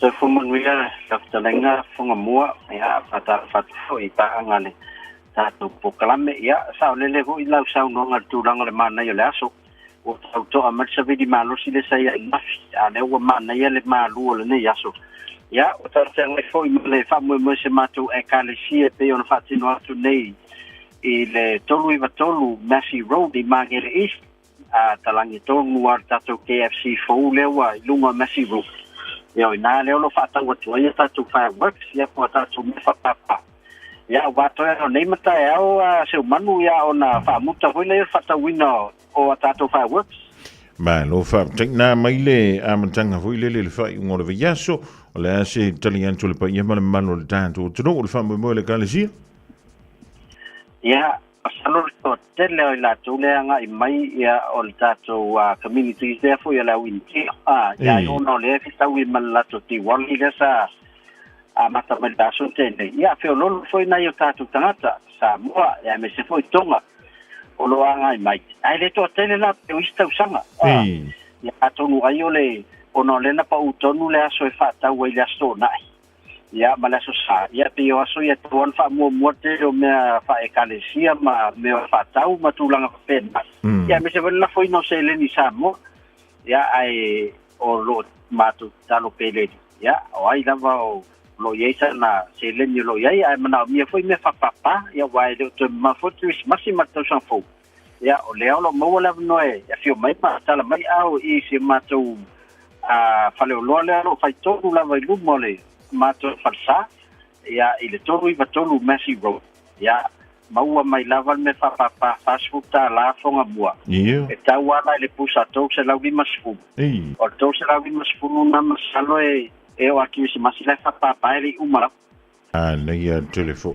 Soifua manuia lau fetalaiga Fogamua, ia faatalofa atu foi i paaga a le tatou polokalame. Ia saolele foi lau saunoaga i le tulaga o le manaia o le aso. Ua tau to'a mai le savili malosi lea sa i ai ananafi, a o lea ua manaia le malu o lenei aso. Ia ua talafeagai foi ma le faamoemoe o se matou Ekalesia e pei ona faatino atu nei i le 393 Massey Road i Magele East, a talagi tonu lava le tatou KFC fou lea ua i luga o Massey Road. Ia o i ina lea o lo o faatau atu ai a tatou fireworks, ia po o tatou mea faapapa. Ia aua toe o nei ma taeao a Seumanu ia ona faamuta foi lea o le faatauina o a tatou fireworks. Malo faafetai. Na mai le amataga foi lele i le faaiuga o le vaiaso, o le a se tali atu a le paia ma le mamalu o le tatou atunuu i le faamoemoe o le Ekalesia? Ia, masalo le toatele o i latou lea e agai mai ia o le tatou communities lea foi o le au Initia. Ia ai ona o lea e fetaui ma le latou Diwali lea sa amata mai le aso tenei. Ia feololo foi nai o tatou tagata Samoa ia aemaise foi Tonga o lo o agai mai. Ae le toatele la pei o isi tausaga. Ia atonu ai o le ona o lea na pau tonu le aso e faatau ai le Aso Toonai. Ia ma le Aso Sa, ia pei o aso ia e tatau ona faamuamua le tele o mea faa-Ekalesia ma mea faatau ma tulaga faapena. Ia aemaise foi le lafoina o seleni i Samoa. Ia ae o lo o matou tatalo pea i le Alii, ia o ai lava o lo o i ai sana seleni o lo o i ai, ae manaomia foi mea faapapa, ia aua e le o toe mamao foi le Kerisimasi ma le tausaga fou. Ia, o lea o lo o maua le avanoa e afio mai ma tala mai ao i si matou faleoloa lea o lo o fai tonu lava i luma o le matou falesa, ia, i le 393 Massey Road. Ia, maua mai lava le mea faapapa $40 foga mua. Ia. E tau ala i le pusa 350. Ei. O le 350 na masalo e oo atu i Kerisimasi la e faapapa e le i uma lava. Manaia tele foi.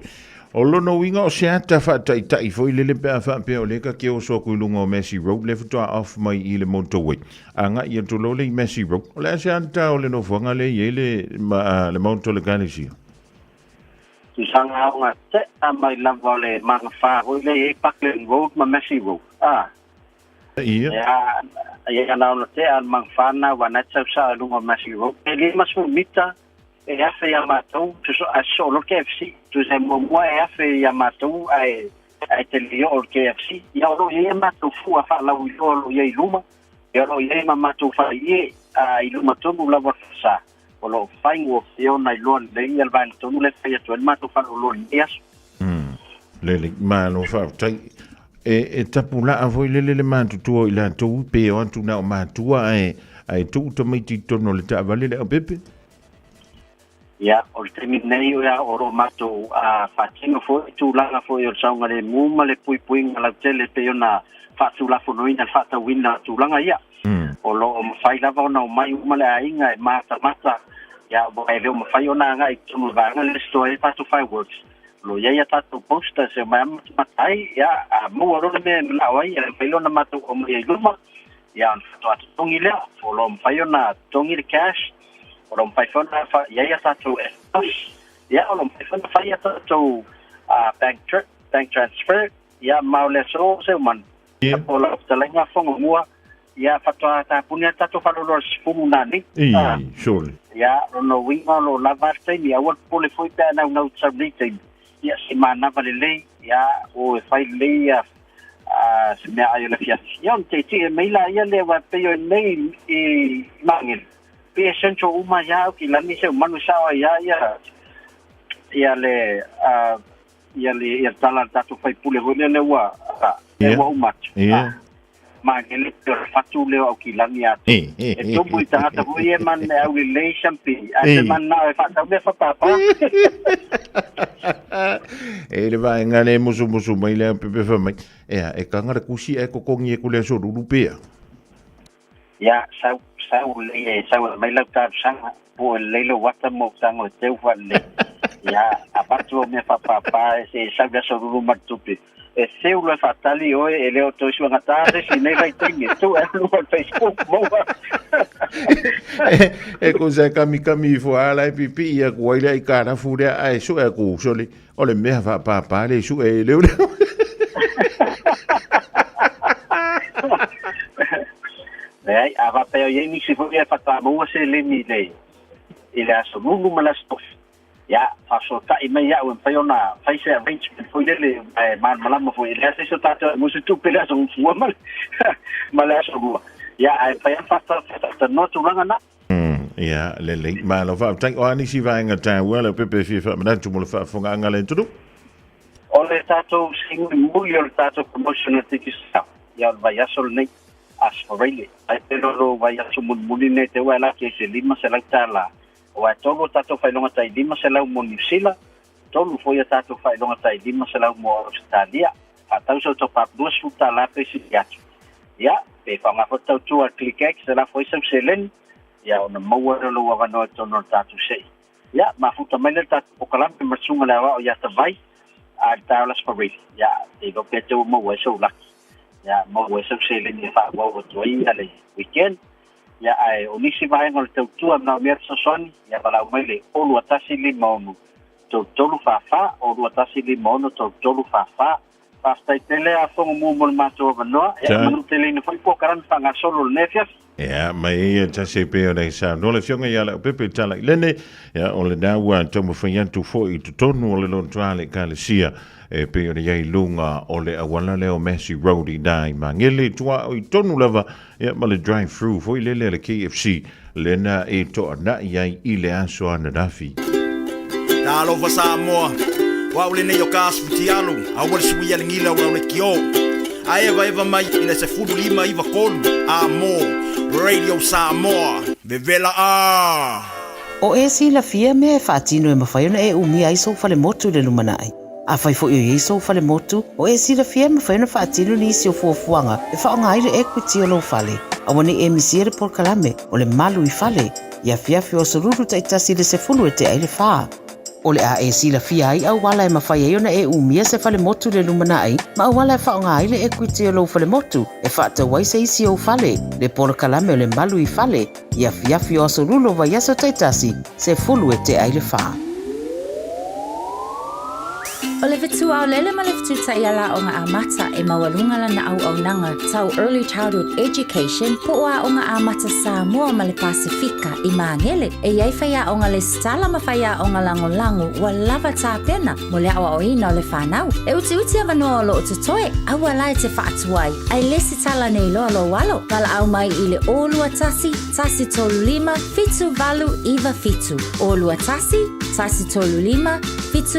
O lona uiga o se ata faataitai foi lele pe a faapea o lea ka te oso atu i luga o Massey Road lea faatoa off mai i le motorway agai atu loa lea i Massey Road. O le a se ata o le nofoaga lea e i ai le, ma, le Maota o le Ekalesia? Tusaga aoga tea mai lava o le magafa foi lea e i ai Buckland Road ma Massey Road. Ah. Ia. Ia, ia na ona tea le magafa na aua na e tau sao i luga o Massey Road. E 50 mita e afe ia matou, ae sosoo loa le KFC. Tusa e muamua e afe ia matou ae ae te le i oo i le KFC. Ia o lo o i ai a matou fua faalauiloa o lo o i ai i luma, ia o lo o i ai ma matou faleie i luma tonu lava o le falesa. O lo o faigofie ona iloa lelei ia le vaega tonu lea e fai atu ai le matou faleoloa i lenei aso. Lelei, malo faafetai. E tapulaa foi lele le matutua o i latou pe o atu na o matua ae ae tuu tamaiti i totonu o le taavale le aupepe. Ia, o le taimi nei o o lo o matou faatino foi tulaga foi o le saogalemu ma le puipuiga lautele e pei ona faatulafonoina le faatauina o tulaga ia. O lo o mafai lava ona omai uma le aiga e matamata, ia, aua e le o mafai ona agai i totonu o le vaega lea e store ai tatou fireworks. O lo o i ai a tatou posters e omai lava matamata ai, ia, a maua loa le mea e manao ai, ia e mafai loa ona matou aumaia i luma, ia ona faatoa totogi lea. O lo o mafai ona totogi le cash, o lo o mafai foi ona i ai a tatou EFTPOS, ia, o lo o mafai foi ona fai a tatou bank transfer, ia, ma o le aso Seumanu. Ia po o lau fetalaiga Fogamua, ia faatoa tapuni lava le tatou faleoloa i le 10 nanei. Ei, sole. Ia, lona uiga o lo o lava le taimi, aua le popole foi pe a naunau i te sau nei taimi. Ia, se manava lelei, ia, o e fai lelei ia se meaai o le afiafi. Ia, ona tietie mai laia lea, aua e pei o nei i Magele, pei e central uma ai lava Aukilani, Seumanu e sao ai lava ia, ia le ia le ia tala a le tatou faipule foi lea lea ua lea ua uma atu. Magele pei o le fatu lea o Aukilani atu. E tumu i tagata foi ia man e aulelei siampi ae pe mananao e faatau mea faapapa. E le vaega lea e musumusu mai le aupepe fai mai, ea, e kanga le kusi ae totogi aku le aso lulu pea. Ia, sau, sau lelei e sau e aumai lau talosaga, po o lelei lou ata ma ou tago e teu faalelei. Ia, avatu au mea faapapa e se sau i le aso lulu ma le tupe. E seu loa e faatali oe, e le o toe suagata se isi i nei vaitaimi, e tuu e alu luga o le Facebook maua. E kusa e kamikami ifo a la e pipii aku ai le aikalafu lea ae sue aku sole o le mea faapapa le sue e leo leo. Leai, a faapea o i ai nisi foi e faatoa maua seleni i le I le aso Lulu ma le aso Tofi. Ia, faafesootai mai ia au e mafai ona fai se arrangement foi lele e malamalama foi. E leai se isi o tatou e musu tupe i le aso Gafua ma le ma le aso Lua. Ia, ae mafai lava ona faatalatalanoa tulaga na. Ia, lelei. Malo faafetai. O a nisi vaega taua Leaupepe e fia faamanatu mo le faafofogaaga a le atunuu? O le tatou siui muli o le tatou promotion a Digicel, ia o le vaiaso lenei, Aso Faraile. Ai pe lolo vaiaso mulimuli lenei te ua e laki ai se $500. Aua e tolu o tatou faailoga tai 500 mo Niu Sila, tolu foi a tatou faailoga tai 500 mo Ausetalia. Faatau sau top-up $20 pe sili atu. Ia, pe faaaoga foi le tautua a le ClickX e lafo ai sau seleni, ia ona maua lea o lou avanoa i totonu o le tatou sei. Ia, mafuta mai lea le tatou pokalame ma le susuga i le aoao ia Tavai, a i le taeao o le Aso Faraile, ia, te iloa pea te ua maua ai sou laki. Ia, maua ai sau seleni e faaauau atu ai ia le weekend. Ia, ae o nisi vaega o le tautua e manaomia le fesoasoani, ia valaau mai le 021 56 33 44, 021 56 33 44. Faafetai tele a Fogomu mo le matou avanoa. Ia, manu tele ina foi polokalame faagasolo o lenei afiafi. Ia, ma e ia tasi e pei ona i saunoa le Afioga ia Leaupepe Talailene, ia, o lena ua taumafai atu foi i totonu o le lotoa a le Ekalesia e pei ona i ai i luga o le auala lea o Massey Road i ina i Magele, tuaoi tonu lava, ia, ma le drive through foi lele a le KFC, lena e toanai ai i le aso ananafi. Talofa Samoa, o au lenei o ka aso fitialu, aua le suia le gila o lau lekiō. A evaeva mai i le 15 93 a mo Radio Samoa, vevela a! O e silafia mea e faatino e mafai ona e umia ai sou falemotu i le lumanai. Afai foi o i ai sou falemotu, o e silafia e mafai ona faatino nisi o fuafuaga e faaaoga ai le equity o lou fale. Aua ne i e misia le polokalame o le Malu i Fale i afiafi o aso Lulu taitasi i le 3:50. O le a e silafia ai auala e mafai ai ona e umia se falemotu i le lumanai ma auala e faaaoga ai le equity o lou falemotu e faatau ai se isi ou fale, le polokalame o le Malu i Fale i afiafi o aso Lulu o vaiaso taitasi, 3:50. O le fetu aolele ma le fetu taiala aoga amata e maualuga lana auaunaga tau Early Childhood Education po o Aoga Amata Samoa ma le Pasefika i Magele. E i ai faiaoga lesitala ma faiaoga lagolago ua lava tapena mo le aoaoina o le fanau. E utiuti avanoa o loo totoe, aua la e te faatuai, ae lesitala nei loa lou alo. Valaau mai i le 021 135 7897, 021 135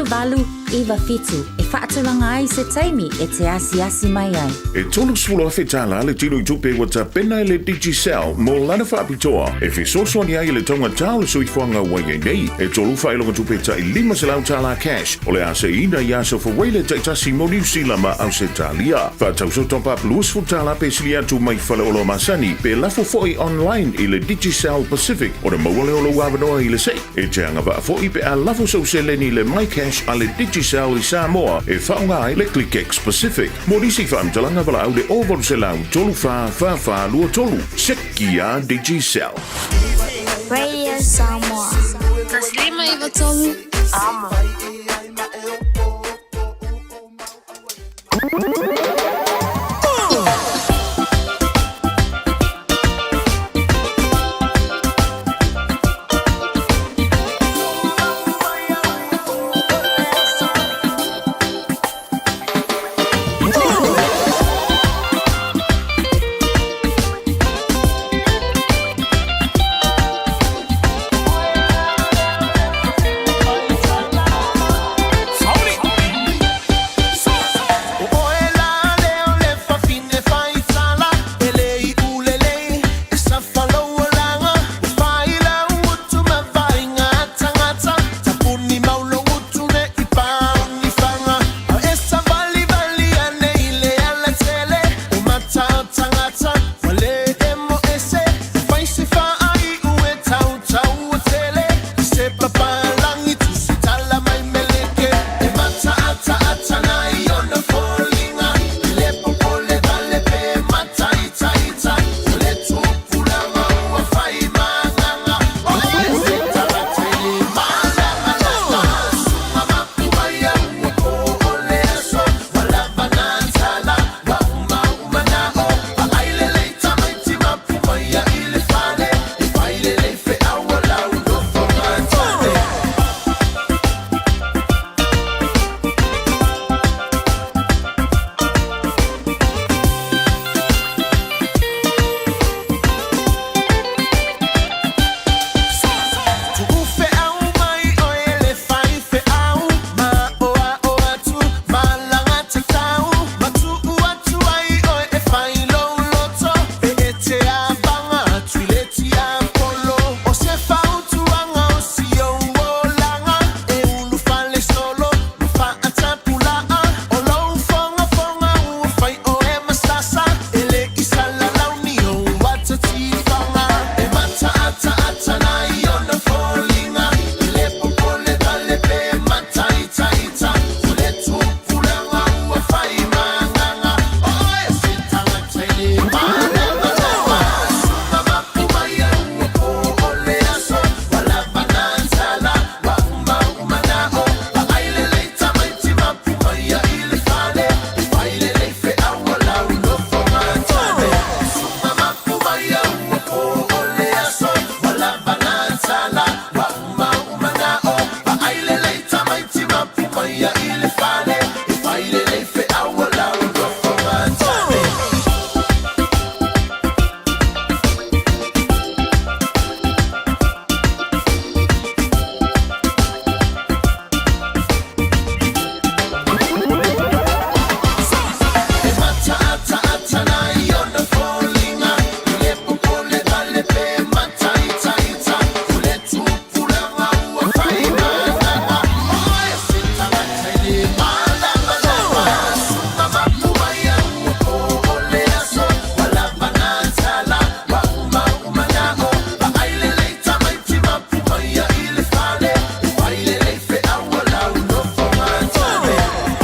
7897 e faatulaga ai se taimi e te asiasi mai ai. E $30,000 le tino i tupe ua tapena e le Digicel mo lana faapitoa e fesoasoani ai i le taugatā o le soifuaga ua i ai nei. E tolu faailoga tupe tai $500 cash o le a seiina i aso Faraile taitasi mo Niu Sila ma Ausetalia. Faatau sau top up $20 pe sili atu mai faleoloa masani pe lafo foi online i le Digicel Pacific ona maua lea o lou avanoa i le sei. E te agavaa foi pe a lafo sau seleni i le MyCash a le Digicel i Samoa e faaaoga ai le ClickX Pacific. Mo nisi faamatalaga valaau le 0800 34 44 23. Seki a Digicel. Radio Samoa. 153 Amo.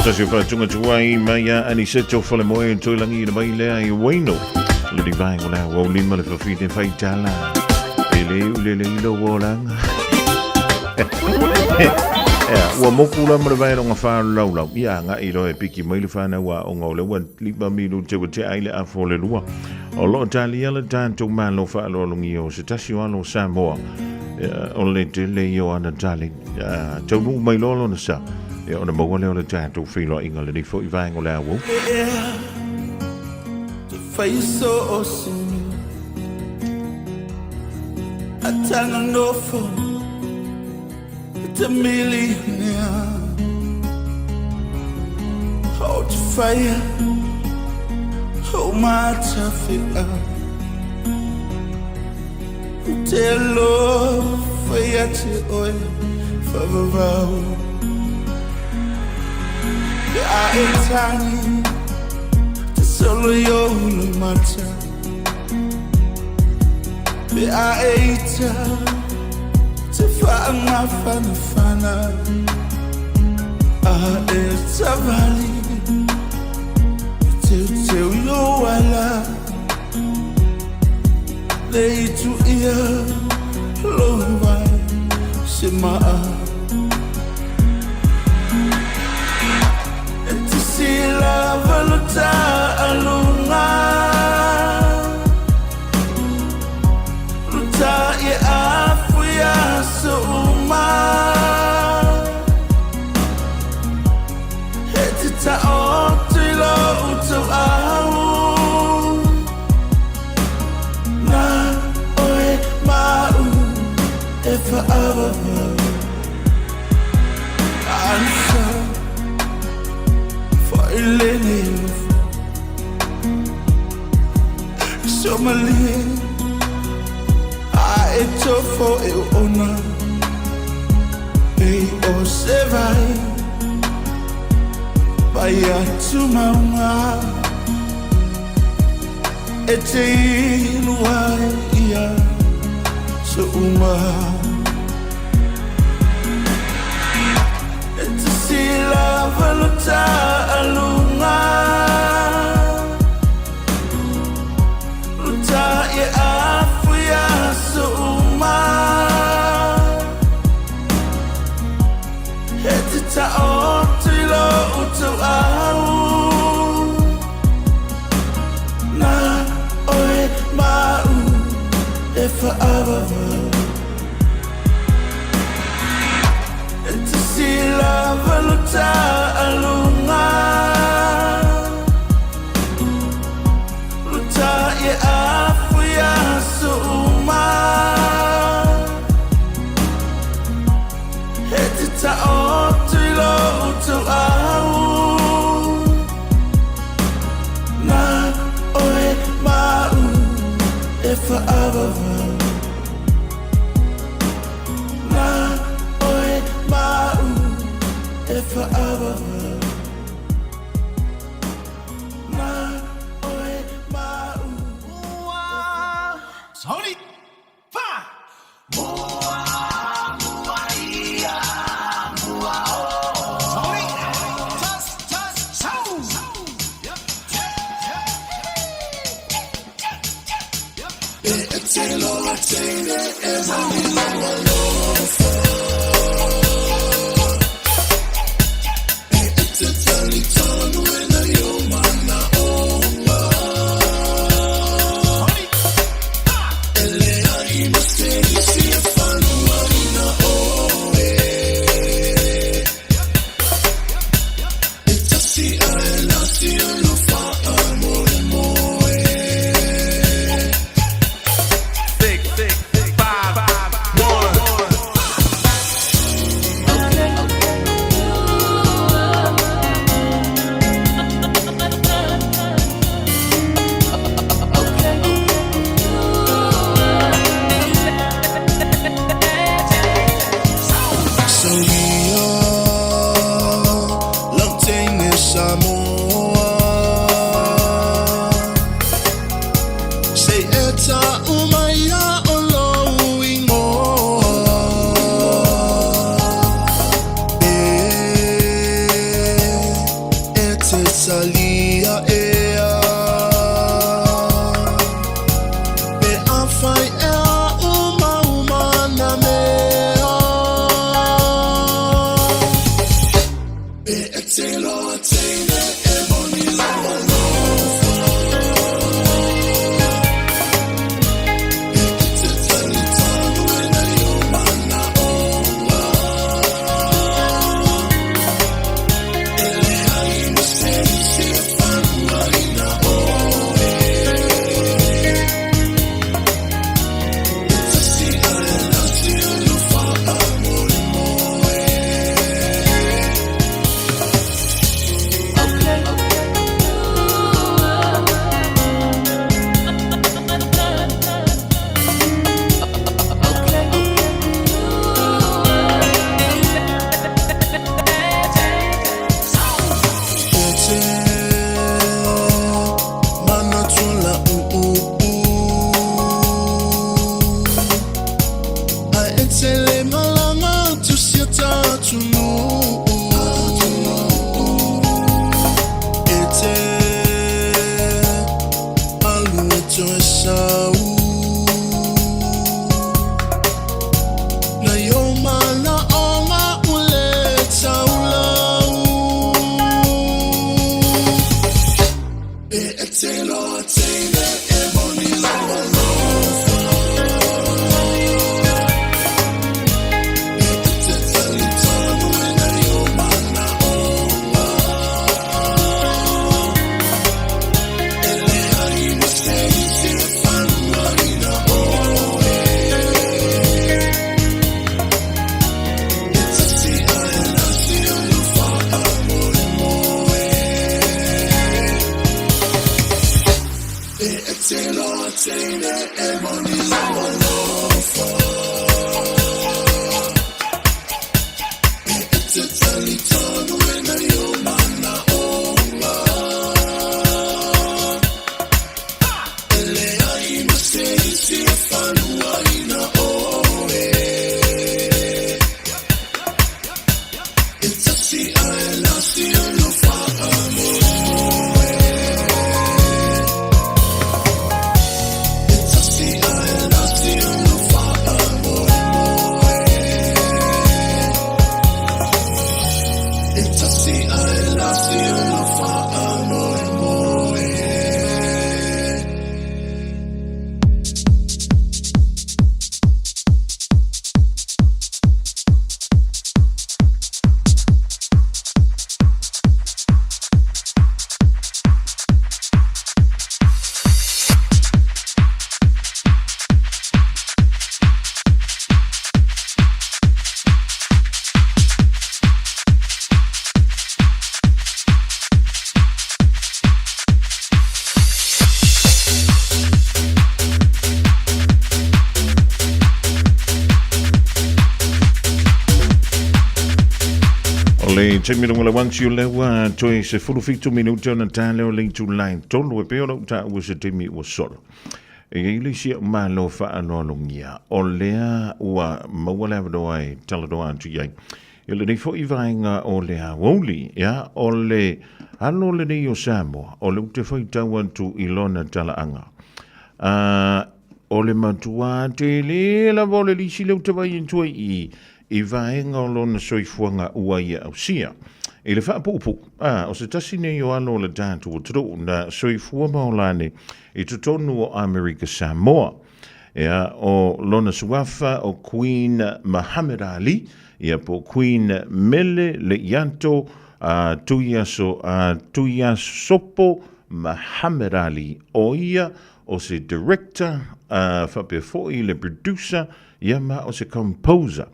Tasi o whaatunga tuai mai a Aniseto Falemoe Tuilangi na mai lea i Waino. Le ni vaenga o le au lima le fawhine whaitala. E le u le le ilo o langa. Ea, ua moku la ma le vaelonga whālaulau. Ia nga i loe piki mai le whanau a onga o le ua lima milu te ua te ai le afo le lua. O loo talia le tātou malo whaaloalongi o se tasi o alo Samoa. Ia, o le te le i o ana darling. Ia, taunuu mai loa lona sa. Ia, ona maua lea o le tātou feiloaiga lenei foi vaega o le auau. Te whai so o sinu A tanga nofo Te millionaire O te whaia O matawhea Te alofa ia te oe whavavau Pe a e tani Te solo i o le mata Pe a e ita Te whaangafanafana A e tavali Te teu i o ala Le itu ia lo vai se maa E te sila valuta alunga Luta i afu ia suuma E te taoto i lo utau au Na oe mau e whaavavau Ansa whailene Somalie A e tofo e ona E o se vai Vai atu maunga E te inu ai ia So uma E te sila valuta alunga Luta i afu ia so uma E te taoto i lo utau au Na oe mau e whaavavau E te sila valuta alunga Luta i afu ia suuma E te taoto i lo utau au Na oe mau e whaavavau Na oe mau e whaavavau Na oe mau Sorry. Fa. Mua, mua ia, mua o. Sorry. Tas, tas, sau. E te loa teine e mani loa lofa. E te tali tonu e na yo mana onga. E lea i masteri si e whanua ina oe. E tasi a e nasi o no whaa moe moe. 6, 5, 1. Sauia, lautene Samoa. Se e ta'u mai a o lou ingoa. E te talitonuina i o manaʻoga. E leai ma se isi e faluaina ʻoe. E tasi a e lasi o lo faamoemoe. E tasi a e lasi o lo faamoemoe. E tasi a e lasi o lo faamoemoe. O le taimi lunga le wanti o lewa toe se fulu fitu minute ona tā leo le itulā e tolu e pei ona ou taua se taimi ua sola. E i ai le isi a'u malo faaaloalogia, o lea ua maua le avanoa e talanoa atu i ai i lenei foi vaega o le aoauli, ia, o le alo lenei o Samoa, o le ou te faitau atu i lona talaaga. A, o le matuā tele lava o le lisi lea ou te vaai atu ai i i vaega o lona soifuaga ua ia ausia. I le faapuupuu, a, o se tasi nei o alo o le tatou atunuu na soifua ma ola ane i totonu o Amerika Samoa. Ia, o lona suafa o Queen Muhammad Ali, ia po o Queen Mele Leiato a Tuiaso, a Tuiasopo Muhammad Ali, o ia o se director, a, faapea foi le producer, Ia ma o se composer.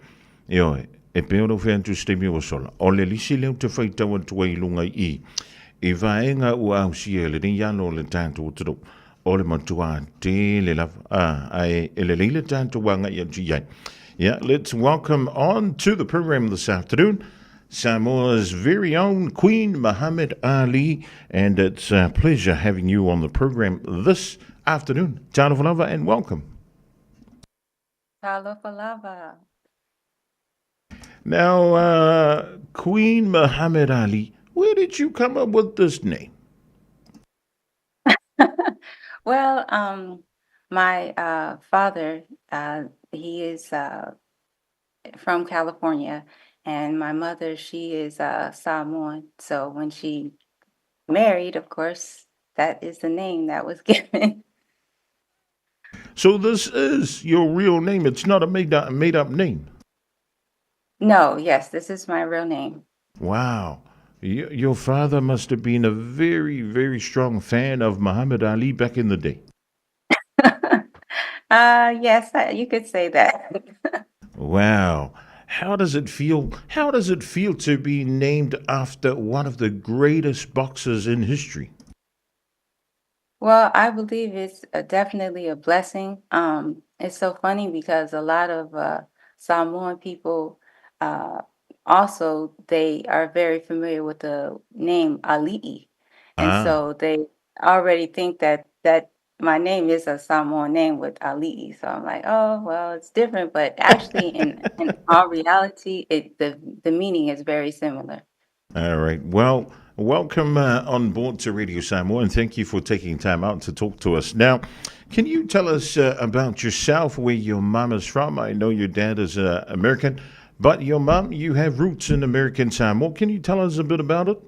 Ioe, e pei ona ou fai atu i se taimi ua sola, o le lisi lea ou te faitau atu ai i luga i i, i vaega ua ausia e lenei alo o le tatou atunuu, o le matua tele lava, a, ae e lelei le tatou agai atu i ai. Yeah, let's welcome on to the program this afternoon Samoa's very own Queen Muhammad Ali, and it's a pleasure having you on the program this afternoon. Talofa lava and welcome. Talofa lava. Now, uh, Queen Muhammad Ali, where did you come up with this name? Well, um, my uh, father, uh, he is uh, from California, and my mother, she is uh, Samoan. So when she married, of course, that is the name that was given. So this is your real name. It's not a made up, made up name. No, yes, this is my real name. Wow. Your father must have been a very, very strong fan of Muhammad Ali back in the day. Yes, you could say that. Wow. How does it feel? How does it feel to be named after one of the greatest boxers in history? Well, I believe it's a, definitely a blessing. It's so funny because a lot of Samoan people also they are very familiar with the name Ali'i. And Ah. so they already think that that my name is a Samoan name with Ali'i. So I'm like, oh, well, it's different, but actually in in all reality, it the the meaning is very similar. All right. Well, welcome on board to Radio Samoa, and thank you for taking time out to talk to us. Now, can you tell us about yourself, where your mom is from? I know your dad is American, but your mom, you have roots in American Samoa. Can you tell us a bit about it?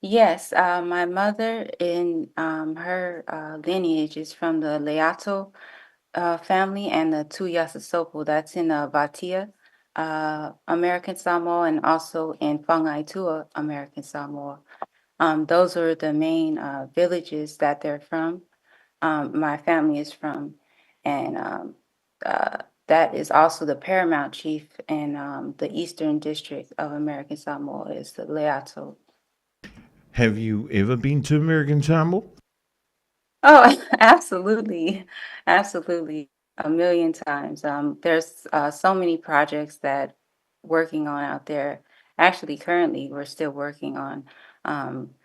Yes, my mother in her lineage is from the Leato family and the Tuiasosopo. That's in Vatia, American Samoa, and also in Fagaitua, American Samoa. Those are the main villages that they're from. My family is from, and that is also the paramount chief in the Eastern District of American Samoa is the Leato. Have you ever been to American Samoa? Oh, absolutely. Absolutely. A million times. There's so many projects that working on out there. Actually, currently, we're still working on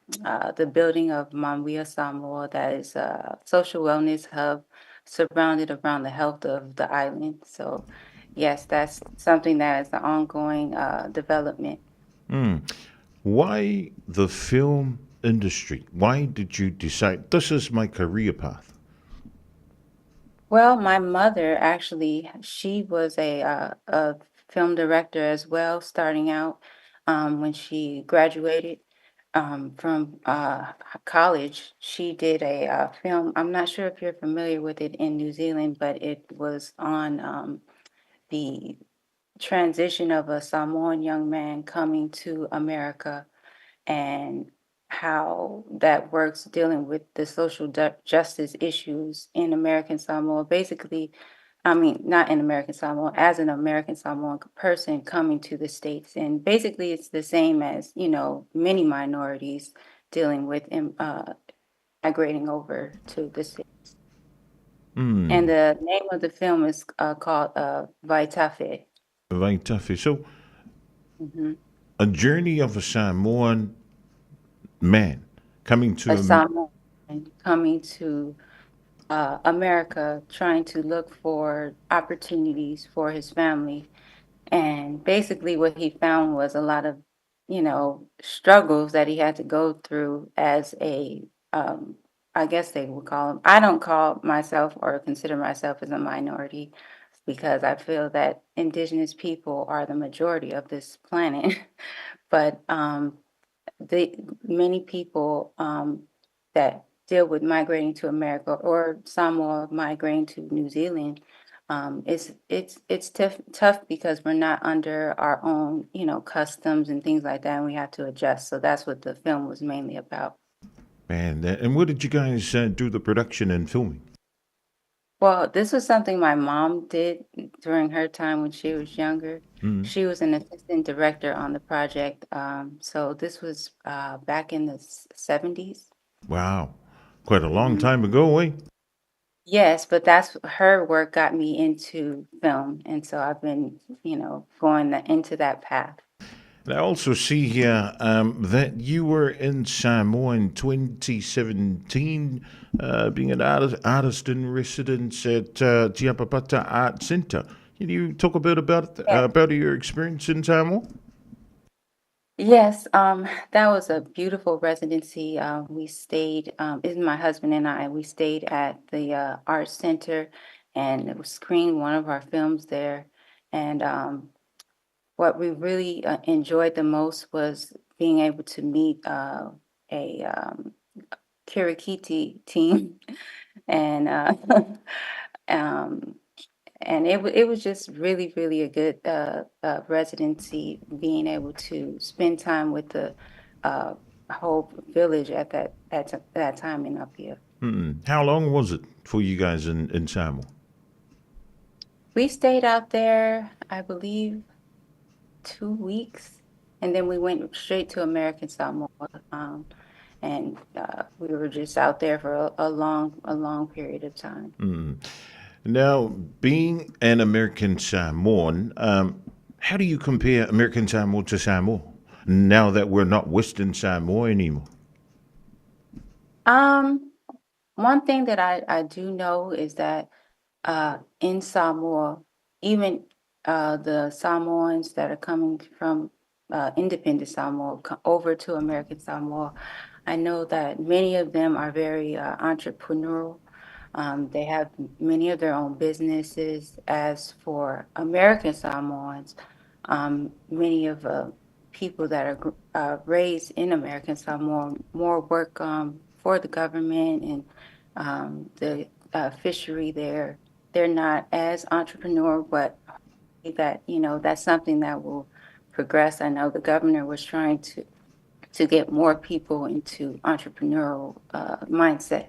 the building of Manuia Samoa, that is a social wellness hub surrounded around the health of the island. So, yes, that's something that is an ongoing development. Why the film industry? Why did you decide this is my career path? Well, my mother actually, she was a film director as well, starting out when she graduated from college. She did a film. I'm not sure if you're familiar with it in New Zealand, but it was on the transition of a Samoan young man coming to America and how that works dealing with the social justice issues in American Samoa. Basically, I mean, not in American Samoa, as an American Samoan person coming to the States. And basically, it's the same as, many minorities dealing with migrating over to the States. And the name of the film is called Vaitafe. Vaitafe. So, a journey of a Samoan man coming to A Samoan coming to America, trying to look for opportunities for his family. And basically, what he found was a lot of, struggles that he had to go through as a, I guess they would call him. I don't call myself or consider myself as a minority because I feel that indigenous people are the majority of this planet. But the many people that deal with migrating to America or Samoa migrating to New Zealand, it's tough because we're not under our own, customs and things like that, and we have to adjust. So that's what the film was mainly about. And where did you guys do the production and filming? Well, this was something my mom did during her time when she was younger. She was an assistant director on the project. So this was back in the 70s. Wow. Quite a long time ago, eh? Yes, but that's her work got me into film. And so I've been, going into that path. And I also see here that you were in Samoa in 2017, being an artist in residence at Tiapapata Art Centre. Can you talk a bit about your experience in Samoa? Yes, that was a beautiful residency. We stayed, is my husband and I, we stayed at the art center and we screened one of our films there. And what we really enjoyed the most was being able to meet a Kirikiti team. And it was just really, really a good residency, being able to spend time with the whole village at that time in Apia. How long was it for you guys in Samoa? We stayed out there, I believe, 2 weeks, and then we went straight to American Samoa. And we were just out there for a long period of time. Now, being an American Samoan, how do you compare American Samoa to Samoa now that we're not Western Samoa anymore? One thing that I do know is that in Samoa, even the Samoans that are coming from independent Samoa over to American Samoa, I know that many of them are very entrepreneurial. They have many of their own businesses. As for American Samoans, many of people that are raised in American Samoa more work for the government and the fishery there. They're not as entrepreneurial, but that's something that will progress. I know the governor was trying to get more people into entrepreneurial mindset.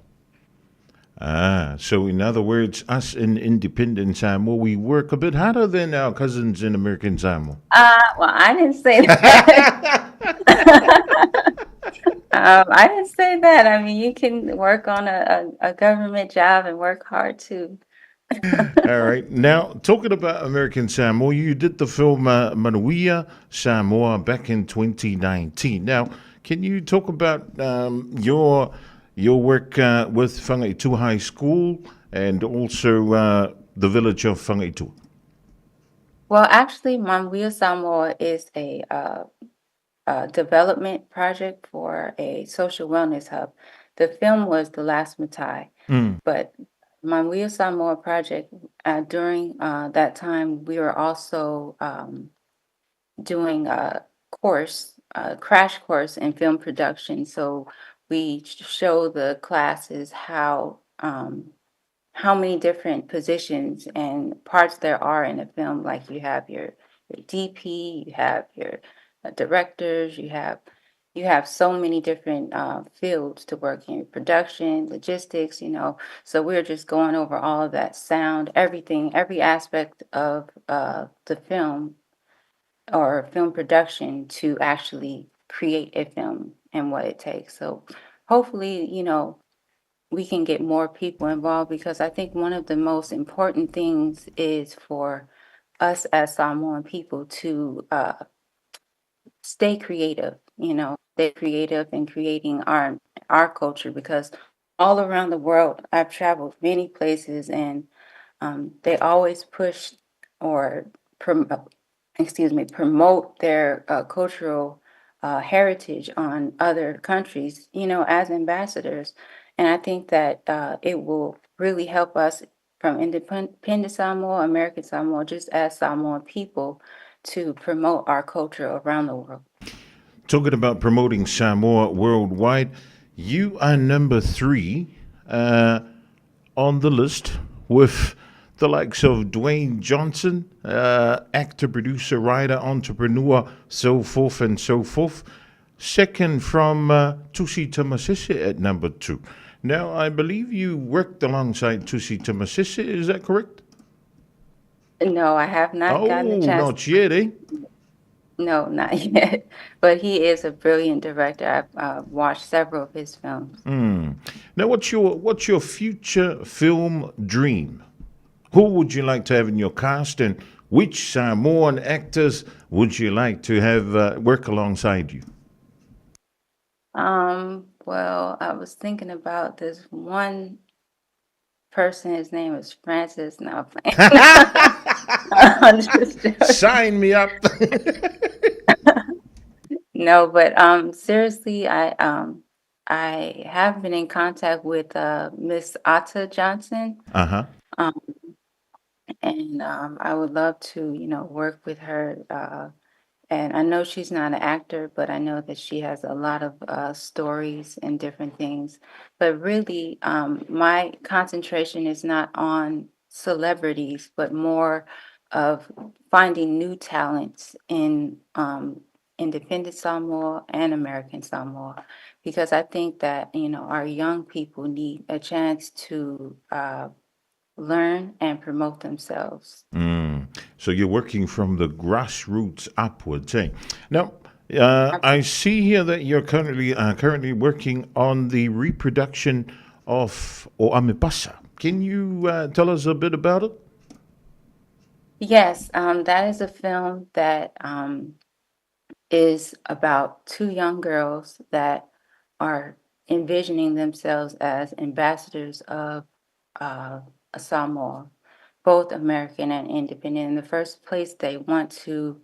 Ah, so in other words, us in independent Samoa, we work a bit harder than our cousins in American Samoa. Well, I didn't say that. I didn't say that. I mean, you can work on a government job and work hard too. All right. Now, talking about American Samoa, you did the film Manuia Samoa back in 2019. Now, can you talk about your work with Fagaitua High School and also the village of Fagaitua? Well, actually, Manuia Samoa is a development project for a social wellness hub. The film was The Last Matai, but Manuia Samoa project, during that time, we were also doing a course, a crash course in film production. So we show the classes how many different positions and parts there are in a film. Like you have your DP, you have your directors, you have so many different fields to work in, production, logistics, you know. So we're just going over all of that, sound, everything, every aspect of the film or film production to actually create a film and what it takes. So hopefully, you know, we can get more people involved, because I think one of the most important things is for us as Samoan people to stay creative, you know, stay creative in creating our culture, because all around the world, I've traveled many places, and they always push or promote their cultural heritage on other countries, you know, as ambassadors. And I think that it will really help us from independent Samoa, American Samoa, just as Samoan people, to promote our culture around the world. Talking about promoting Samoa worldwide, you are number 3 on the list with the likes of Dwayne Johnson, actor, producer, writer, entrepreneur, so forth and so forth. Second from Tusi Tamasese at number 2. Now, I believe you worked alongside Tusi Tamasese, is that correct? No, I have not gotten the chance. Oh, not yet, eh? No, not yet. But he is a brilliant director. I've watched several of his films. Mm. Now, what's your future film dream? Who would you like to have in your cast, and which Samoan actors would you like to have work alongside you? Well, I was thinking about this one person. His name is Francis. Now, sign me up. No, but seriously, I have been in contact with Miss Atta Johnson. Uh-huh. And I would love to, you know, work with her. And I know she's not an actor, but I know that she has a lot of stories and different things. But really, my concentration is not on celebrities, but more of finding new talents in independent Samoa and American Samoa, because I think that, you know, our young people need a chance to learn and promote themselves. Mm. So you're working from the grassroots upwards, eh? Now, I see here that you're currently working on the reproduction of Oamepasa. Can you tell us a bit about it? Yes, that is a film that is about 2 young girls that are envisioning themselves as ambassadors of Samoa, both American and independent. In the first place they want to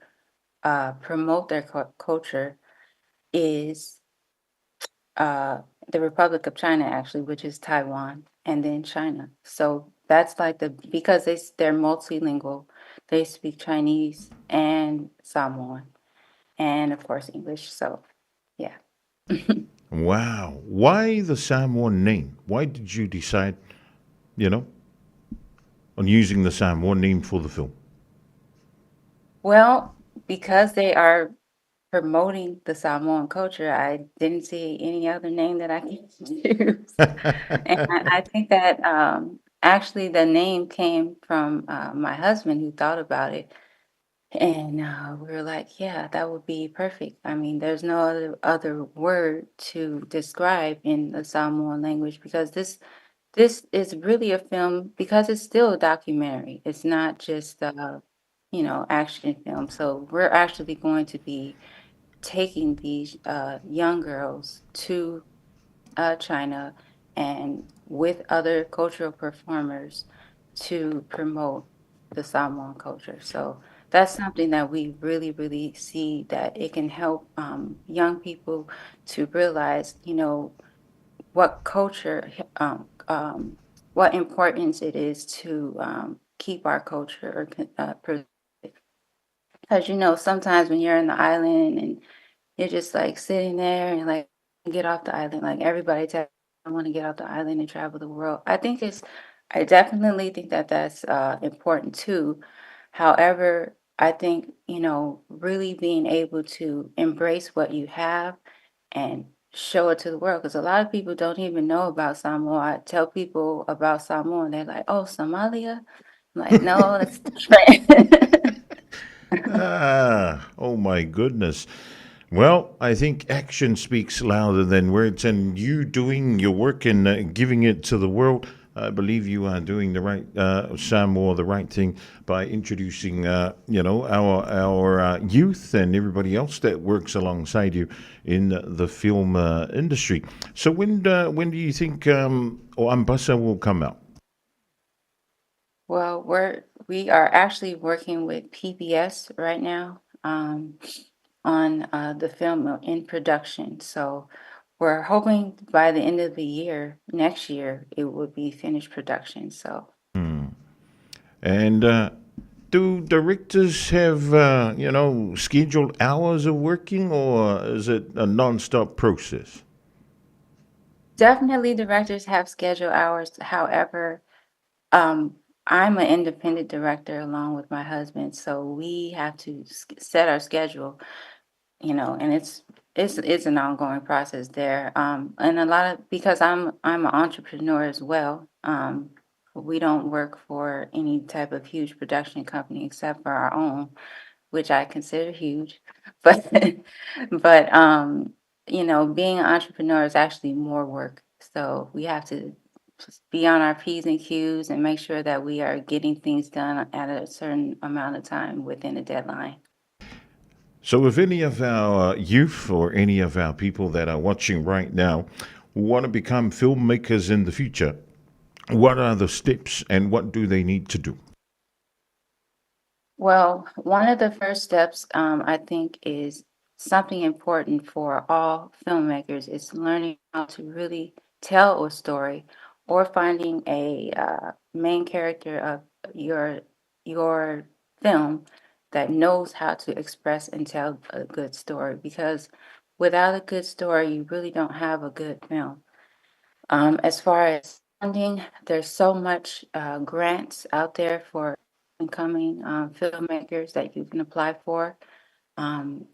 promote their culture is the Republic of China, actually, which is Taiwan, and then China. So that's like because they're multilingual, they speak Chinese and Samoan, and of course English. So, yeah. Wow. Why the Samoan name? Why did you decide, you know, on using the Samoan name for the film? Well, because they are promoting the Samoan culture, I didn't see any other name that I could choose. And I think that actually the name came from my husband, who thought about it. And we were like, yeah, that would be perfect. I mean, there's no other word to describe in the Samoan language, because this this is really a film because it's still a documentary. It's not just a, action film. So we're actually going to be taking these young girls to China and with other cultural performers to promote the Samoan culture. So that's something that we really, really see that it can help young people to realize, what culture, what importance it is to keep our culture or because sometimes when you're in the island and you're just like sitting there and like get off the island, like everybody tells I want to get off the island and travel the world. I definitely think that that's important too. However, I think, really being able to embrace what you have and show it to the world, because a lot of people don't even know about Samoa. I tell people about Samoa and they're like, oh, Somalia? I'm like, no, that's different. Oh my goodness. Well, I think action speaks louder than words, and you doing your work and giving it to the world, I believe you are doing the right, Samoa, the right thing by introducing, our youth and everybody else that works alongside you in the film industry. So when do you think Ambassa will come out? Well, we are actually working with PBS right now on the film in production. So we're hoping by the end of the year, next year, it will be finished production. So. And do directors have, scheduled hours of working, or is it a non-stop process? Definitely directors have scheduled hours. However, I'm an independent director along with my husband, so we have to set our schedule, and it's an ongoing process there. And a lot of, because I'm an entrepreneur as well. We don't work for any type of huge production company except for our own, which I consider huge. But being an entrepreneur is actually more work. So we have to be on our P's and Q's and make sure that we are getting things done at a certain amount of time within a deadline. So if any of our youth or any of our people that are watching right now want to become filmmakers in the future, what are the steps and what do they need to do? Well, one of the first steps, I think, is something important for all filmmakers is learning how to really tell a story or finding a main character of your film that knows how to express and tell a good story, because without a good story, you really don't have a good film. As far as funding, there's so much grants out there for incoming filmmakers that you can apply for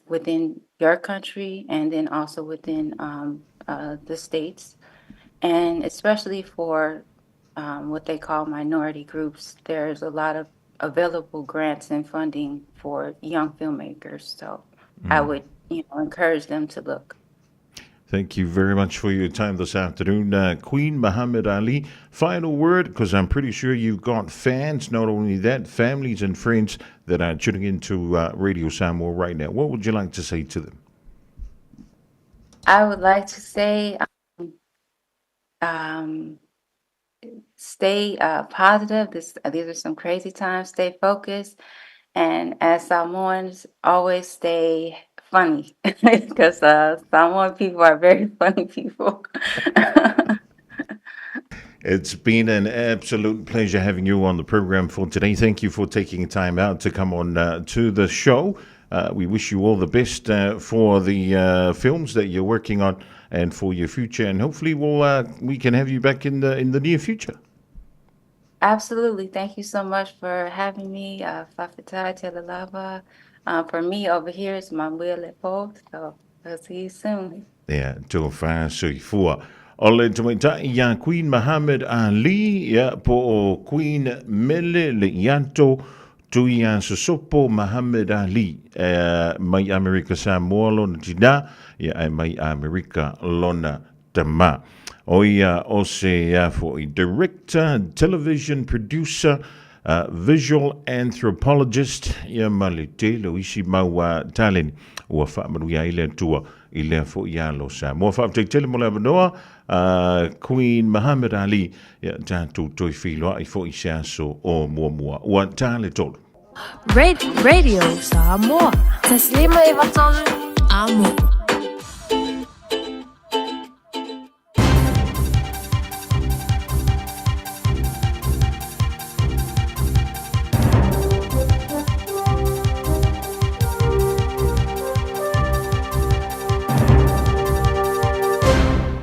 within your country and then also within the States. And especially for what they call minority groups, there's a lot of available grants and funding for young filmmakers. So I would, encourage them to look. Thank you very much for your time this afternoon. Queen Muhammad Ali, final word, because I'm pretty sure you've got fans, not only that, families and friends that are tuning into Radio Samoa right now. What would you like to say to them? I would like to say, stay positive. These are some crazy times. Stay focused. And as Samoans, always stay funny because Samoan people are very funny people. It's been an absolute pleasure having you on the program for today. Thank you for taking time out to come on to the show. We wish you all the best for the films that you're working on and for your future. And hopefully, we can have you back in the near future. Absolutely. Thank you so much for having me. Fa'afetai tele lava. For me over here, it's Manuia le po. So we'll see you soon. Ia, tofa soifua. O le tamaitai ia Queen Muhammad Ali, ia po o Queen Mele le Iato Tuiasosopo Muhammad Ali, mai Amerika Samoa lona tina, ia ae mai Amerika lona tama. O ia o se ia fo'i director, television producer, visual anthropologist, ia ma le tele o isi mau taleni ua faamanuia ai le Atua i lea fo'i alo Samoa. Faafetai tele mo le avanoa, Queen Muhammad Ali, ia tatou toe feiloai fo'i se aso o muamua. Ua ta le tolu. Radio Samoa. Taslima Ivatolu. Amo.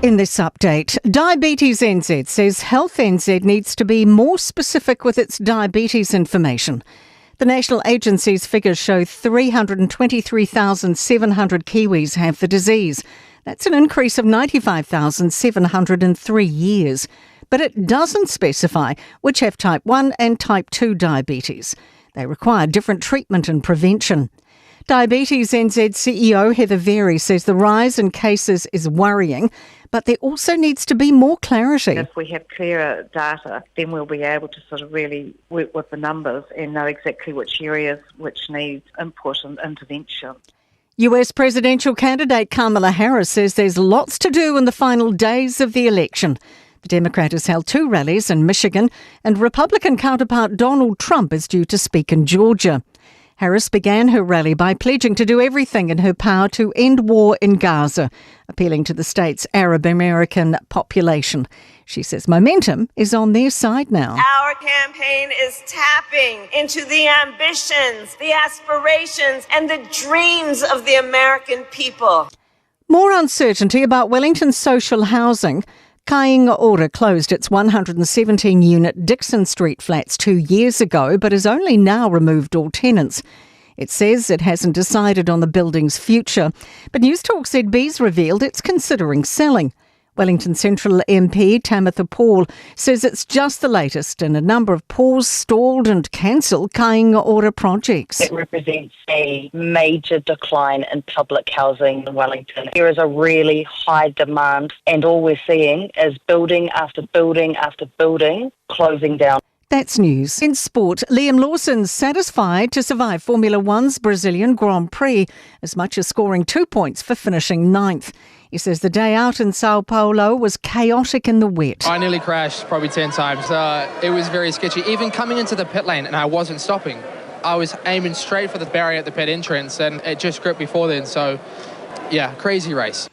In this update, Diabetes NZ says Health NZ needs to be more specific with its diabetes information. The national agency's figures show 323,700 Kiwis have the disease. That's an increase of 95,700 in 3 years. But it doesn't specify which have type 1 and type 2 diabetes. They require different treatment and prevention. Diabetes NZ CEO Heather Veri says the rise in cases is worrying, but there also needs to be more clarity. If we have clearer data, then we'll be able to sort of really work with the numbers and know exactly which areas which need input and intervention. US presidential candidate Kamala Harris says there's lots to do in the final days of the election. The Democrat has held 2 rallies in Michigan, and Republican counterpart Donald Trump is due to speak in Georgia. Harris began her rally by pledging to do everything in her power to end war in Gaza, appealing to the state's Arab American population. She says momentum is on their side now. Our campaign is tapping into the ambitions, the aspirations, and the dreams of the American people. More uncertainty about Wellington's social housing. Kāinga Ora closed its 117-unit Dixon Street flats 2 years ago, but has only now removed all tenants. It says it hasn't decided on the building's future, but Newstalk ZB's revealed it's considering selling. Wellington Central MP Tamatha Paul says it's just the latest in a number of paused, stalled and cancelled Kāinga Ora projects. It represents a major decline in public housing in Wellington. There is a really high demand, and all we're seeing is building after building after building closing down. That's news. In sport, Liam Lawson's satisfied to survive Formula One's Brazilian Grand Prix, as much as scoring 2 points for finishing 9th. He says the day out in Sao Paulo was chaotic in the wet. I nearly crashed probably 10 times. It was very sketchy. Even coming into the pit lane, and I wasn't stopping. I was aiming straight for the barrier at the pit entrance, and it just gripped before then. Crazy race.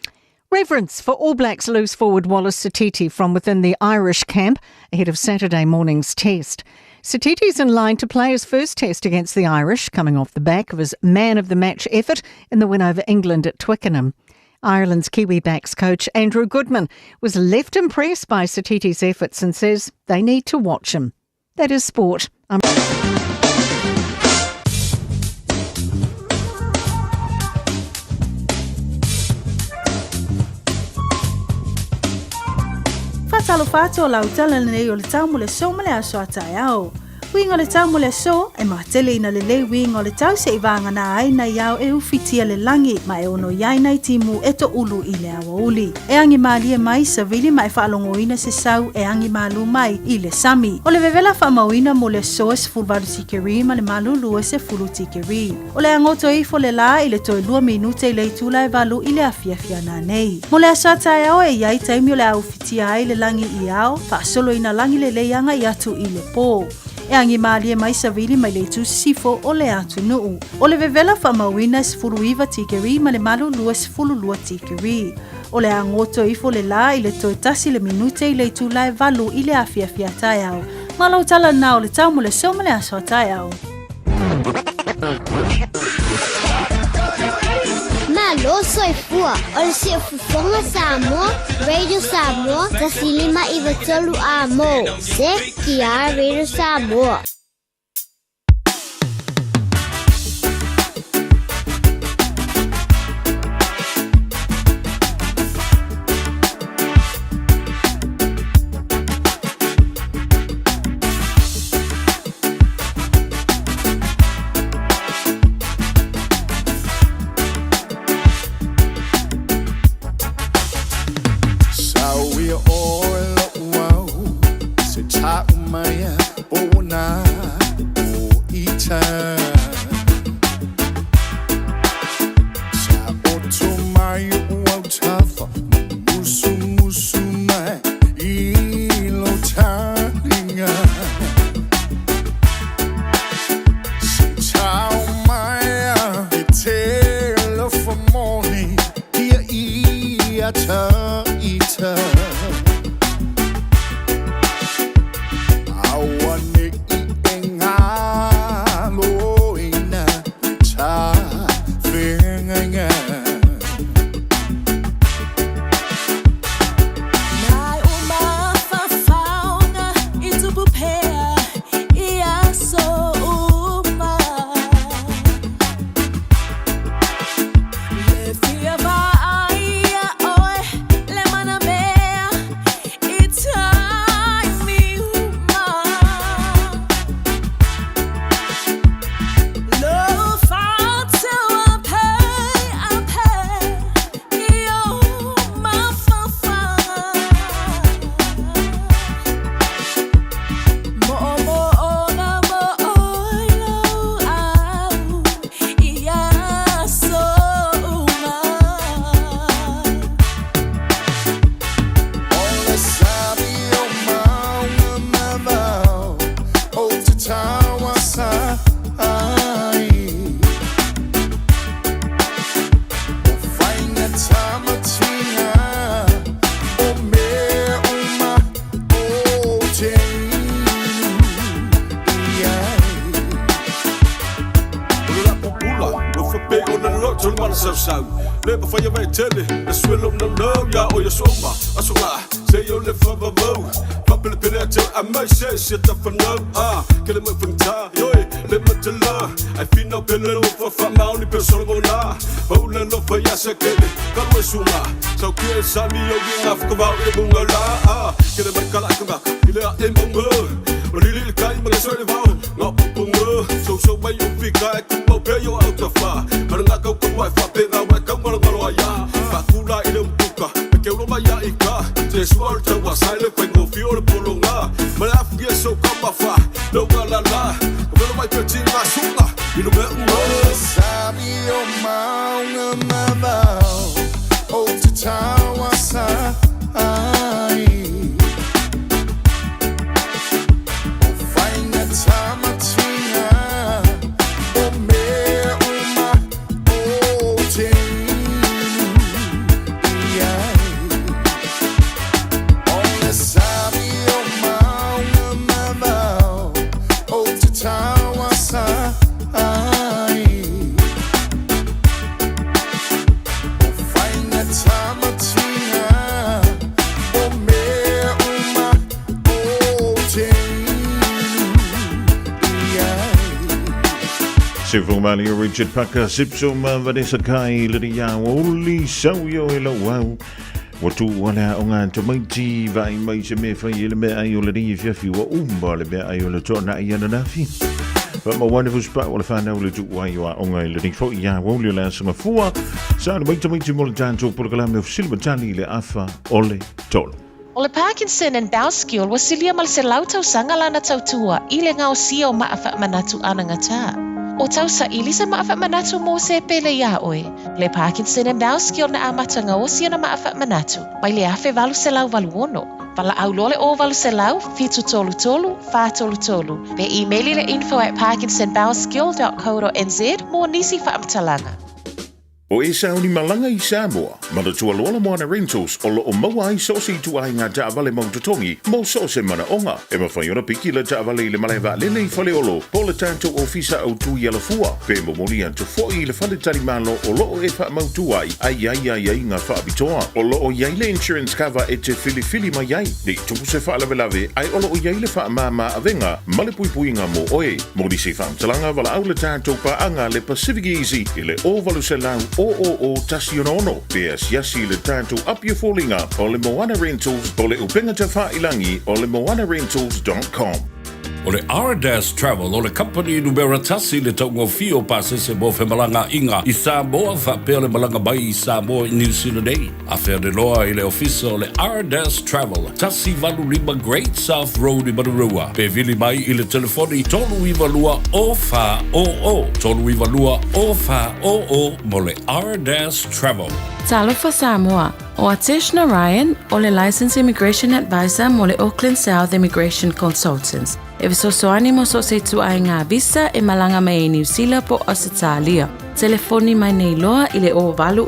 Reverence for All Blacks loose forward Wallace Sititi from within the Irish camp ahead of Saturday morning's test. Sititi's in line to play his first test against the Irish, coming off the back of his man-of-the-match effort in the win over England at Twickenham. Ireland's Kiwi backs coach Andrew Goodman was left impressed by Sititi's efforts and says they need to watch him. That is sport. I'm Whātalo whātua lau tala nei o le tau mo le so ma le aso a tae ao. Winga le tau mo le so, e matele ina le le winga le tau se i vānga nā ai nei au e uwhitia le langi, ma e ono iai nei timu e to ulu i le awa uli. E angi mālie mai sa vili ma e whaalongoina se sau e angi mālu mai i le sami. O le vevela whaamauina mo le so e sefuluvalu tikeri ma le malulu e sefulu tikeri. O le angoto ifo le la i le toi 2 minute i le itula e valu i le afiafia nā nei. Mo le aso a tae ao e iai taimi o le au whitia ai le langi i ao, whaasolo ina langi le leianga i atu i le pō. E angi mālie mai sa vili mai le tu sifo o le atu nuu. O le vevela whamauina 19 tikeri ma le malulua 12 tikeri. O le angoto ifo le la i le toi tasi le minute i le itula e valu i le afiafia tae ao. Malo tala nā o le tau mo le so ma le aso tae ao. Malo soifua, o le siufufonga Samoa, Radio Samoa, tasilima i vatolu a mo. Se kia Radio Samoa. mai o autafa Musumusu mai i lo talinga Se tau mai a e te alofa moni Ia ia ta ita Aua ne i e ngalo ina ta whengainga. Nai o mafafaoga i tupu pea i aso uma. Le fia vaai ia oe le manamea i taimi uma. Lo fa'atauape ape i o mafafaga. Mo'omo'oga mo'oilo au i aso uma. O le sabi o maunga mamao o te tauasa ai O whainga tamatinga o mea uma o te inu i ai. O le lapu pula, ua faapea ona loto le malasausau. Le mafai e vaetele, le suelo na lau ia o ia soma. Aso la, se o le whavavau. Fapelepele a te a mai se se ta whanau. Ah, ke le mai whangta, yoi, le matala. Ai whina pele lo whawha maoni pe solo ngona. Paula lo whai asa kele, kalu e sunga. Sau ki e sami o ki ngā whakawau i le munga la. Ah, ke le mai kala ka maka, i le a e munga. O lili le kai ma le soe le vao, ngā pupunga. Sau sau mai o whika e kumau pe yo au ta wha. Mana ngā kau kau wai wha pe ngā wai kau ngalo ngalo a ia. Whakula i le umpuka, me ke uro mai a i ka. Te sua o le tau a sai le whai ngō o le polo ngā. Mana afu i e sau ka mawha, no ngā la la. Ka welo mai pe ti ngā sunga, i no mea unga. O le sabi o maunga mamao o te tauasa ai O whainga tamatinga o mea uma o te inu i ai O le sabi o maunga mamao o te tauasa ai O whainga tamatinga o mea uma o te inu i ai. Sifumali Richard Paka, Sipsuma Vanessa Kai, Lydia Oli, Sauio e lau au. Ua tu wala o ngā tamaiti vai mai se me whai e le mea ai o le rii fiafi ua umba le mea ai o le tōna ai ana nafi. Fa ma wonderful spa o le whanau le tu wai o a onga i le rii fo i a woli o le asanga fua. Sa le mai tamaiti mo le tātou polokalame o Silva Tali le afa o le tolo. O le Parkinson and Bowskill ua silia ma le 100 tausaga lana tautua i le gaosia o maa faamanatu anagatā. O tausaili se maa faamanatu mo se pele iā oe. Le Parkinson and Bowskill na amata gaosi ona maa faamanatu mai le 1886. Valaau loa le 0800 733 433 pe imeli le info@parkinsonbowskill.co.nz mo nisi faamatalaga. O e sauni malaga i Samoa, manatua loa le Moana Rentals o loo maua ai so o se ituaiga taavale mau totogi mo so o se manaoga. E mafai ona piki le taavale i le malae vaalele i Faleolo po o le tatou ofisa autu i Alafua, pe momoli atu foi i le fale talimalo o loo e faamautu ai a i ai aiaiga faapitoa. O loo i ai le insurance cover e te filifili mai ai ne i tupu se faalavelave ae o loo i ai le faamāmā avega ma le puipuiga mo oe. Mo nisi faamatalaga, valaau le tatou paaga le Pacific Easy i le 0800 000 166 pe asiasi i le tatou Apia Foliga o le Moana Rentals o le upega tafailangi o le moanarentals.com. O le Ardas Travel o le kamupani numera tasi i le taugofie o pasese mo femalagaaiga i Samoa faapea le malaga mai i Samoa i Niu Sila nei. Afea loa i le ofisa o le Ardas Travel, 185 Great South Road i Manurewa. Pe vili mai i le telefoni 392 0400, 392 0400 mo le Ardas Travel. Talofa Samoa, o Atesh Narayan o le Licensed Immigration Advisor mo le Auckland South Immigration Consultants. E fesoasoani mo so o se ituaiga visa e malaga mai ai Niu Sila po o Ausetalia. Telefoni mai nei loa i le 0800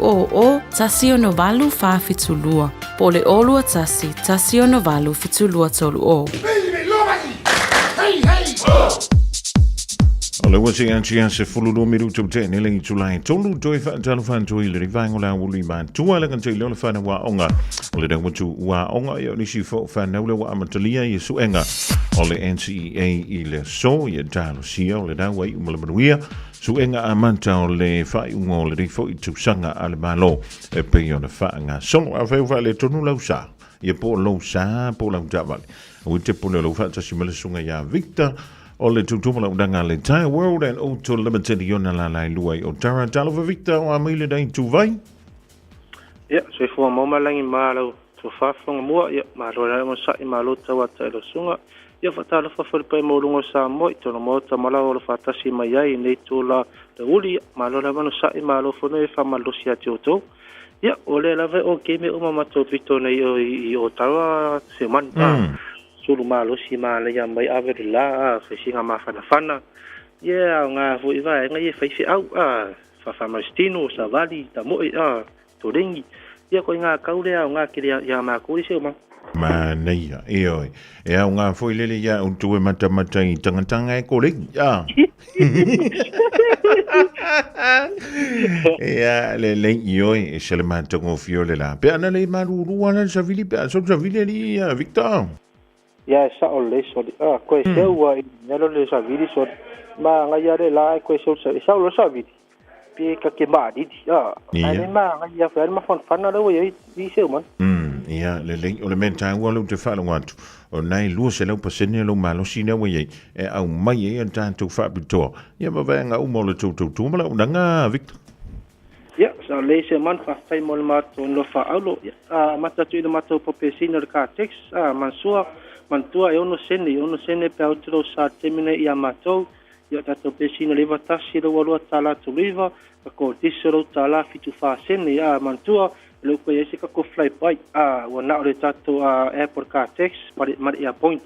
168 472 po o le 021 168 7230. O le ua se se fulu lua minutu te ne lengi tulai tolu toi wha talo wha toi le rivaingo la uli ma tua le kante le whana wa onga o le dangu wa onga i o nisi fo wha le wa amatalia i suenga o le NCEA i le so i talo sia o le dawa i umala manuia suenga amata o le whai unga o le rifo i tusanga a le malo e pei o le wha ngā solo a whai wha le tonu lau sa ia po lau sa po lau tawale o te pone lau wha tasi mele sunga ia Victor o le tutuma lau danga le Tire World and Auto Limited i ona la lai lua i o Tara Talofa Victor o a maile dai tuvai. Ia, soifua maua malagi ma lau tofafofoga mua, ia, malo le onosa'i malo tauata i lau suga. Ia, faatalofa foi le paia maualuga o Samoa i tona maota ma lao o lo faatasi mai ai i nei tula tauli. Ia, malo lava onosa'i malo fono e faamalosi ia te outou. Ia, o lea lava e okay mea uma matou pito nei o i Otawa se manu a sulu malosi manaia mai ave le la a faisiga mafanafana. Ia, aoga foi vaega ia e fai feau a faafamalositino, savali, tamoe a tolegi. Ia, ko i ngā kau lea aoga tele iā makou i se omanga. Manaia, e oi. E au ngā foi lele ia o tue matamata i tangatanga e kore. Ah. E a le le i oi, e se le matango fio le la. Pe ana le maruru ana sa vili, pe ana sa vili ali, Victor. Ia e sa'o lelei soli a koe seu ua i nelo le savili soli ma ngai le la e koe seu e sa'o lo savili pe ka ke maalili a ae le magaia foi ale mafanafana le ua iai i seu mana. Ia, le lei, o le mea tāua lau te whaalongo atu. O nai lua se lau pasene lau malosi na ua iai. E au mai e a tātou whaapitoa. Ia ma vaenga uma o le tautou tūma lau nanga, Victor. Ia, sa lelei se mana faafetai mo le matou nofa aulo. Ia, amata atu i le matou popesina o le Cartex, a mansua, manatua e ono sene, i ono sene pe au te lou sa taimi nei iā matou. Ia, o tatou pesina le 91 le ua lua tālā tolu iva, ka ko diesel lou tālā 74 sene. A manatua, e le uka i ai se kako flyby, a ua na o le tatou app o le Cartex ma le, ma le Airpoint.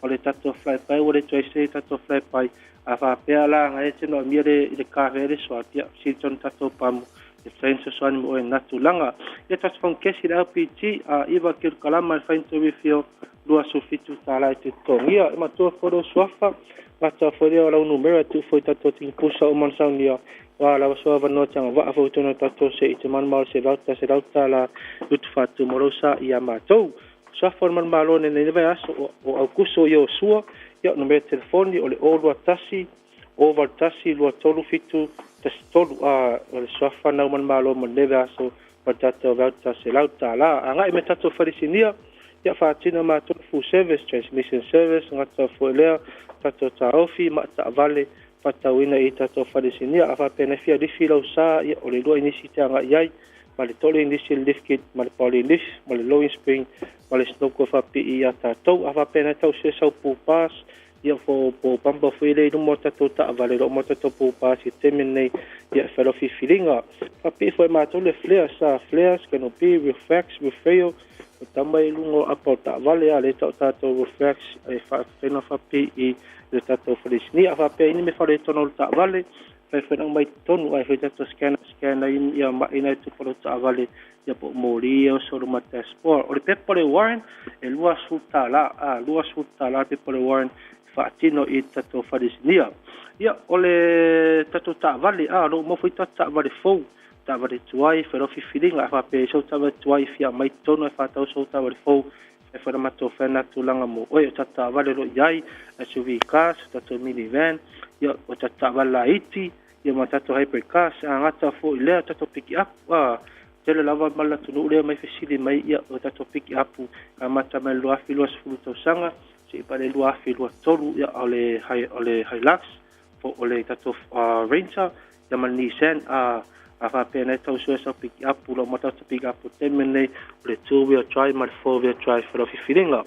O le tatou flyby ua le toe se tatou flyby a faapea la ngai te no mia le i le kafe le soa pia si tonu tatou pamu e train sosoani mo oe na tulaga. Ia tatou fangukesi le LPG a iva kilu kalama le fainto refill 27 tālā i te totogia. E matua foi lou suafa gata foi lea o lau numera e tuu foi tatou tingipusa o mansaunia wa lava soa avanoa te agavaa foi tonu tatou se i te manumalo se lauta se lauta la utu faatu mo lou sa ia matou. Suafa o le manumalo nei nei vaiaso o Aukuso i Iosua, ia o numera telefoni o le 021 081 237 13, a o le suafa nau manumalo mo lenei vaiaso ma le tatou vauta $100. Agai mai tatou falesinia, ia faatino matou le full service, transmission service, gata foi lea, tatou taofi ma taavale faatauina i tatou falesinia. A faapea nei fia lifi lau sa, ia o le lua inisi te agai ai, ma le tolu inisi le lift kit ma le poly lift ma le lowing spring ma le snorkel faapipii iā tatou. A faapea nei tau se sau pool pass, ia fo po bumper foi le i luma o tatou taavale lo uma tatou pool pass i taimi nei, ia e fai lau filifiliga. Faapipii foi matou le flare sa flare, canopy, reflex, refrail, o tama i luga o apa o taavale a le tau tatou reflex e faafena faapipii i le tatou falesini. A faapea ini me faaletonu o le taavale, faifai mai totonu ae fai tatou scanner scan ai ia mai na e tupu lau taavale ia po o moli ia o solo ma dashboard. O le pepa o le warrant e $20, a $20 le pepa o le warrant e faatino i tatou falesinia. Ia o le tatou taavale, a o lo o maua foi tatou taavale fou, taavale tuai fai lau filifiliga. A faapea i sau taavale tuai fia aumai totonu ae faatau sou taavale fou e fai matou fai na tulaga mo oe. O tatou taavale o lo o i ai SUV cars, o tatou minivan, ia o tatou taavale laiti, ia ma tatou hybrid cars. A gata foi lea o tatou pick up, a tele lava ma le atunuu lea mai fesili mai, ia o tatou pick up amata mai le 2020 tausaga seia paʻa i le 2023, ia, o le o le Hilux po o le tatou Ranger, ia ma le Nissan. A faapea nei tau sue sau pick up, o lo o matou pick up o taimi lenei o le 2 wheel drive ma le 4 wheel drive o lau filifiliga.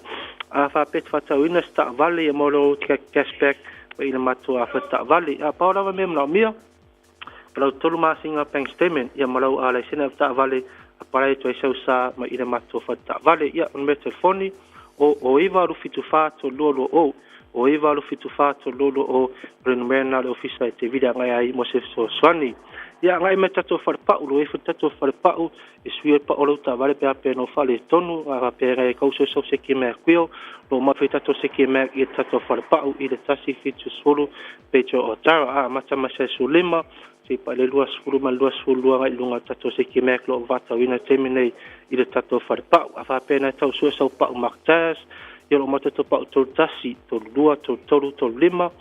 A faapea e te faatauina se taavale, ia maua lau cashback mai i le matou faletaavale. A pau lava mea manaomia, o lau 3 masina bank statement, ia ma lau laisene avetaavale, apalai atu ai sau sa mai i le matou faletaavale. Ia, o le numera telefoni o o 9 8 7 4 3 2 2 0, o 9 8 7 4 3 2 2 0, o le numera lena o le ofisa e te vili agai ai mo se fesoasoani. Ia, agai mai tatou falepau, lo ifo tatou falepau e sui ai pau o lau taavale pe a pe no faaletonu. A faapea e kau sau seki mea kuio, lo mai foi tatou seki mea i tatou falepau i le 170 Pedro Otara, a mata mai se 15 seia paʻa i le 20 ma le 22 agai i luga o tatou seki mek lo o faatauina taimi nei i le tatou falepau. A faapea na tau sue sau pau Mack Tires, ia, o lo o matou pau 31, 32, 33, 35,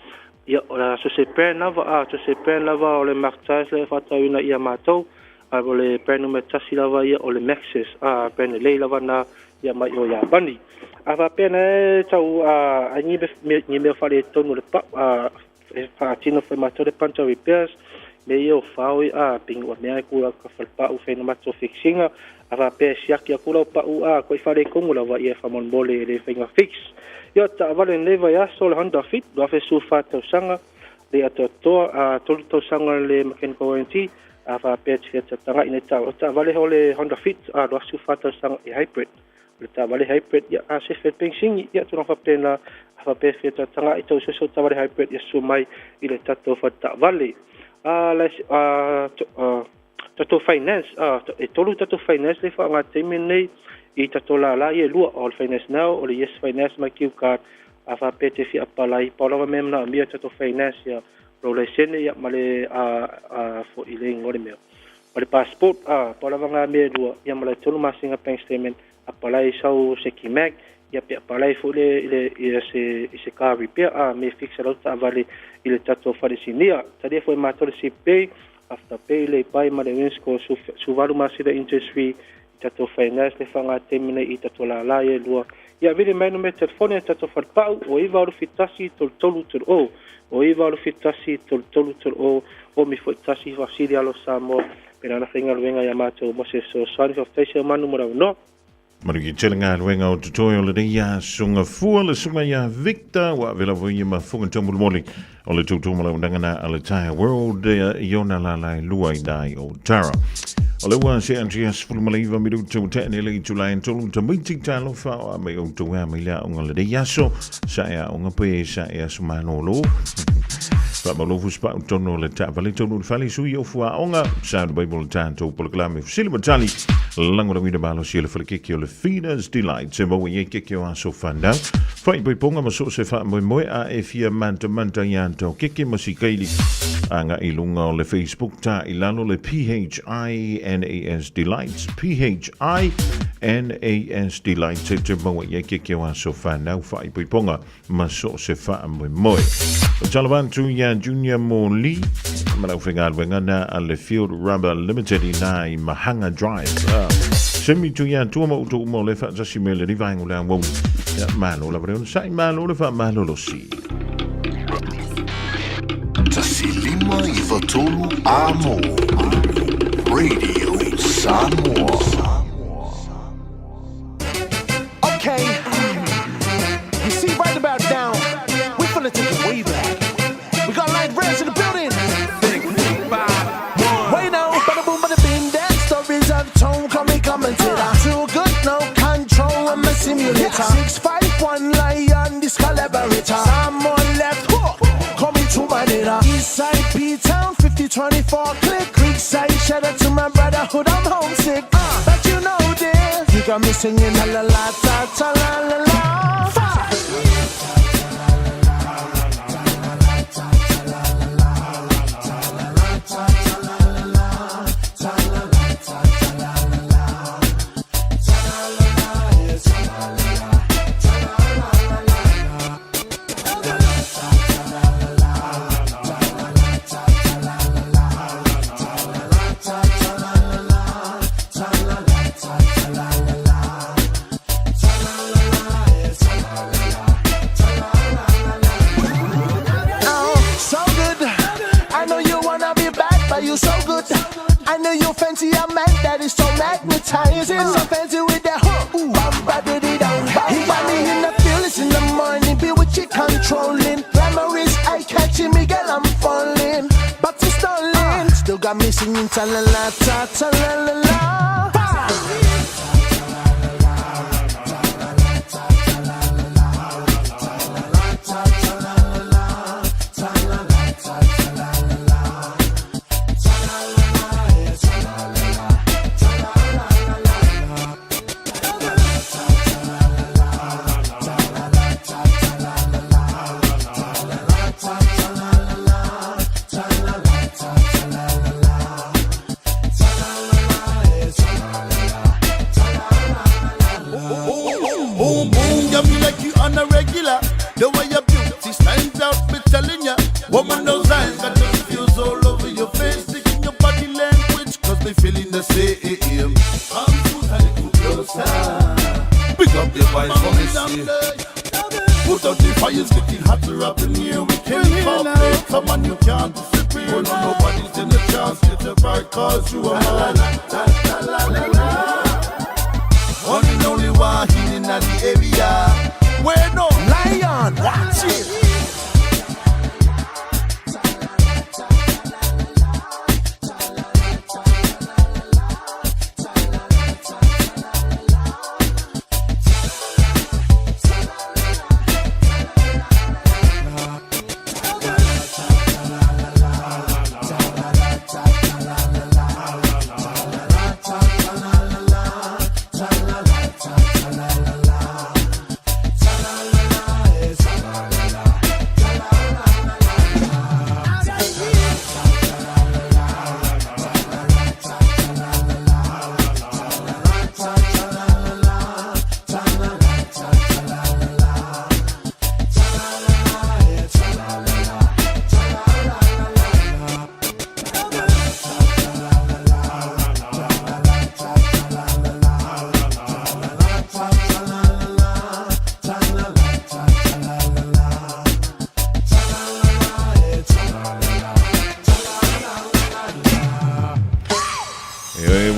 ia, o le so se brand lava, a so se brand lava o le Mack Tires le faatauina ia matou, a o le brand numera 1 lava ia o le Maxxis, a brand lelei lava na ia mai o Iapani. A faapea na e tau a ni mea faaletonu o le pau, a e faatino foi matou le puncture repairs, me ia o fao a pingi ua mea e kula ka falepau whainga matou fixinga. A faapea e siaki aku lau pau a koe faaletonu lava, ia faamolemole e le faiga fix. Ia, taavale lenei vaiaso le Honda Fit 2014 tausaga le atoatoa, a 3 tausaga le mechanical warranty. A faapea te fia tatagaʻi nei o taavale o le Honda Fit a 24 tausaga e hybrid, o le taavale hybrid, ia, a sefe le penisini, ia, tulaga faapena. A faapea fia tatagaʻi tau suesue taavale hybrid, ia susu mai i le tatou faletaavale. A tatou finance, a e tolu tatou finance le faaaoga taimi nei i tatou lala ia e lua, o le Finance Now, o le Yes Finance ma Q Card. A faapea te fia apalai, pau lava mea manaomia tatou finance, ia lou laisene, ia ma le a foi le igoa o le mea ma le passport, a pau lava ngā mea e lua, ia ma le 3 masina bank statement, apalai sau seki mek, ia pe apalai foi le le ia se i se car repair, a me fixa lau taavale i le tatou falesinia. Talia foi matou le CPay, Afterpay, Laybuy ma le Winsco, su 8 masina interest free i tatou finance le faaaoga taimi nei i tatou lala ia e lua. Ia, vili mai numera telefoni a tatou falepau o 981 33 30, o 981 33 30, o mi foi tasi faafesili alo Samoa pe lana faigaluega ia matou mo se fesoasoani. Faafetai se manu mo le avanoa. Manuia tele galuega o totoe o lenei asoga fua le susuga ia Victor ua ave lava ia mafuga taumolimoli o le tautua ma launaga na a le Tire World i ona lala e lua i nai o Tara. O le ua se Andreas 19 minuta ua tea nei le itula e 3 tamaiti talofa o a mai outou ea mai le aoga lenei aso sa e aoga pe sa e aso malōlō. Faamalofu spau tonu o le taavale tonu le fale sui o fuaoga sa le Bible tatou polokalame fesili ma tali lagolagoina malosi e le falekeke o le Feeders Delight se maua i ai keke o aso whanau whaipoiponga ma so se whaamoemoe a e fia mantamanta i a keke ma sikaili anga i lunga o le Facebook ta i lalo le PHINAS Delights, PHINAS Delights e te maua i ai keke o aso whanau whaipoiponga ma so se whaamoemoe. O talofa atu ia Junior Moli, ma lau whengaluenga na a le Field Rubber Limited i nā i Mahanga Drive. Semi tu ia tua ma utu uma o le whaatasi me le rivaengo le awauli. Ia, malo lava le sai, malo le wha malo losi. 1 5 9 3 Amo Radio Samoa. Okay. You see, right about now, we're finna take it way back. We got light rails in the building. Wait now, bada boom, bada bing, that stories I've told. Call me commentator. Too good, no control. I'm a simulator. 651 lion, this collaborator. Someone left hook. Call me to my nigga. Eastside P Town, 5024 click. Creekside, shout out to my brotherhood, I'm homesick. But you know this, you got me singing la la la ta ta la la la. Five. a man that is so magnetizing. So fancy with that hook. Ooh, bum, ba, diddy, dum. He got me in the feelings in the morning, be with you controlling. Glamorous, eye catching me, girl, I'm falling. But it's stalling. Still got me singing ta la la ta ta la la la. Boom, boom, got me like you on a regular. The way your beauty stands out, be telling ya. Woman, those eyes got those feels all over your face. Taking your body language, cause they feeling the same. Come put a little closer. Pick up your voice for me, see. Put out the fires, getting hotter up in here. We can't pop it. Come on, you can't disappear. No, nobody's in the chance. Get a right, cause you are mine. La, la, la, la. One and only one in the area. Where no lion, watch it.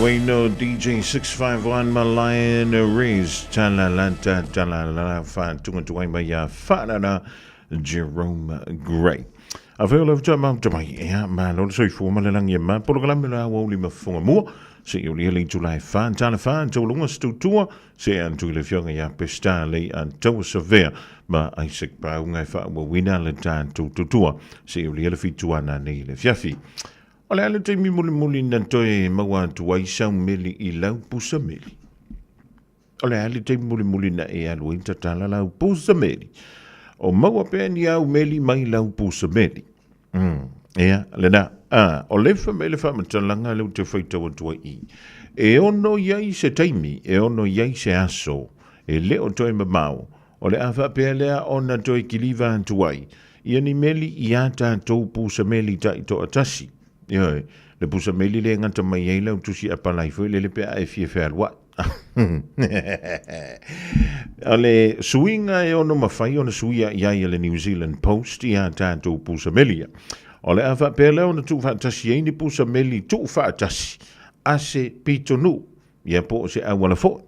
Wayno DJ 651 Malayan Riz Talalanta Talala Fa Tunga Tuai Maya Whanana Jerome Gray. A wheo lau tua mau tamai ea ma lolo soifua ma le langi e ma polokalame la ua uli mafunga mua se i uli hele i tulai wha tala wha taulunga stutua se antu i le fionga ia Pesta lei a taua savea ma Isaac Paunga e wha ua wina le tātou tutua se i uli hele fituana nei le fiafi. O le a le taimi mulimuli na toe maua atu ai sau meli i lau pusa meli? O le a le taimi mulimuli na e alu ai tatala lau pusa meli? O maua pea ni au meli mai lau pusa meli. Ea, lena. Ah, o le fa me le faamatalaga lea ou te faitau atu ai i. E ono i ai se taimi, e ono i ai se aso, e le o toe mamao, o le a faapea lea ona toe kiliva atu ai ia ni meli i a tatou pusa meli taitoatasi. Ioe, le pusa meli lea e gata mai ai lau tusi apalai foi lele pe a e fia fealuai. O le suiga e ono mafai ona suia i ai e le New Zealand Post i a tatou pusa meli ia. O le a faapea lea ona tuufaatasi ai ni pusa meli tuufaatasi a se pitonuu ia po o se auala foi.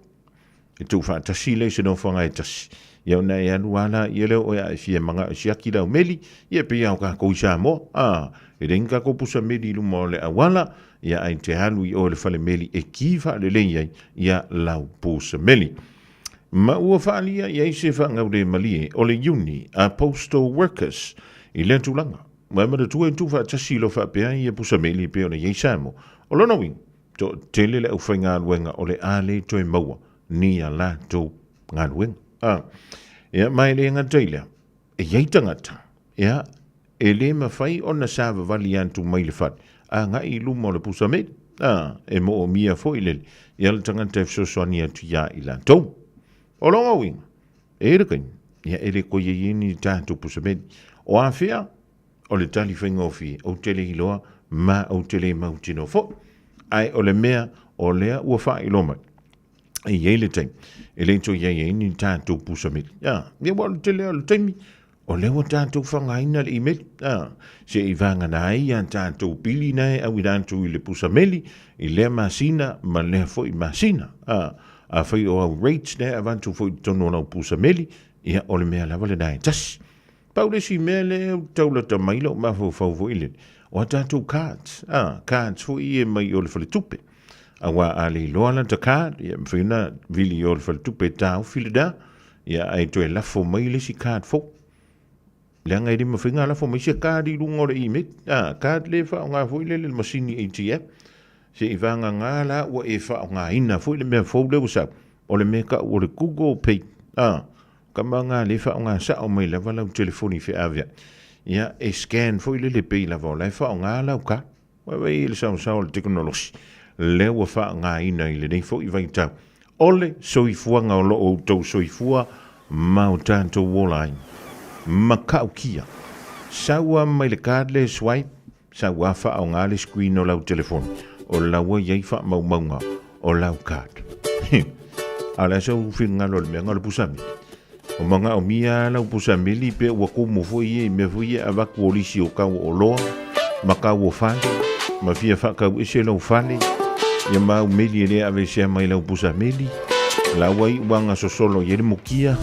E tuufaatasi lea i se nofoaga e tasi. Ia ona e alu a la ia lea o oe a e fia maga e siaki lau meli, ia pei a o kakou i Samoa. A, e leai ni kakou pusa meli i luma o le auala, ia ai te alu i oe le fale meli e ki faalelei ai ia lau pusa meli. Ma ua faalia i ai se faagaule malie o le iuni a Postal Workers i lea tulaga. Ua e manatua e tuufaatasi loa faapea ia pusa meli e pei ona i ai Samoa. O lona uiga, Toatele le aufaigaluega o le a le toe maua ni a latou galuega. A, ia, ma e le gata i lea, e i ai tagata, ia, e le mafai ona savavali atu mai le fale, agai i luma o le pusa meli, a, e moomia foi lele, ia le tagata e fesoasoani atu iā i latou. O lona uiga, e le kaimi, ia, e le koe ai ni tatou pusa meli. O afea, O le tali faigofie, ou te le iloa, ma ou te le mautinoa foi. Ae o le mea o lea ua faailoa mai, e i ai le taimi, e le toe i ai ai ni tatou pusa meli. Ia, ia ua o le tele lava o le taimi, O lea ua tatou faaaogaina le imeli, a, se i vagana ai a tatou pili na e auina atu i le pusameli i lea masina ma lea foi masina. A, afai o au rates na e avatu foi i totonu o lau pusameli, ia o le mea lava lena e tasi. Pau le isi mea lea ua tau lata mai lou mafaufau foi lele, o a tatou cards, a, cards foi ia mai o le faletupe. Aua a le iloa lata card, ia mafai ona vili i o le faletupe e taofi lena, Ia, ae toe lafo mai le isi card fou. Leaga e le mafai ona lafo mai se card i luga o le email. Ah, card le faaaoga foi lele le masini ATM. Se i vagana la ua e faaaogaina foi le mea fou lea ua sau, o le mea tau o le Google Pay. Ah, kama nga le faaaoga sao mai lava lau telefoni feaveai. Ia, e scan foi lele pei lava o la e faaaoga lau card. Vaivai i le saosao o le tekonolosi lea ua faaaogaina i lenei foi vaitau o le soifuaga o lo o outou soifua ma o tatou ola ai. Matautia. Sau a mai le card lea e swipe, sau a faaaoga le screen o lau telefoni, o la ua i ai faamaumauga o lau card. A o le a sau finagalo o le mea na o le pusa meli? O manaomia lau pusa meli pe ua tumu foi ia i mea foi ia avatu o lisi o tau o oloa ma tau o fale ma fia faatau ese lau fale ia ma au meli e le aveesea mai lau pusa meli la ua iu aga sosolo i ai le mukia.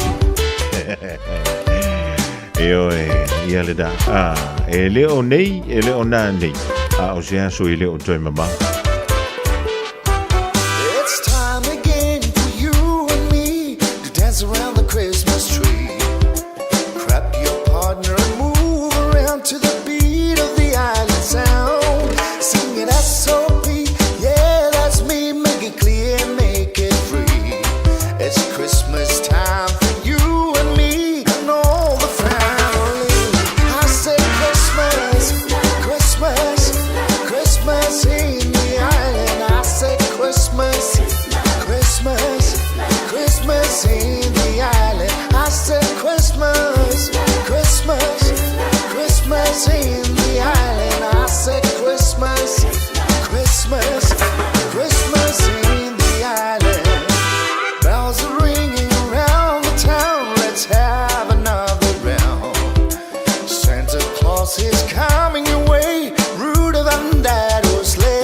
Ioe, ia le da. Ah, e le o nei, e le o nā nei. A o se aso e le o toe mamao. It's time again for you and me to dance around the Christmas tree. Grab your partner and move around to the beat of the island sound. Sing it S.O.P. Yeah, that's me. Make it clear, make it free. It's Christmas time for you and me and all the family. I said Christmas, Christmas, Christmas in the island. I said Christmas, Christmas, Christmas in the island. I said Christmas, Christmas, Christmas in the island. I said Christmas, Christmas, Christmas in the island. Bells are ringing around the town. Let's have another round. Santa Claus is coming your way, ruder than that old sleigh.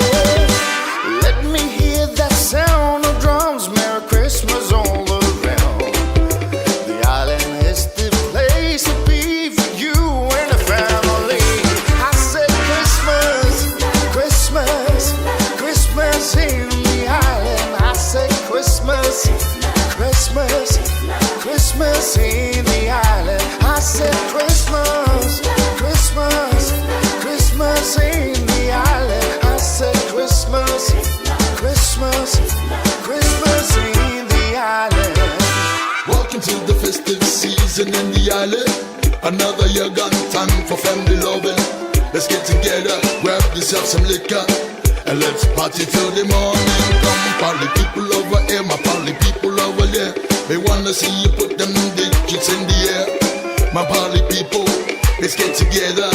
Let me hear that sound of drums. Merry Christmas all around. The island is the place to be for you and the family. I said Christmas, Christmas, Christmas in the island. I said Christmas, Christmas, Christmas in the island. I said Christmas, Christmas, Christmas in the island. I said Christmas, Christmas, Christmas in the island. Welcome to the festive season in the island. Another year gone, time for family loving. Let's get together, grab yourself some liquor, and let's party till the morning. Come, party people over here, my party people over there. They wanna see you put them digits in the air. My party people, let's get together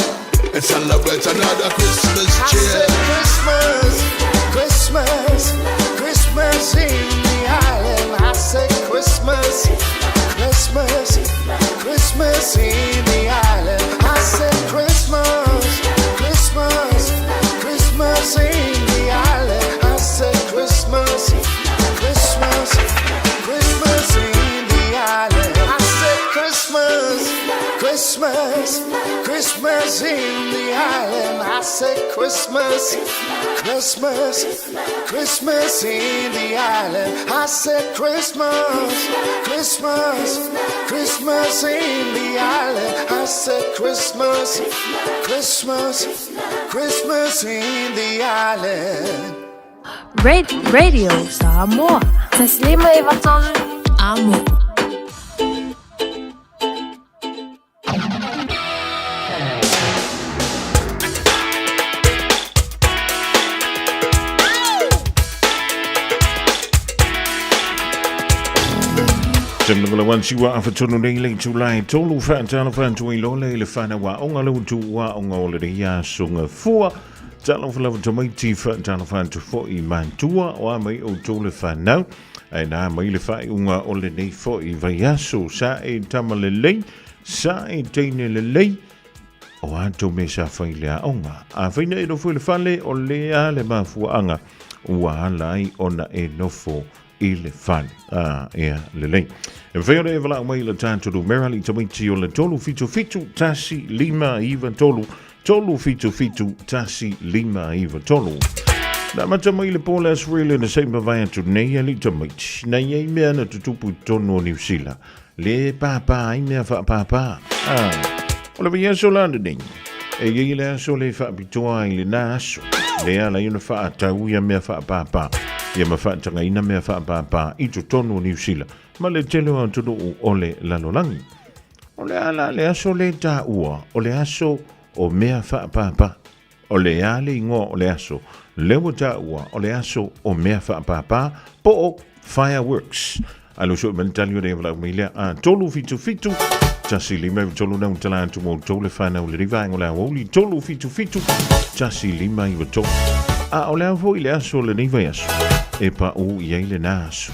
and celebrate another Christmas I cheer. said Christmas, Christmas, Christmas in the island. I said Christmas, Christmas, Christmas in the island. I said Christmas, Christmas, Christmas in the island. I said Christmas, Christmas, Christmas in the island. I said Christmas, Christmas, Christmas in the island. I said Christmas, Christmas, Christmas in the island. I said Christmas, Christmas, Christmas in the island. I said Christmas, Christmas, Christmas in the island. Radio Samoa. Taslima Ivatolu. Amo. Tēnā wan siwa a whatonu nei lei tū lai tolu whaatalo whaatu i lole i le whanau a onga lau tū a onga o le rei a sunga fua. Talo whalawa tamaiti whaatalo whaatu fo i mantua o a mai o tō le whanau. Ai nā mai le whai unga o le nei fo i vaiaso sa e tama le lei. Sa e teine lelei, o a tou mea sa fai i le aoga. Afai na e nofo i le fale, o le a le mafuaaga ua ala ai ona e nofo i le fale. Ah, ia, lelei. E mafai ona e valaau mai i le tatou numera le tamaiti o le 377 1593 377 1593. Na amata mai le po le Aso Faraile na se i mavae atu nei alii tamaiti. Na i ai mea na tutupu i totonu o Niu Sila. Le pāpā ai mea faapāpā. Ah, o le vaiaso la lenei, e i ai le aso le faapitoa ai lenā aso. Le ala ai ona faatau ia mea faapāpā, ia ma faatagaina mea faapāpā i totonu o Niu Sila ma le tele o atunuu o le lalolagi. O le a la le aso le taua o le aso o mea faapāpā? O le a le igoa o le aso lea ua taua o le aso o mea faapāpā po o fireworks? A lo sui mai le tali o le valau mai lea a 377 1 5 3 nau tala atu mo outou le whanau le riva o le aoauli 377 1 5 3. A o le a foi le aso lenei vaiaso e paʻu i ai lenā aso.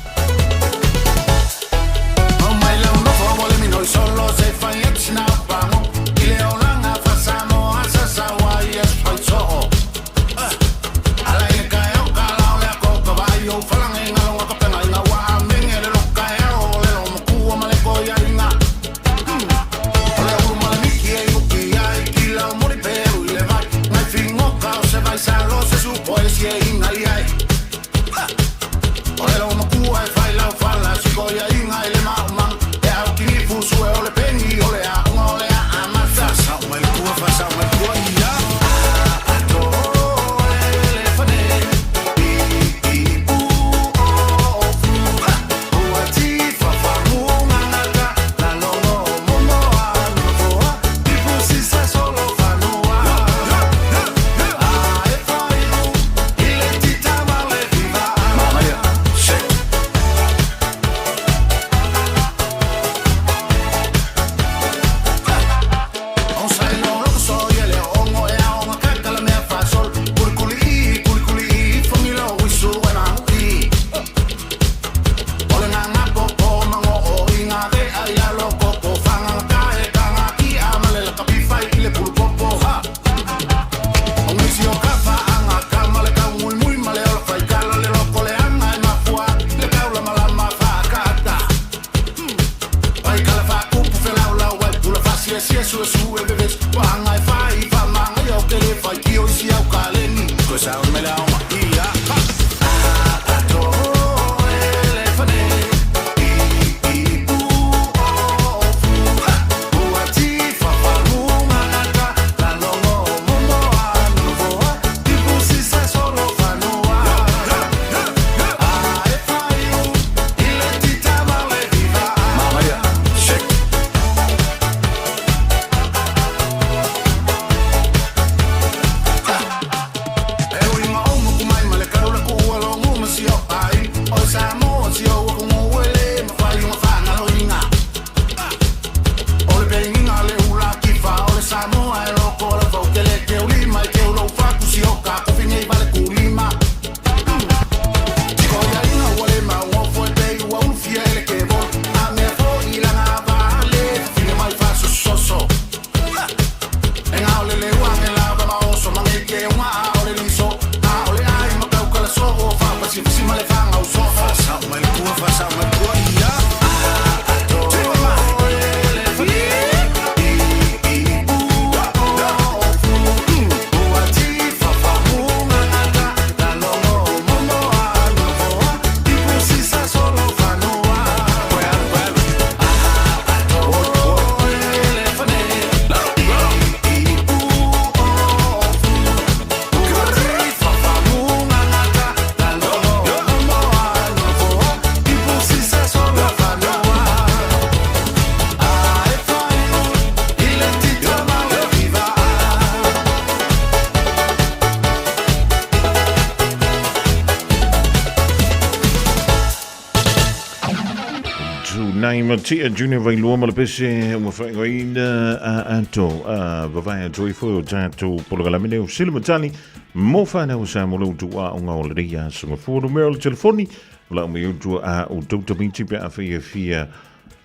Nai Matia Junior Vailua ma le pese ua whaingoina a ato a vavae atu i foi o tātou polokalame o Sila Matani mo whanau sa mo leu tua o ngā o le ria sunga fua numero le telefoni la o me utua a o tau tamiti pe a whaia fia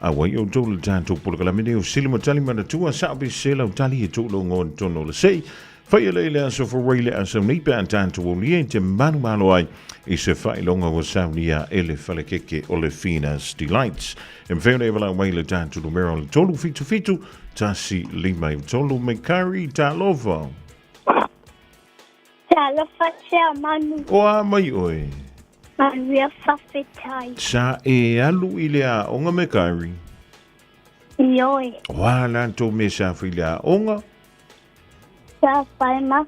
Auai outou le tatou polokalame nei o Sili ma Tali Manatua Sao pe se lau tali e tou logo i totonu o le sei. Faia lea i le aso Forai le aso nei pe a tatou aulia i te manumalo ai i se faailoga ua saunia e le falekeke o le Fina's Delights. E mafai ona e valaau mai i le tatou numera o le 377 153 Mekari Talofa. Talofa sea manu. O a mai oe? Manuia whawhetai. Sa e alu i le aoga Mekari? Ioe. O a la tō me sa whai le aoga? Sa whai ma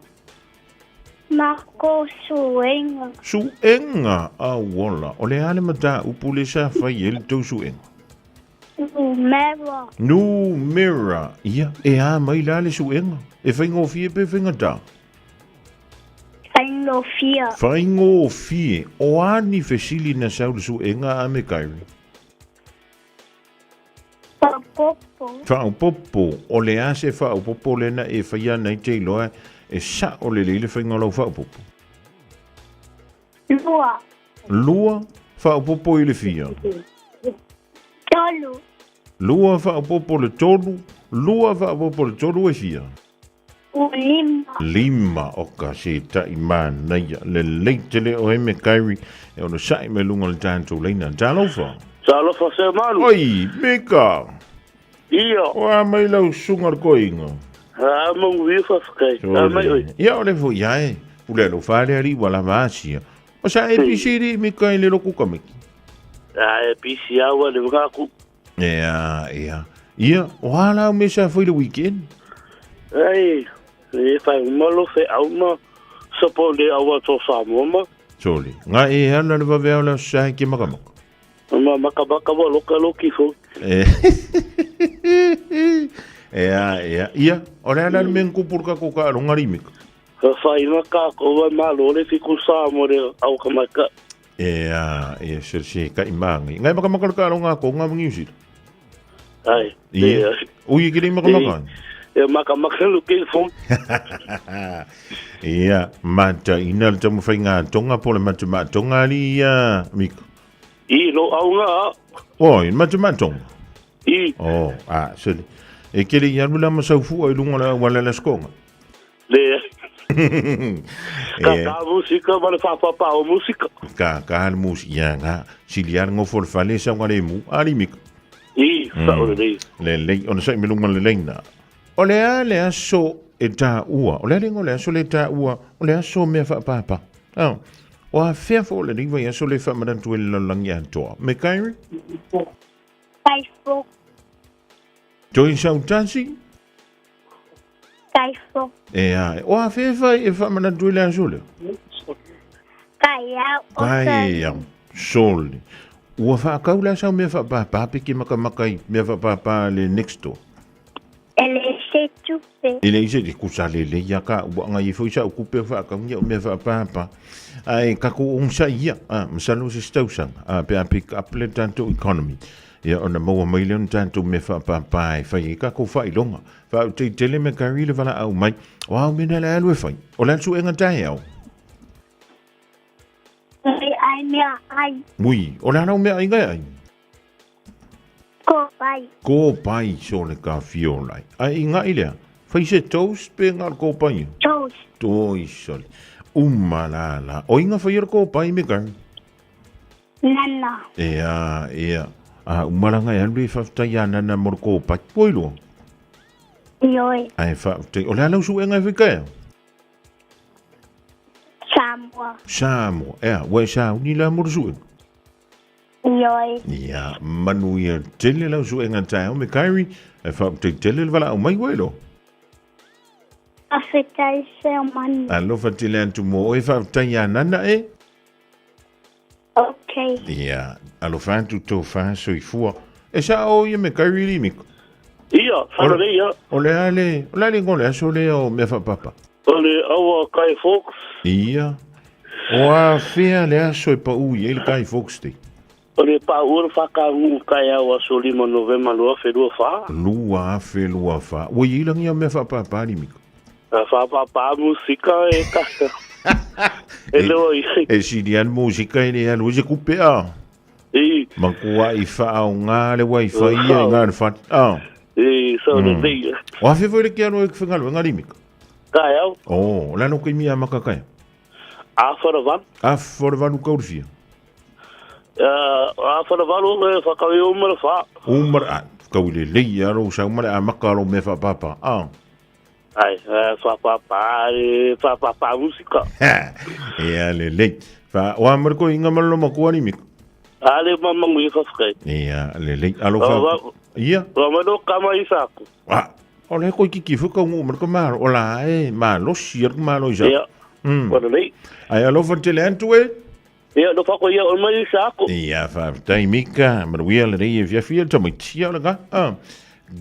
ma ko suenga. Suenga a wola. O le ale mata upu le sa whai e le tau suenga. Numera. Numera. Ia, e a mai la le suenga. E whaingofie pe whaingata. Whaingofia. Whaingofie. O a ni fesili na sau le suenga a me kairi. Whaopopo. Whaopopo. O le a se whaopopo lena e whaia nei te iloa e sa o le leile whainga lau whaopopo. Lua. Lua whaopopo i le fia. Tolu. Lua whaopopo le tolu. Lua whaopopo le tolu e fia. Lima. Lima o ka se tai manaia. Le lei te le o heme kairi. E ono sa'i me lunga le tātou leina. Talofa. Talofa se malu. Oi, Mika. Ia. O a mai lau sunga le koinga. A mangu ia whawhakai. A mai oi. Ia o le fo ia e. Pule lo whare ari wala maasia. O sa e pisiri Mika i le loku kamiki. A e pisi awa le ngaku. Ea, ea. Ia, o a lau me sa fo i le weekend? Ai, e whai umalo whai auma. Sapo le awa tō Samoa ma. Soli. Ngā e ala le vave au la sa ke makamaka. Ma makamaka wa loka loki fo. E. Ea, ea. Ia, o le ala le men kupur ka ko ka alonga rimika. Whai ma ka ko wa malo le fiku Samoa le au ka maka. Ea, ea, se se ka imangi. Ngai makamaka le ka alonga ko ngā mangi usira. Ai. Ia. Ui, ki le makamaka. E makamaka luke fo. Ia, mata ina le tamu whai ngā tonga po le mata maa tonga ali ia, Mika. I lo au ngā. Oi, mata maa tonga. I. Oh, a, sele. E kele i alu la masau fua i lunga la wala la skonga. Le. Ka ka musika, ma le whapapa o musika. Ka ka le musika, ia ngā. Sili ala ngofo le whale sa ngā le mu, ali Mika. I, sa o le lei. Le lei, ona sa i me lunga le leina. O le a le aso e tā ua. O le a lengo le aso le tā ua. O le aso mea whaapapa. Oh. O a fea fo le riwa i aso le whaamarantu e lalangi atoa. Me kairi? Kai fo. Toi sautasi? Kai fo. E a, o a fea whai e whaamarantu e le aso le? Kai au. Kai au. Soli. Ua whaakau la sau mea whaapapa pe ki makamakai mea whaapapa le next door. Ele se tupe. Ele ise te kusa le le ia ka ua ngai foi sa ukupe whaakau ia o mea whaapapa. Ai ka ko ong sa ia. A, masalo se stausanga. A, pe a pick up le tanto economy. Ia ona maua mai le ona tanto mea whaapapa e whai e ka ko whailonga. Wha te tele me kari le wala au mai. O au mena le alu e whai. O le atu enga tae au. Ui ai mea ai. Ui, o le anau mea ai ngai ai. Ko pai. Ko pai so le ka fiolai. Ai i ngai lea. Whai se toast pe ngā ko pai. Toast. Toi soli. Uma la la. O inga whai o ko pai me kari. Nana. Ea, ea. A umaranga e alu e whawhtai a nana moro ko pai. Poi loa. Ioi. Ai whawhtai. O le alau su enga e whikaea. Samoa. Samoa. Ea, ua e sa uni la moro su enga. Ioi. Ia, manu ia tele lau su enga tae me kairi. E whawhtai tele le wala au mai welo. Awhitai se o manu. Alofa tele antu mo e whawhtai a nana e. Okay. Ia, alofa antu tō whaso i fua. E sa o ia me kairi li miko. Ia, whanare ia. O le ale, o le ale ngole aso le o mea whapapa. O le awa Kai Fox. Ia. O a whia le aso e pa ui e le Kai Fox te. O le pa ura whakangu kai au aso 5 Novema lua whenua wha. Lua whenua wha. Ua i langi a mea whapapa ali miko. Whapapa musika e kaka. E leo i. E siri an musika e le alu e se kupe a. I. Makuaʻi faaaogā le wifi ia i gā le fale. Ah. I, so lelei. O afe foi le ke alo e ke whengaluenga li Mika? Taeao. Oh, o le ano kaimi a maka kai? Afa le valu. Afa le valu kau le fia? Afa le valu e whakau i uma le wha. Uma le, ah, kau i le lei alo sa uma le a maka alo me whapapa. Ah. Ai, whapapa, whapapa musika. Ia le lei. Wha, o a mariko inga malo makua ni Mika? Ale mamangu i whawhakai. Ia, le lei. Alo wha. Ia. Wa malo kama i saku. Ah, o le koi kiki fuka ngu mariko malo. O la e, malo si ar malo i saku. Ia. Wa lei. Ai alofa tele atu e. Ia, no whako ia o mai i saku. Ia, whawhetai Mika. Manuia le rei e fiafia tamaitia o le ka. Ah.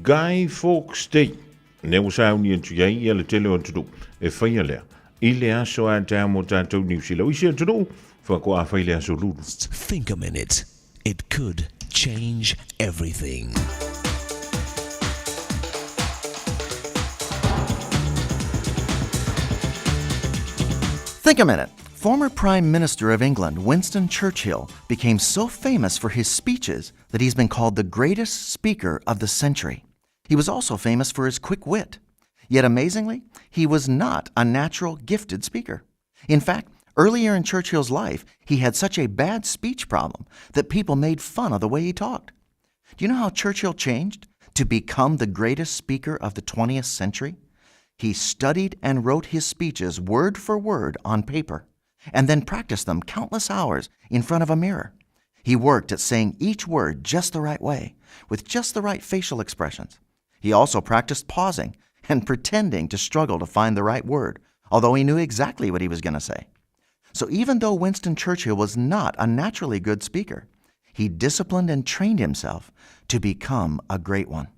Guy Fawkes Day. Ne ua sauni atu i ai ia le tele o atunuu e faia lea i le aso a taeao mo tatou Niu Sila. O isi atunuu, faatoa fai le aso lulu. Think a minute. It could change everything. Think a minute. Former Prime Minister of England, Winston Churchill, became so famous for his speeches that he's been called the greatest speaker of the century. He was also famous for his quick wit. Yet amazingly, he was not a natural gifted speaker. In fact, earlier in Churchill's life, he had such a bad speech problem that people made fun of the way he talked. Do you know how Churchill changed to become the greatest speaker of the 20th century? He studied and wrote his speeches word for word on paper and then practiced them countless hours in front of a mirror. He worked at saying each word just the right way, with just the right facial expressions. He also practiced pausing and pretending to struggle to find the right word, although he knew exactly what he was going to say. So even though Winston Churchill was not a naturally good speaker, he disciplined and trained himself to become a great one.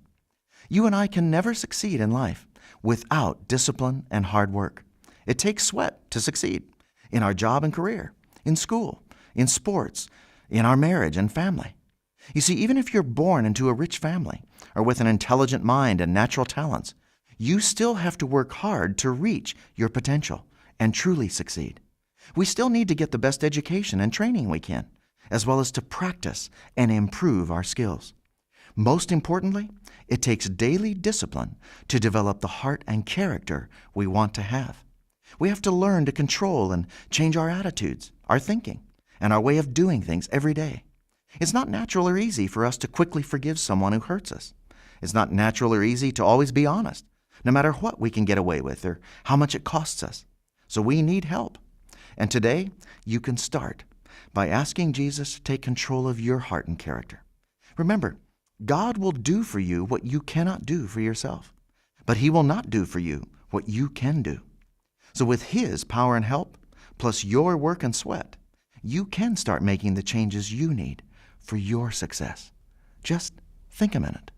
You and I can never succeed in life without discipline and hard work. It takes sweat to succeed in our job and career, in school, in sports, in our marriage and family. You see, even if you're born into a rich family or with an intelligent mind and natural talents, you still have to work hard to reach your potential and truly succeed. We still need to get the best education and training we can, as well as to practice and improve our skills. Most importantly, it takes daily discipline to develop the heart and character we want to have. We have to learn to control and change our attitudes, our thinking, and our way of doing things every day. It's not natural or easy for us to quickly forgive someone who hurts us. It's not natural or easy to always be honest, no matter what we can get away with or how much it costs us. So we need help. And today, you can start by asking Jesus to take control of your heart and character. Remember, God will do for you what you cannot do for yourself, but He will not do for you what you can do. So, with His power and help, plus your work and sweat, you can start making the changes you need for your success. Just think a minute.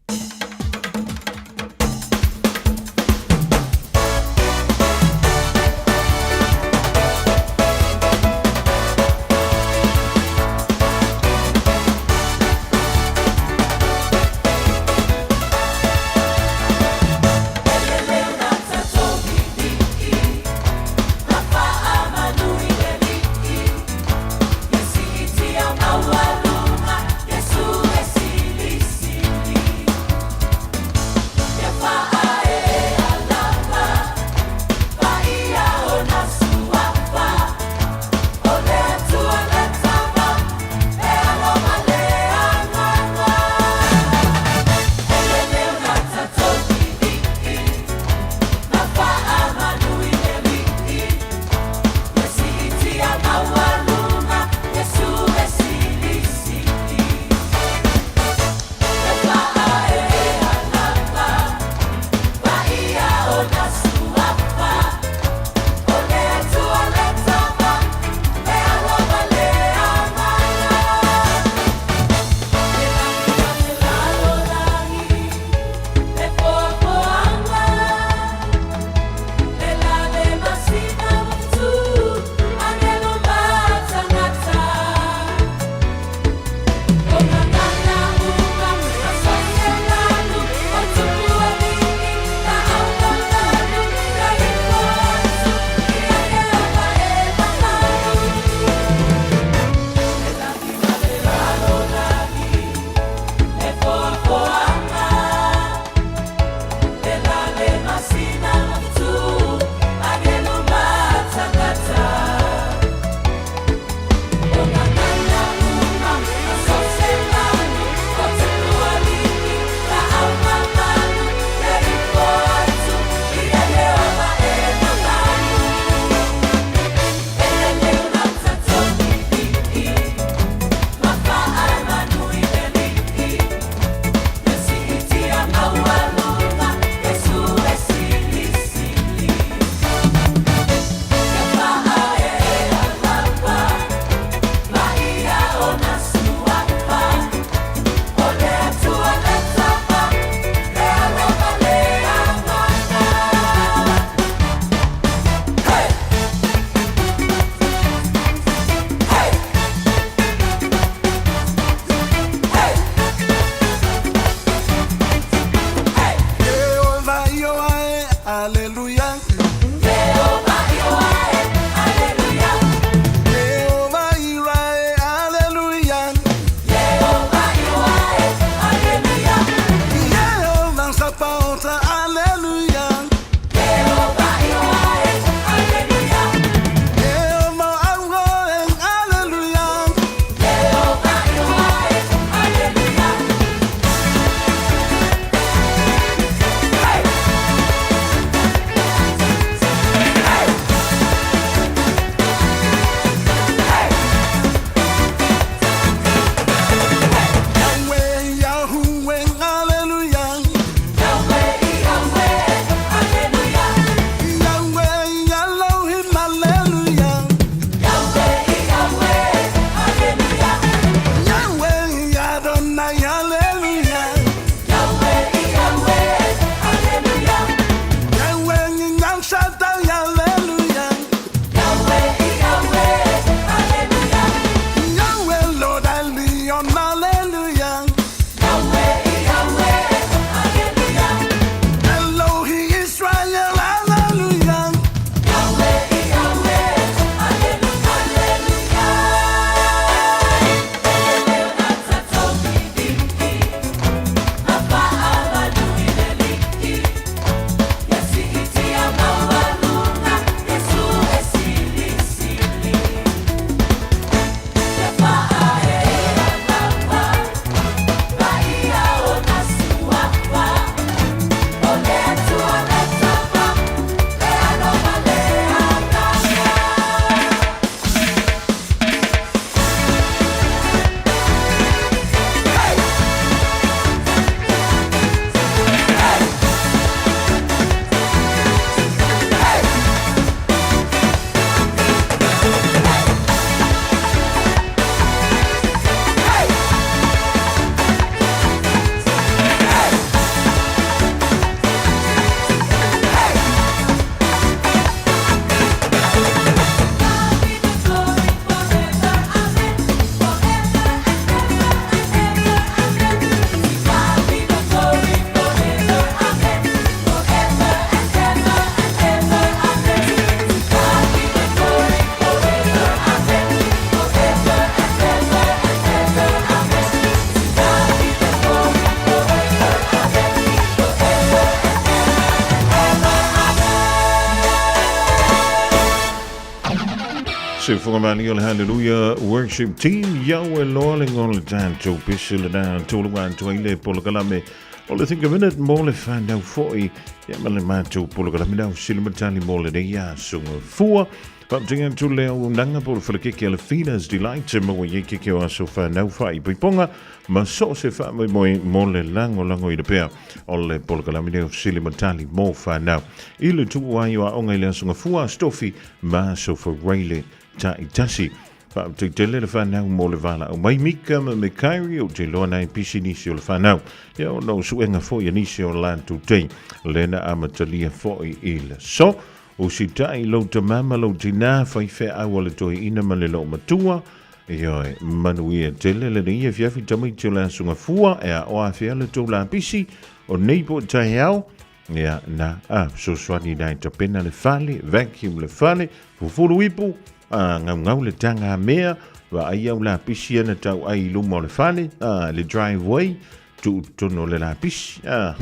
Se foga mali o le Hallelujah Worship Team, iau e loa le ngol tātou pese le nā tōlu atu ai le polokalame o le Think a Minute mo le whanau foi, ia ma le mātou polokalame nau silimatali mo le nei aso fua. Whaptinga atu le au nanga po le whalakeke a le Fina's Delight e maua i keke o aso whanau whai puiponga ma so se wha moi moi mo le lango lango i le pea o le polokalame nei o silimatali mo whanau. I le tuu ai o aonga i le aso ngafua stofi ma sofa reile ta i tasi. Wha te tele le whanau mo le wala o mai mika ma me kairi o te loa nei pisi nisi o le whanau. Ia o no suenga fo ia nisi o lantu te. Lena amatalia fo i le so. O si tai lo te mama lo te nā whai whea au le toi ina ma le lo matua. Ia e manu ia tele le nei fiafi tamai te o le asunga fua e a oa whia le tau la pisi o nei po tai au. Ia na a so swani nai tapena le fale, vacuum le fale, fufulu ipu, a ngau ngau le tanga mea, wa ai au la pisi ana tau ai luma o le fale, a le driveway, tu tono le la pisi, a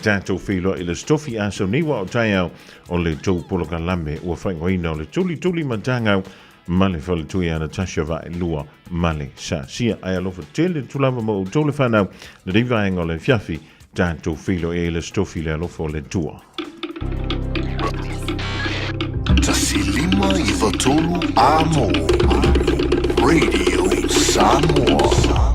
tātou whiloa i le stofi a so niwa o tai au o le tau polokalame ua whaingoina o le tuli tuli matangau ma le faletui a Natasha Va'ilua ma le Sasia. Ai alofa tele tulava mo outou le whanau le rivaenga o le fiafi tātou whiloa i le stofi le alofa o le tua. Tasilima i Vatolu Amo. Radio Samoa.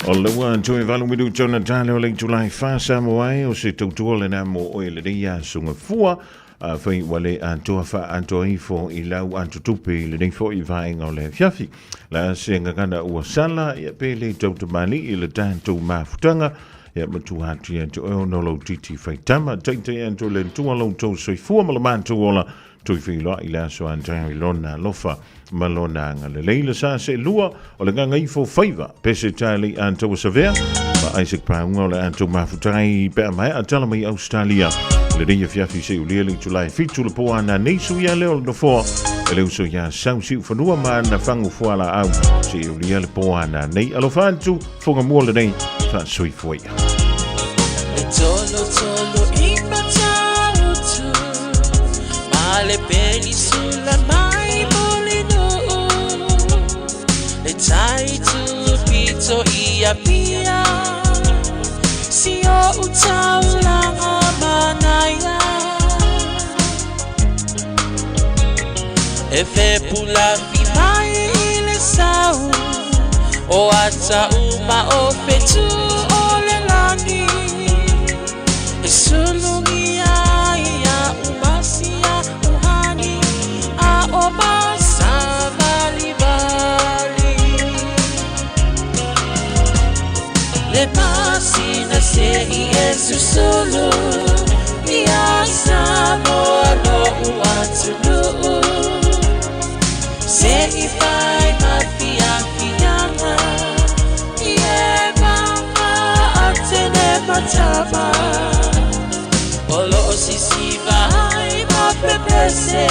O le ua toe valu miru tona tale o le tulai whasa mo ai o se tautua le nā mo oe le rea sunga fua a whai wale a toa wha a toa ifo i lau a tutupe i le nei fo i vaenga o le fiafi. La se ngakana ua sala ia pele tautamali i le tātou mafutanga ia matua atu ia te oe no lau titi whaitama taitai atu le tua lau tau soifua ma le mātou ola tui whiloa i le aso antai lona lofa ma lona anga le leila sa se lua o le nganga ifo faiva pese tali anto savea ma Isaac Paunga o le anto mafutai pe mai a tala mai Australia le ria fiafi se ulia le tulai fitu le poa na neisu ia leo le nofoa e le uso ia sau siu whanua ma na whangu fua la au se ulia le poa na nei alofa atu fonga mua le nei wha sui fua ia. E tolo tolo i matautu Ma le penisula mai molino Le tai tu pito i a pia Si o utaulanga manaia E fe pula fi mai i le sau O ata uma o fetu o le lani E sulungi ai a umasia uhani A o masa vali vali Le pasina se i e susulu Ia Samoa lo uatunuu Se i fai ma fia fianga I e mama a tene matama O lo o sisi vai ma pepese